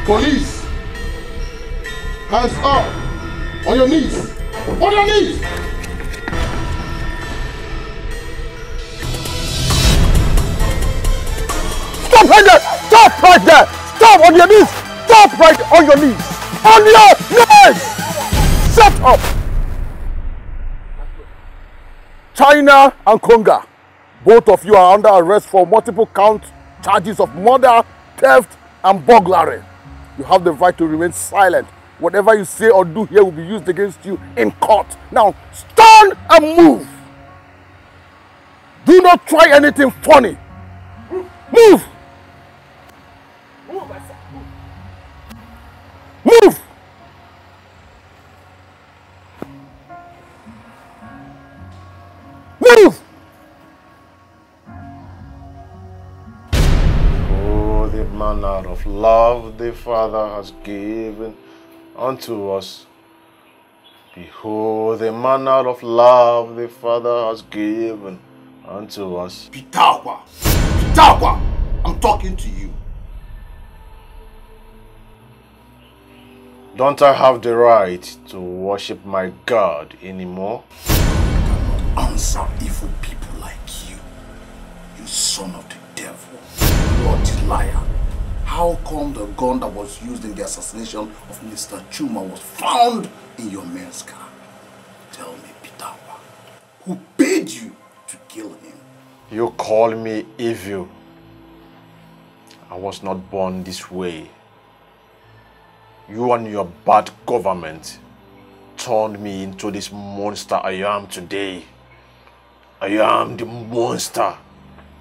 Police! Hands up! On your knees! On your knees! Stop right there! Stop right there! Stop on your knees! Stop right on your knees! On your knees! Shut up! China and Conga, both of you are under arrest for multiple count charges of murder, theft, and burglary. You have the right to remain silent. Whatever you say or do here will be used against you in court. Now, stand and move. Do not try anything funny. Move. Move. Move. Oh, the manner of love the Father has given unto us. Behold, the manner of love the Father has given unto us. Peter Akwa! Peter Akwa! I'm talking to you. Don't I have the right to worship my God anymore? You cannot answer evil people like you, you son of the devil, bloody liar. How come the gun that was used in the assassination of Mister Chuma was found in your man's car? Tell me, Peter Akwa, who paid you to kill him? You call me evil. I was not born this way. You and your bad government turned me into this monster I am today. I am the monster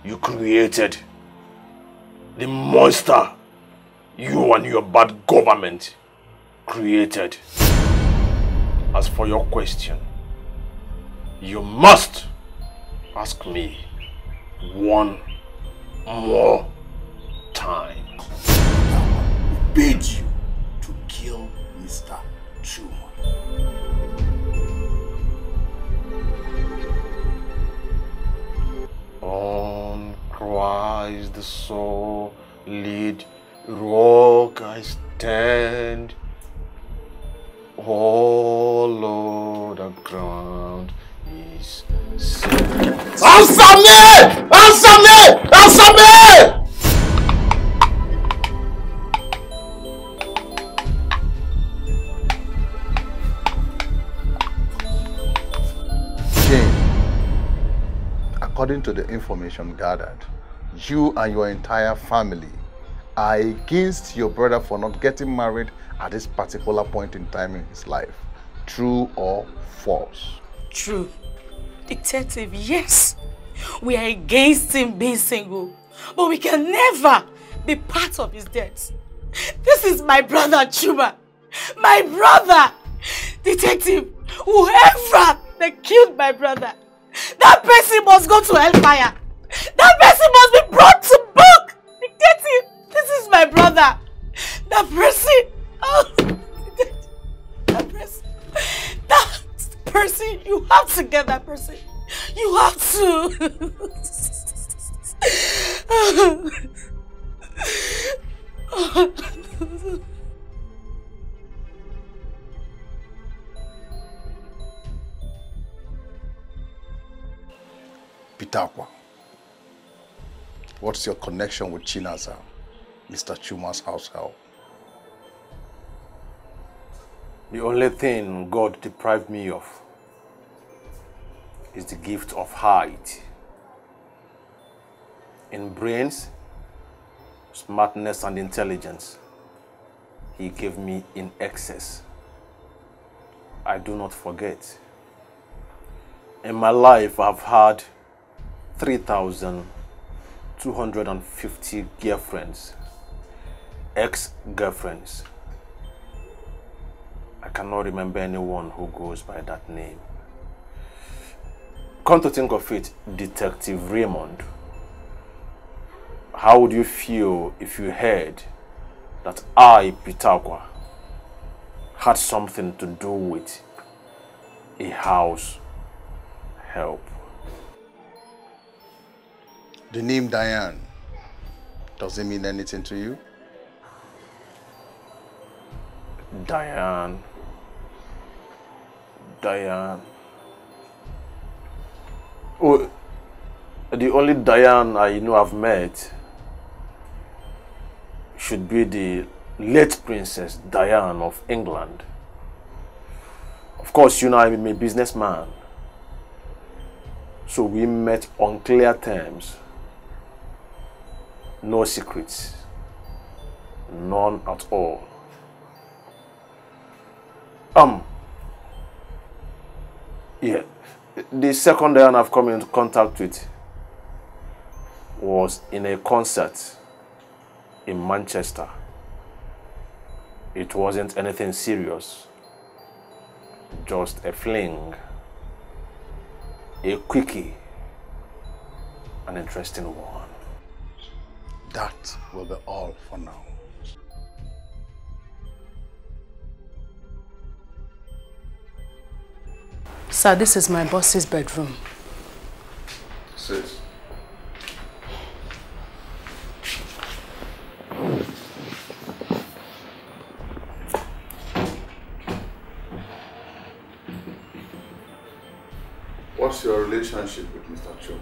you created. The monster you and your bad government created. As for your question, you must ask me one more time. Who paid you to kill Mister Chuma? On Christ the solid rock I stand. All other ground is sinking. Answer me! Answer me! Answer me! Jane, according to the information gathered, you and your entire family are against your brother for not getting married at this particular point in time in his life. True or false? True. Detective, yes. We are against him being single, but we can never be part of his death. This is my brother, Chuma. My brother! Detective, whoever that killed my brother, that person must go to hellfire. That person must be brought to book. Detective, this is my brother. That person. Oh, that person. That person. You have to get that person. You have to. Peter Akwa, what's your connection with Chinaza, Mister Chuma's house help? The only thing God deprived me of is the gift of height. In brains, smartness, and intelligence, He gave me in excess. I do not forget. In my life, I've had three thousand two hundred and fifty girlfriends, ex-girlfriends. I cannot remember anyone who goes by that name. Come to think of it, Detective Raymond, how would you feel if you heard that I, Peter Akwa, had something to do with a house help? The name Diane, does it mean anything to you? Diane. Diane. Oh, the only Diane I know I've met should be the late Princess Diane of England. Of course, you know I'm a businessman. So we met on clear terms. No secrets. None at all. Um, yeah. The second Diane I've come into contact with was in a concert in Manchester. It wasn't anything serious, just a fling, a quickie, an interesting one. That will be all for now. Sir, this is my boss's bedroom. Sit. What's your relationship with Mister Chuma?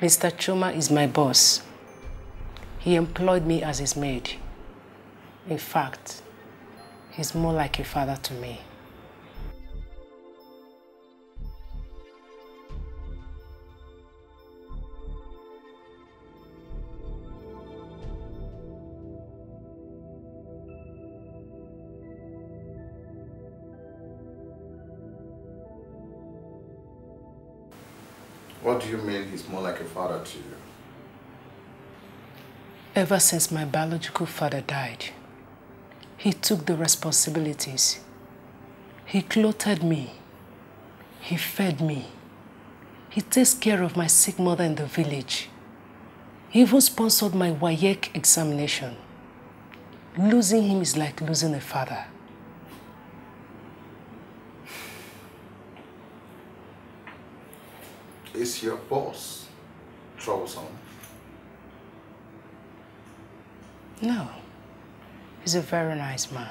Mister Chuma is my boss. He employed me as his maid. In fact, he's more like a father to me. What do you mean he's more like a father to you? Ever since my biological father died, he took the responsibilities. He clothed me. He fed me. He takes care of my sick mother in the village. He even sponsored my WAEC examination. Losing him is like losing a father. Is your boss troublesome? No. He's a very nice man.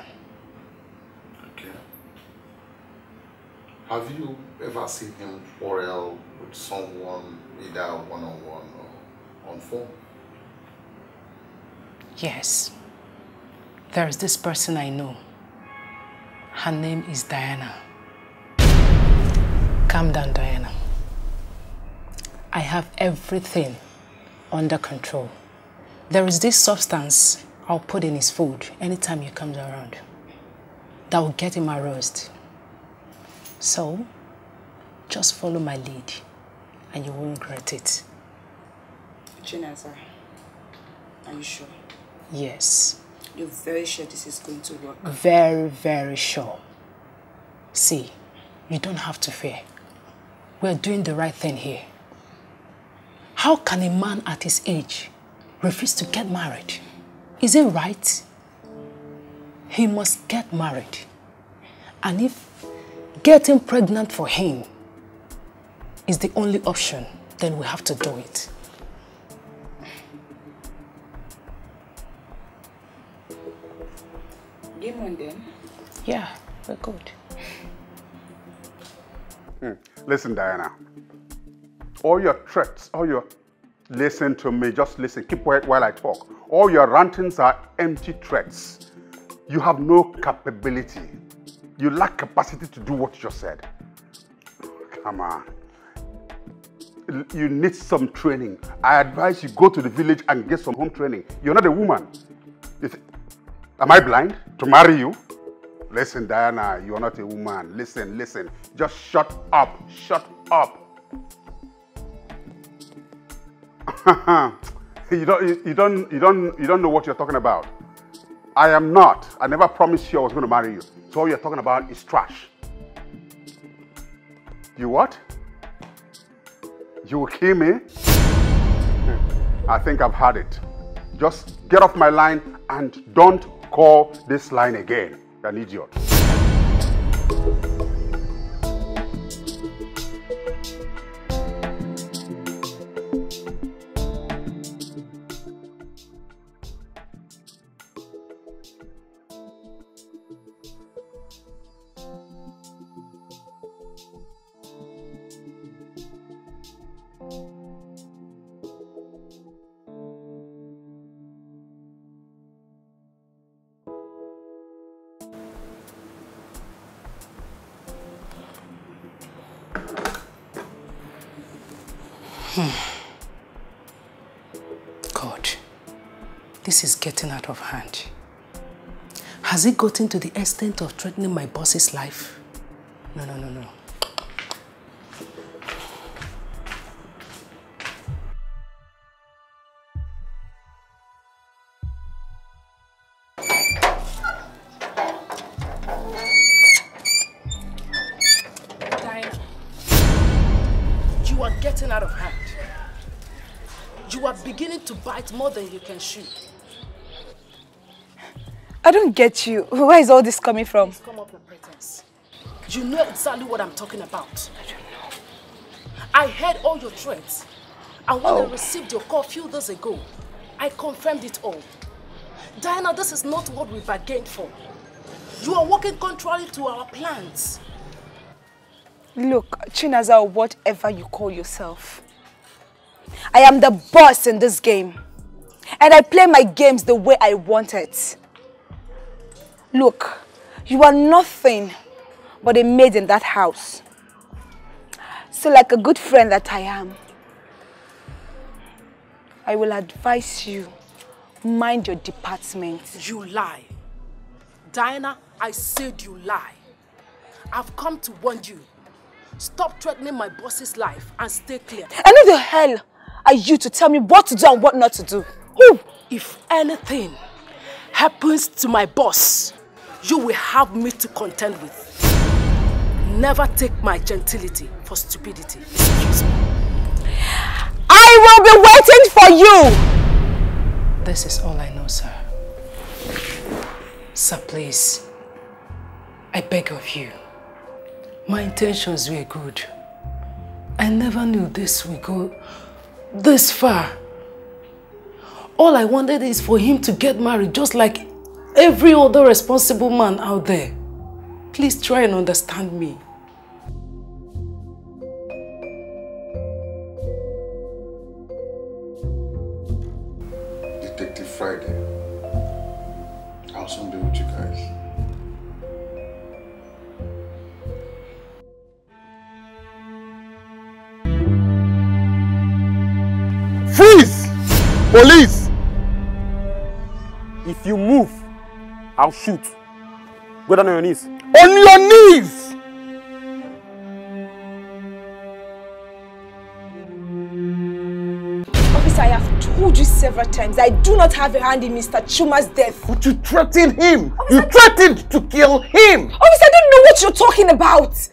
Okay. Have you ever seen him quarrel with someone, either one-on-one or on phone? Yes. There's this person I know. Her name is Diana. Calm down, Diana. I have everything under control. There is this substance I'll put in his food anytime he comes around that will get him aroused. So, just follow my lead and you won't regret it. Chinaza, are you sure? Yes. You're very sure this is going to work? Very, very sure. See, you don't have to fear. We're doing the right thing here. How can a man at his age refuse to get married? Is it right? He must get married. And if getting pregnant for him is the only option, then we have to do it. Game on then. Yeah, we're good. Hmm. Listen, Diana. All your threats, all your... Listen to me, just listen. Keep quiet while I talk. All your rantings are empty threats. You have no capability. You lack capacity to do what you just said. Come on. You need some training. I advise you go to the village and get some home training. You're not a woman. Am I blind to marry you? Listen, Diana, you are not a woman. Listen, listen. Just shut up. Shut up. you don't you, you don't you don't you don't know what you're talking about. I am not. I never promised you I was going to marry you. So all you're talking about is trash. You what? You will kill me? I think I've had it. Just get off my line and don't call this line again. You're an idiot. God, this is getting out of hand. Has it gotten to the extent of threatening my boss's life? No, no, no, no. You are getting out of hand. You are beginning to bite more than you can chew. I don't get you. Where is all this coming from? Come up with pretense. You know exactly what I'm talking about. I don't know. I heard all your threats. And when I Oh. received your call a few days ago, I confirmed it all. Diana, this is not what we bargained for. You are working contrary to our plans. Look, Chinaza, whatever you call yourself, I am the boss in this game. And I play my games the way I want it. Look, you are nothing but a maid in that house. So, like a good friend that I am, I will advise you, mind your department. You lie. Diana, I said you lie. I've come to warn you. Stop threatening my boss's life and stay clear. And who the hell are you to tell me what to do and what not to do? Who? If anything happens to my boss, you will have me to contend with. Never take my gentility for stupidity. Excuse me. I will be waiting for you. This is all I know, sir. Sir, please. I beg of you. My intentions were good. I never knew this would go this far. All I wanted is for him to get married just like every other responsible man out there. Please try and understand me. Detective Friday, I'll soon be with you guys. Freeze! Police! If you move, I'll shoot. Go down on your knees. On your knees! Officer, I have told you several times I do not have a hand in Mister Chuma's death. But you threatened him. Officer, you threatened to kill him. Officer, I don't know what you're talking about.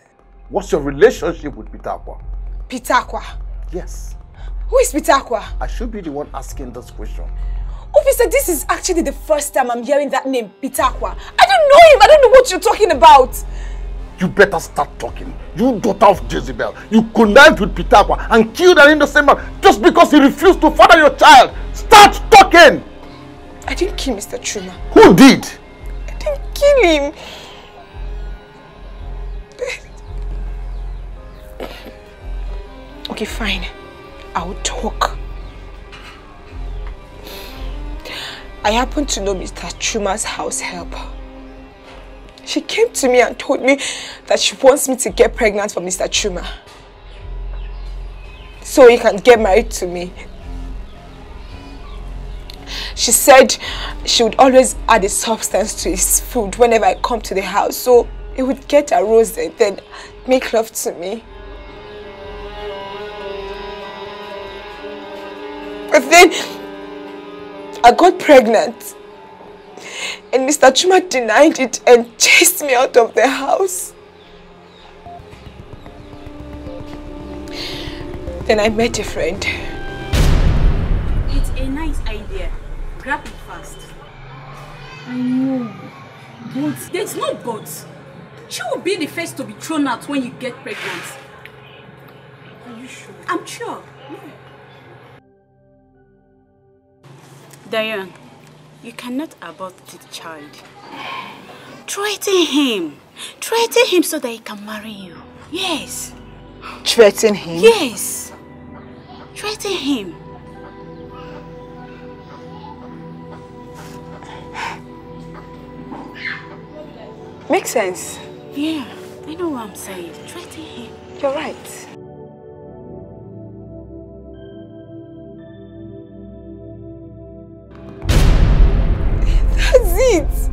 What's your relationship with Peter Aqua? Peter Aqua? Yes. Who is Peter Aqua? I should be the one asking this question. Officer, this is actually the first time I'm hearing that name, Peter Aqua. I don't know him. I don't know what you're talking about. You better start talking. You daughter of Jezebel. You connived with Peter Aqua and killed an innocent man just because he refused to father your child. Start talking! I didn't kill Mister Chuma. Who did? I didn't kill him. Okay, fine. I'll talk. I happen to know Mister Chuma's house help. She came to me and told me that she wants me to get pregnant for Mister Chuma so he can get married to me. She said she would always add a substance to his food whenever I come to the house, so he would get a rose and then make love to me. But then I got pregnant, and Mister Chuma denied it and chased me out of the house. Then I met a friend. It's a nice idea. Grab it fast. I know. But there's no but. She will be the first to be thrown out when you get pregnant. Are you sure? I'm sure. Yeah. Diane, you cannot abort the child. Threaten him. Threaten him so that he can marry you. Yes. Threaten him? Yes. Threaten him. Makes sense. Yeah, I know what I'm saying. Threaten him. You're right. it.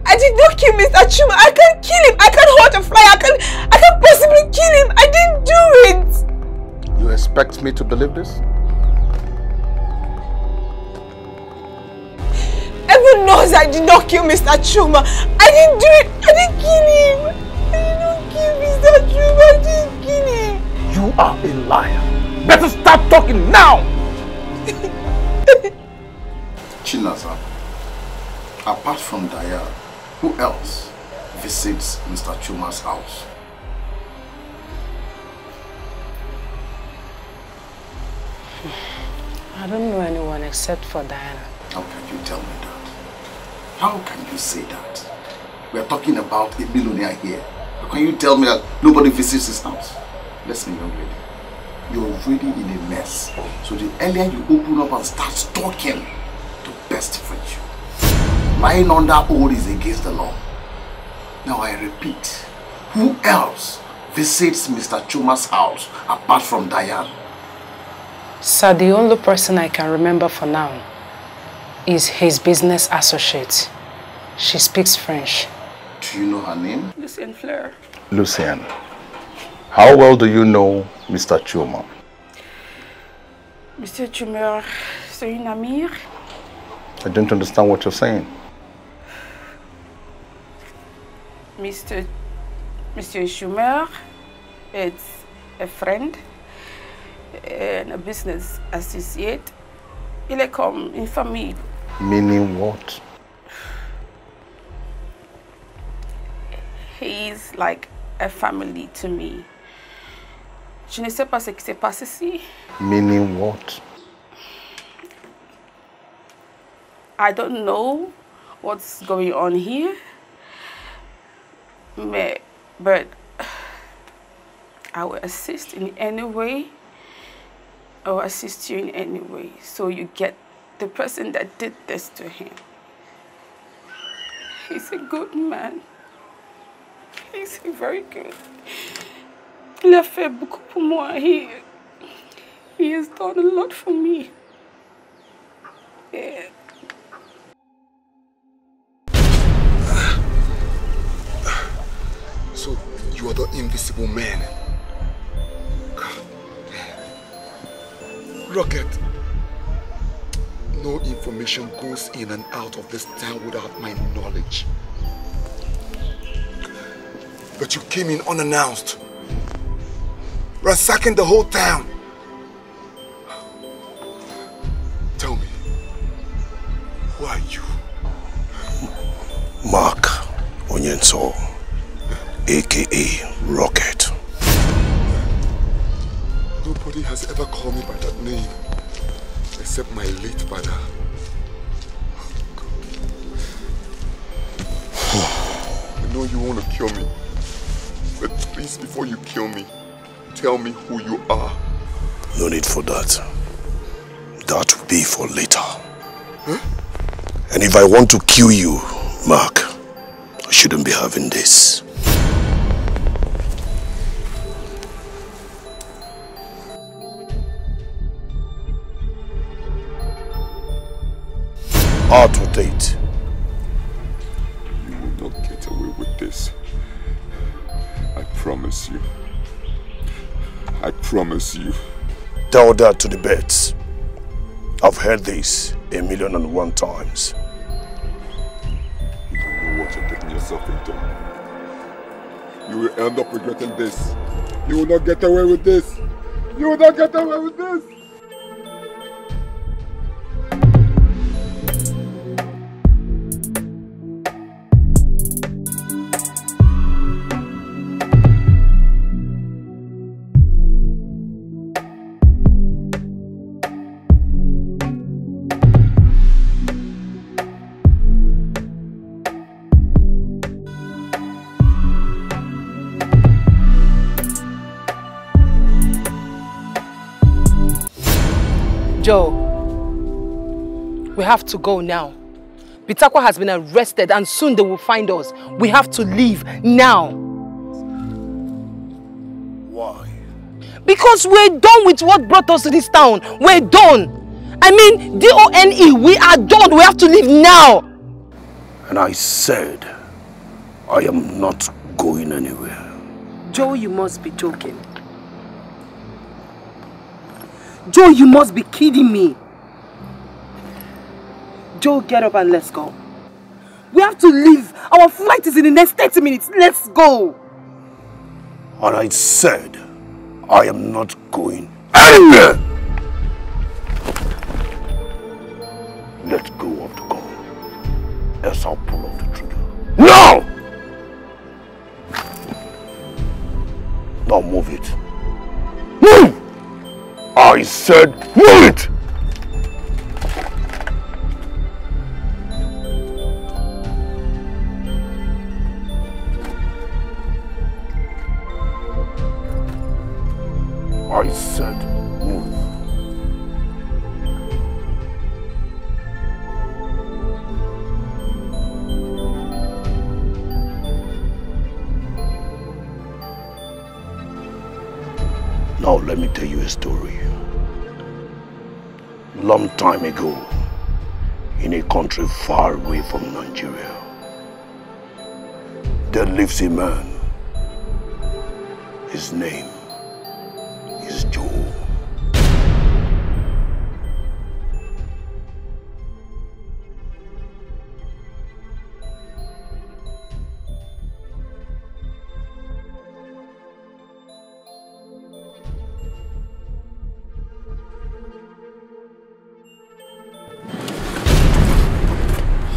I did not kill Mister Chuma. I can't kill him. I can't hurt a fly. I can't, I can't possibly kill him. I didn't do it. You expect me to believe this? Everyone knows I did not kill Mister Chuma. I didn't do it. I didn't kill him. I did not kill Mister Chuma. I didn't kill him. You are a liar. Better start talking now! Chinaza, apart from Diane, who else visits Mister Chuma's house? I don't know anyone except for Diana. How can you tell me that? How can you say that? We are talking about a millionaire here. How can you tell me that nobody visits his house? Listen, young lady, you're already in a mess. So the earlier you open up and start talking, the best for you. Lying under oath is against the law. Now I repeat, who else visits Mister Chuma's house apart from Diane? Sir, the only person I can remember for now is his business associate. She speaks French. Do you know her name? Lucien Fleur. Lucien, how well do you know Mister Chuma? Mister Chuma, c'est un ami. I don't understand what you're saying. Mister Mister Chuma, it's a friend and a business associate. Il est comme une famille. Meaning what? He's like a family to me. Je ne sais pas ce qui s'est passé ici. Meaning what? I don't know what's going on here. Mais, but I will assist in any way. I will assist you in any way. So you get the person that did this to him. He's a good man. He's very good. Il a fait beaucoup pour moi. He, he has done a lot for me. Yeah. So, you are the invisible man. God. Rocket. No information goes in and out of this town without my knowledge. But you came in unannounced, ransacking the whole town. Tell me, who are you? Mark Onyenso, A K A Rocket. Nobody has ever called me by that name except my late father. I know you want to kill me, but please, before you kill me, tell me who you are. No need for that. That will be for later. Huh? And if I want to kill you, Mark, I shouldn't be having this. Out with it. You will not get away with this. I promise you. I promise you. Tell that to the birds. I've heard this a million and one times. You don't know what you're getting yourself into. You will end up regretting this. You will not get away with this. You will not get away with this. Joe, we have to go now. Bitakwa has been arrested and soon they will find us. We have to leave now. Why? Because we're done with what brought us to this town. We're done. I mean, D O N E, we are done. We have to leave now. And I said, I am not going anywhere. Joe, you must be joking. Joe, you must be kidding me. Joe, get up and let's go. We have to leave. Our flight is in the next thirty minutes. Let's go. And I said, I am not going anywhere. Let go of the gun, else I'll pull off the trigger. No! Now move it. Move! I said move it! I said move. Now let me tell you a story. Long time ago, in a country far away from Nigeria, there lives a man. His name is Joe.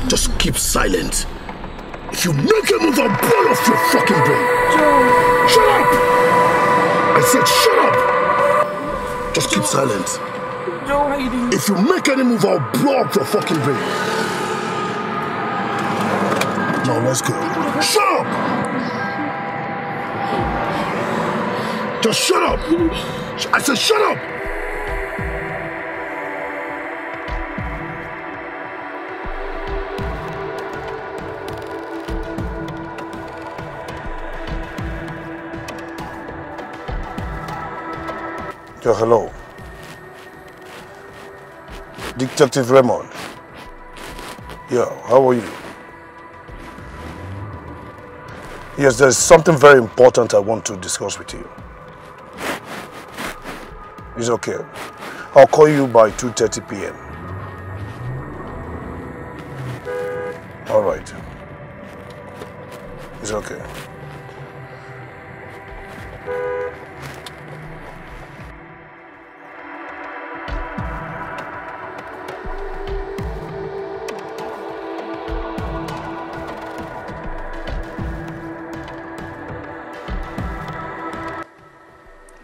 Just keep silent. If you make a move, I'll blow off your fucking brain. Shut up! I said shut up! Just keep silent. If you make any move, I'll blow up your fucking brain. Now let's go. Shut up! Just shut up! I said shut up! Yeah, hello. Detective Raymond. Yeah, how are you? Yes, there's something very important I want to discuss with you. It's okay. I'll call you by two thirty p m. All right. It's okay.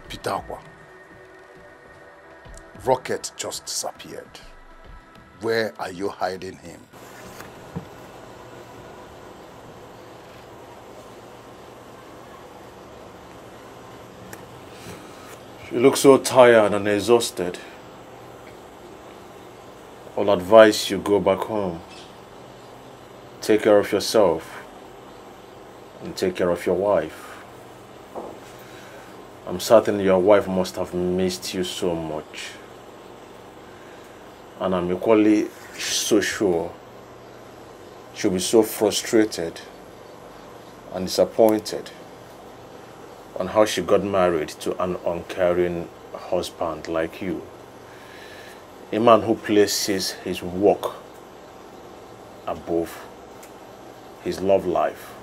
Peter Akwa, Rocket just disappeared. Where are you hiding him? You look so tired and exhausted. I'll advise you go back home. Take care of yourself and take care of your wife. I'm certain your wife must have missed you so much. And I'm equally so sure she'll be so frustrated and disappointed on how she got married to an uncaring husband like you. A man who places his work above his love life.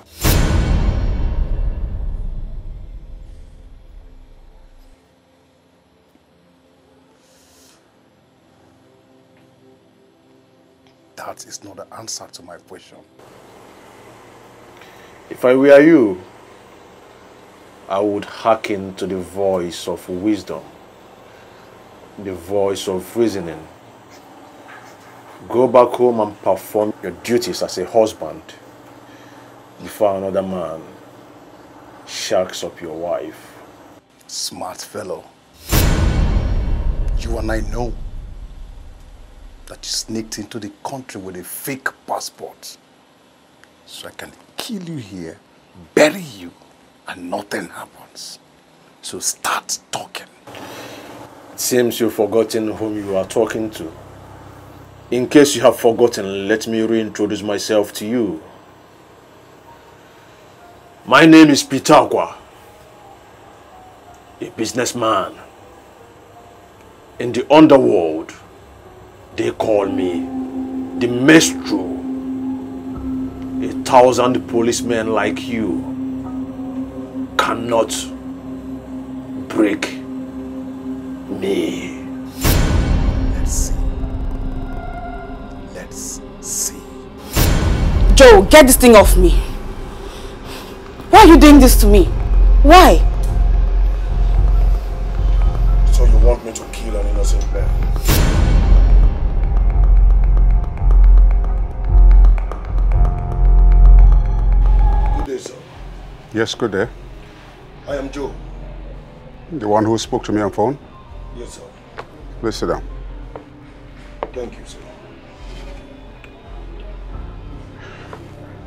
That is not the answer to my question. If I were you, I would hearken to the voice of wisdom, the voice of reasoning. Go back home and perform your duties as a husband before another man shacks up your wife. Smart fellow. You and I know that you sneaked into the country with a fake passport. So I can kill you here, bury you, and nothing happens. So start talking. It seems you've forgotten whom you are talking to. In case you have forgotten, let me reintroduce myself to you. My name is Peter Akwa, a businessman. In the underworld, they call me the maestro. A thousand policemen like you cannot break me. Let's see. Let's see. Joe, get this thing off me. Why are you doing this to me? Why? So you want me to kill an innocent man? Good day, sir. Yes, good day. I am Joe. The one who spoke to me on phone? Yes, sir. Please sit down. Thank you, sir.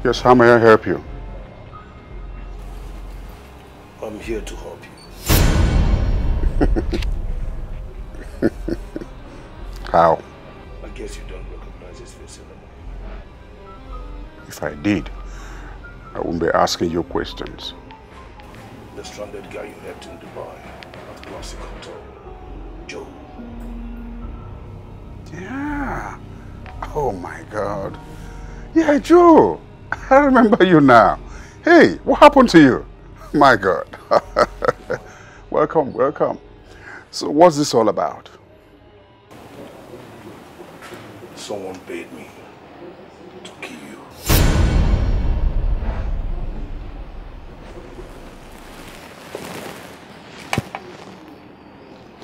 Yes, how may I help you? I'm here to help you. How? I guess you don't recognize this face anymore. If I did, I wouldn't be asking you questions. The stranded guy you left in Dubai at Classic Hotel. Joe. Yeah. Oh my God. Yeah, Joe. I remember you now. Hey, what happened to you? My God. Welcome, welcome. So, what's this all about? Someone paid me to kill you.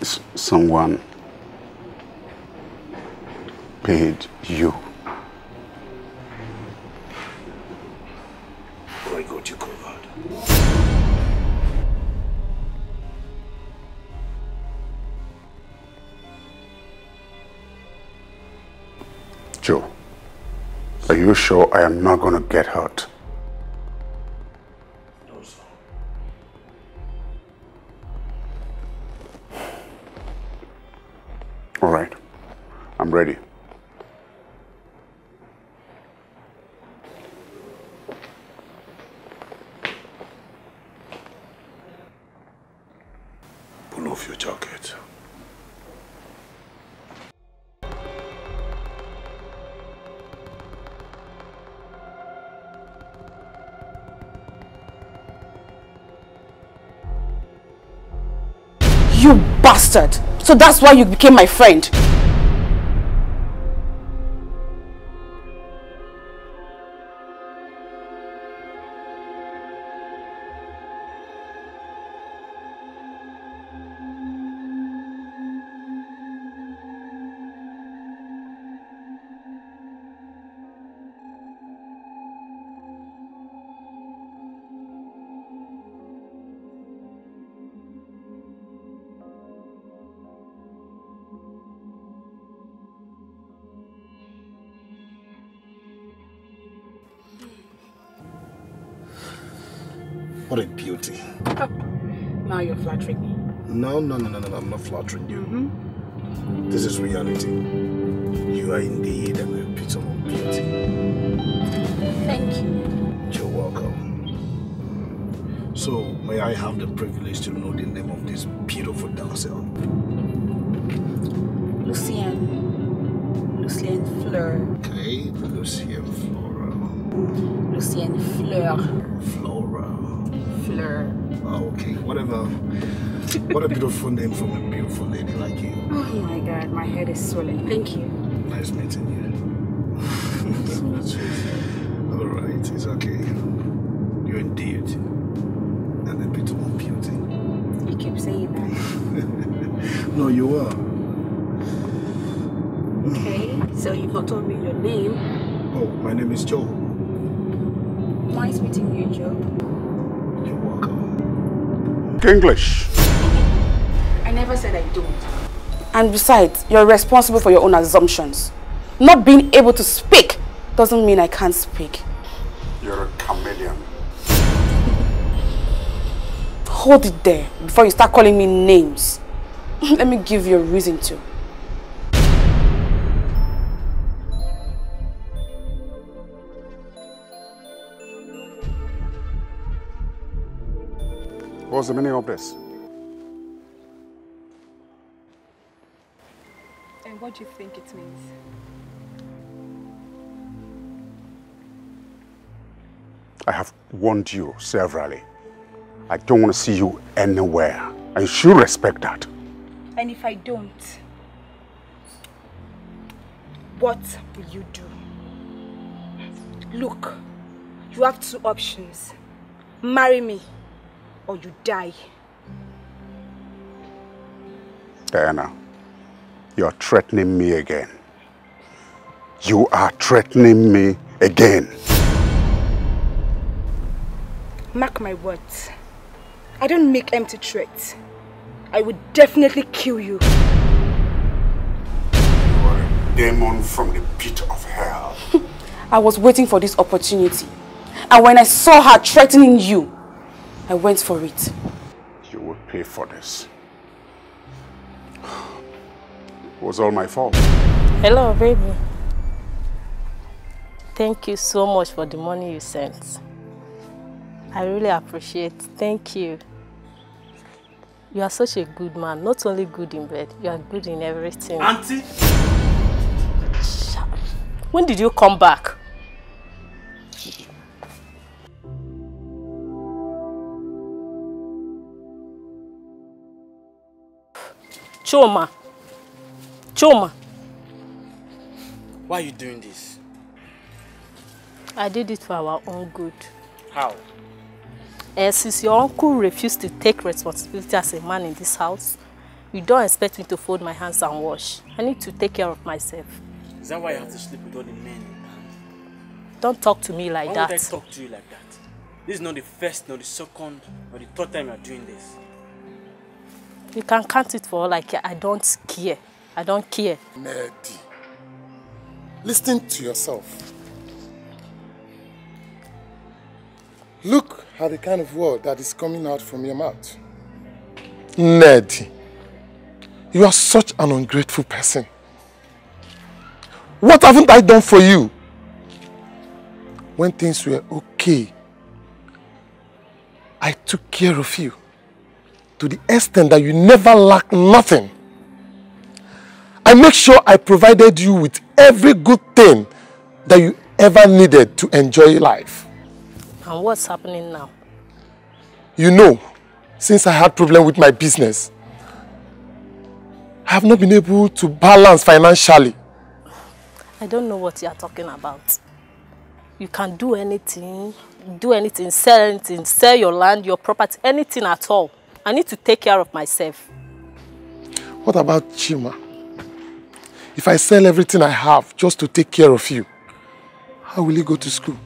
S- someone paid you. I got you covered. Joe, are you sure I am not gonna get hurt? No, sir. All right, I'm ready. Pull off your jacket. You bastard! So that's why you became my friend? What a beauty. Now you're flattering me. No, no, no, no, no, I'm not flattering you. Mm-hmm. This is reality. You are indeed an epitome of beauty. Thank you. You're welcome. So, may I have the privilege to know the name of this beautiful damsel? Lucienne. Lucienne Fleur. Okay, Lucienne Flora. Lucienne Fleur. Flora. Fleur. Ah, okay, whatever. What a beautiful name from a beautiful lady like you. Oh my God, my head is swelling. Thank you. Nice meeting you. All right, it's okay. You're indeed an epitome of beauty. You keep saying that. No, you are. Okay, so you've not told me your name. Oh, my name is Joe. Nice meeting you, Joe. You're welcome. English. I never said I don't. And besides, you're responsible for your own assumptions. Not being able to speak doesn't mean I can't speak. You're a chameleon. Hold it there before you start calling me names. Let me give you a reason to. What's the meaning of this? And what do you think it means? I have warned you severally. I don't want to see you anywhere. And you should respect that. And if I don't, what will you do? Look, you have two options. Marry me or you die. Diana, you're threatening me again. You are threatening me again. Mark my words. I don't make empty threats. I will definitely kill you. You are a demon from the pit of hell. I was waiting for this opportunity. And when I saw her threatening you, I went for it. You will pay for this. It was all my fault. Hello, baby. Thank you so much for the money you sent. I really appreciate. Thank you. You are such a good man. Not only good in bed, you are good in everything. Auntie? When did you come back? Choma. Choma. Why are you doing this? I did it for our own good. How? Eh, since your uncle refused to take responsibility as a man in this house, you don't expect me to fold my hands and wash. I need to take care of myself. Is that why you have to sleep with all the men in town? Don't talk to me like Why that. Would I talk to you like that? This is not the first, nor the second, nor the third time you are doing this. You can count it for all I care. I don't care. I don't care. Nedi, listen to yourself. Look at the kind of word that is coming out from your mouth. Nedi, you are such an ungrateful person. What haven't I done for you? When things were okay, I took care of you to the extent that you never lacked nothing. I make sure I provided you with every good thing that you ever needed to enjoy life. And what's happening now? You know, since I had problem with my business, I have not been able to balance financially. I don't know what you are talking about. You can do anything, do anything, sell anything, sell your land, your property, anything at all. I need to take care of myself. What about Chima? If I sell everything I have just to take care of you, how will he go to school?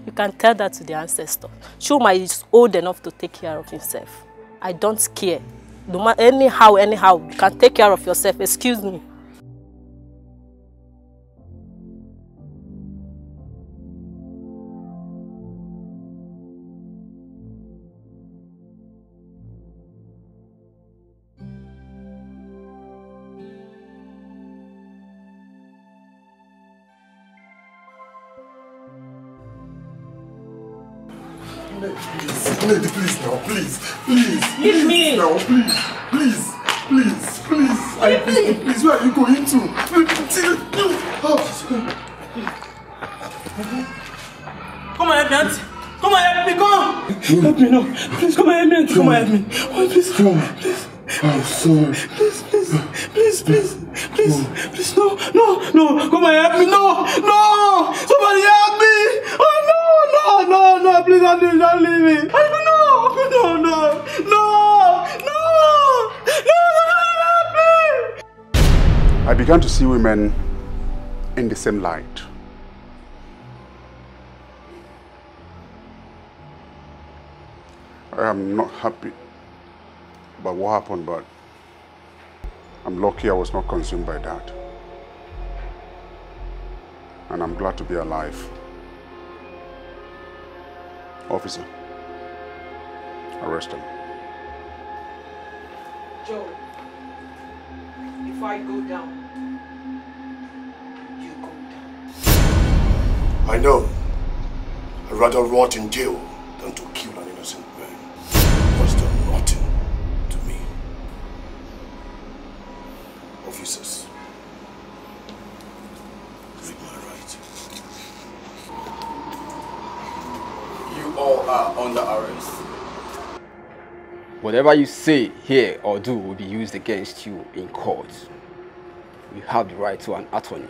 You can tell that to the ancestor. Chuma is old enough to take care of himself. I don't care. No matter anyhow, anyhow, you can take care of yourself. Excuse me. Please, please, please now, please, please, leave please me now, please, please, please, please, I beg you, please, where are you going to? Please, please, please. Oh. Come and help me, auntie. Come and help me, come. Help me, no. Please come and help me, auntie. Come and help me. Oh, please, please. I'm sorry. Please, please, please, please, please, please, no, no, no, come and help me, no, no, somebody help me, oh no, no, no, no, please don't leave, don't leave me, oh, no, no, no, no, no, no, somebody help me. I began to see women in the same light. I am not happy about what happened, but I'm lucky I was not consumed by that. And I'm glad to be alive. Officer, arrest him. Joe, if I go down, you go down. I know. I'd rather rot in jail To kill an innocent man who has done nothing to me. Officers, read my right. You all are under arrest. Whatever you say, hear, or do will be used against you in court. You have the right to an attorney.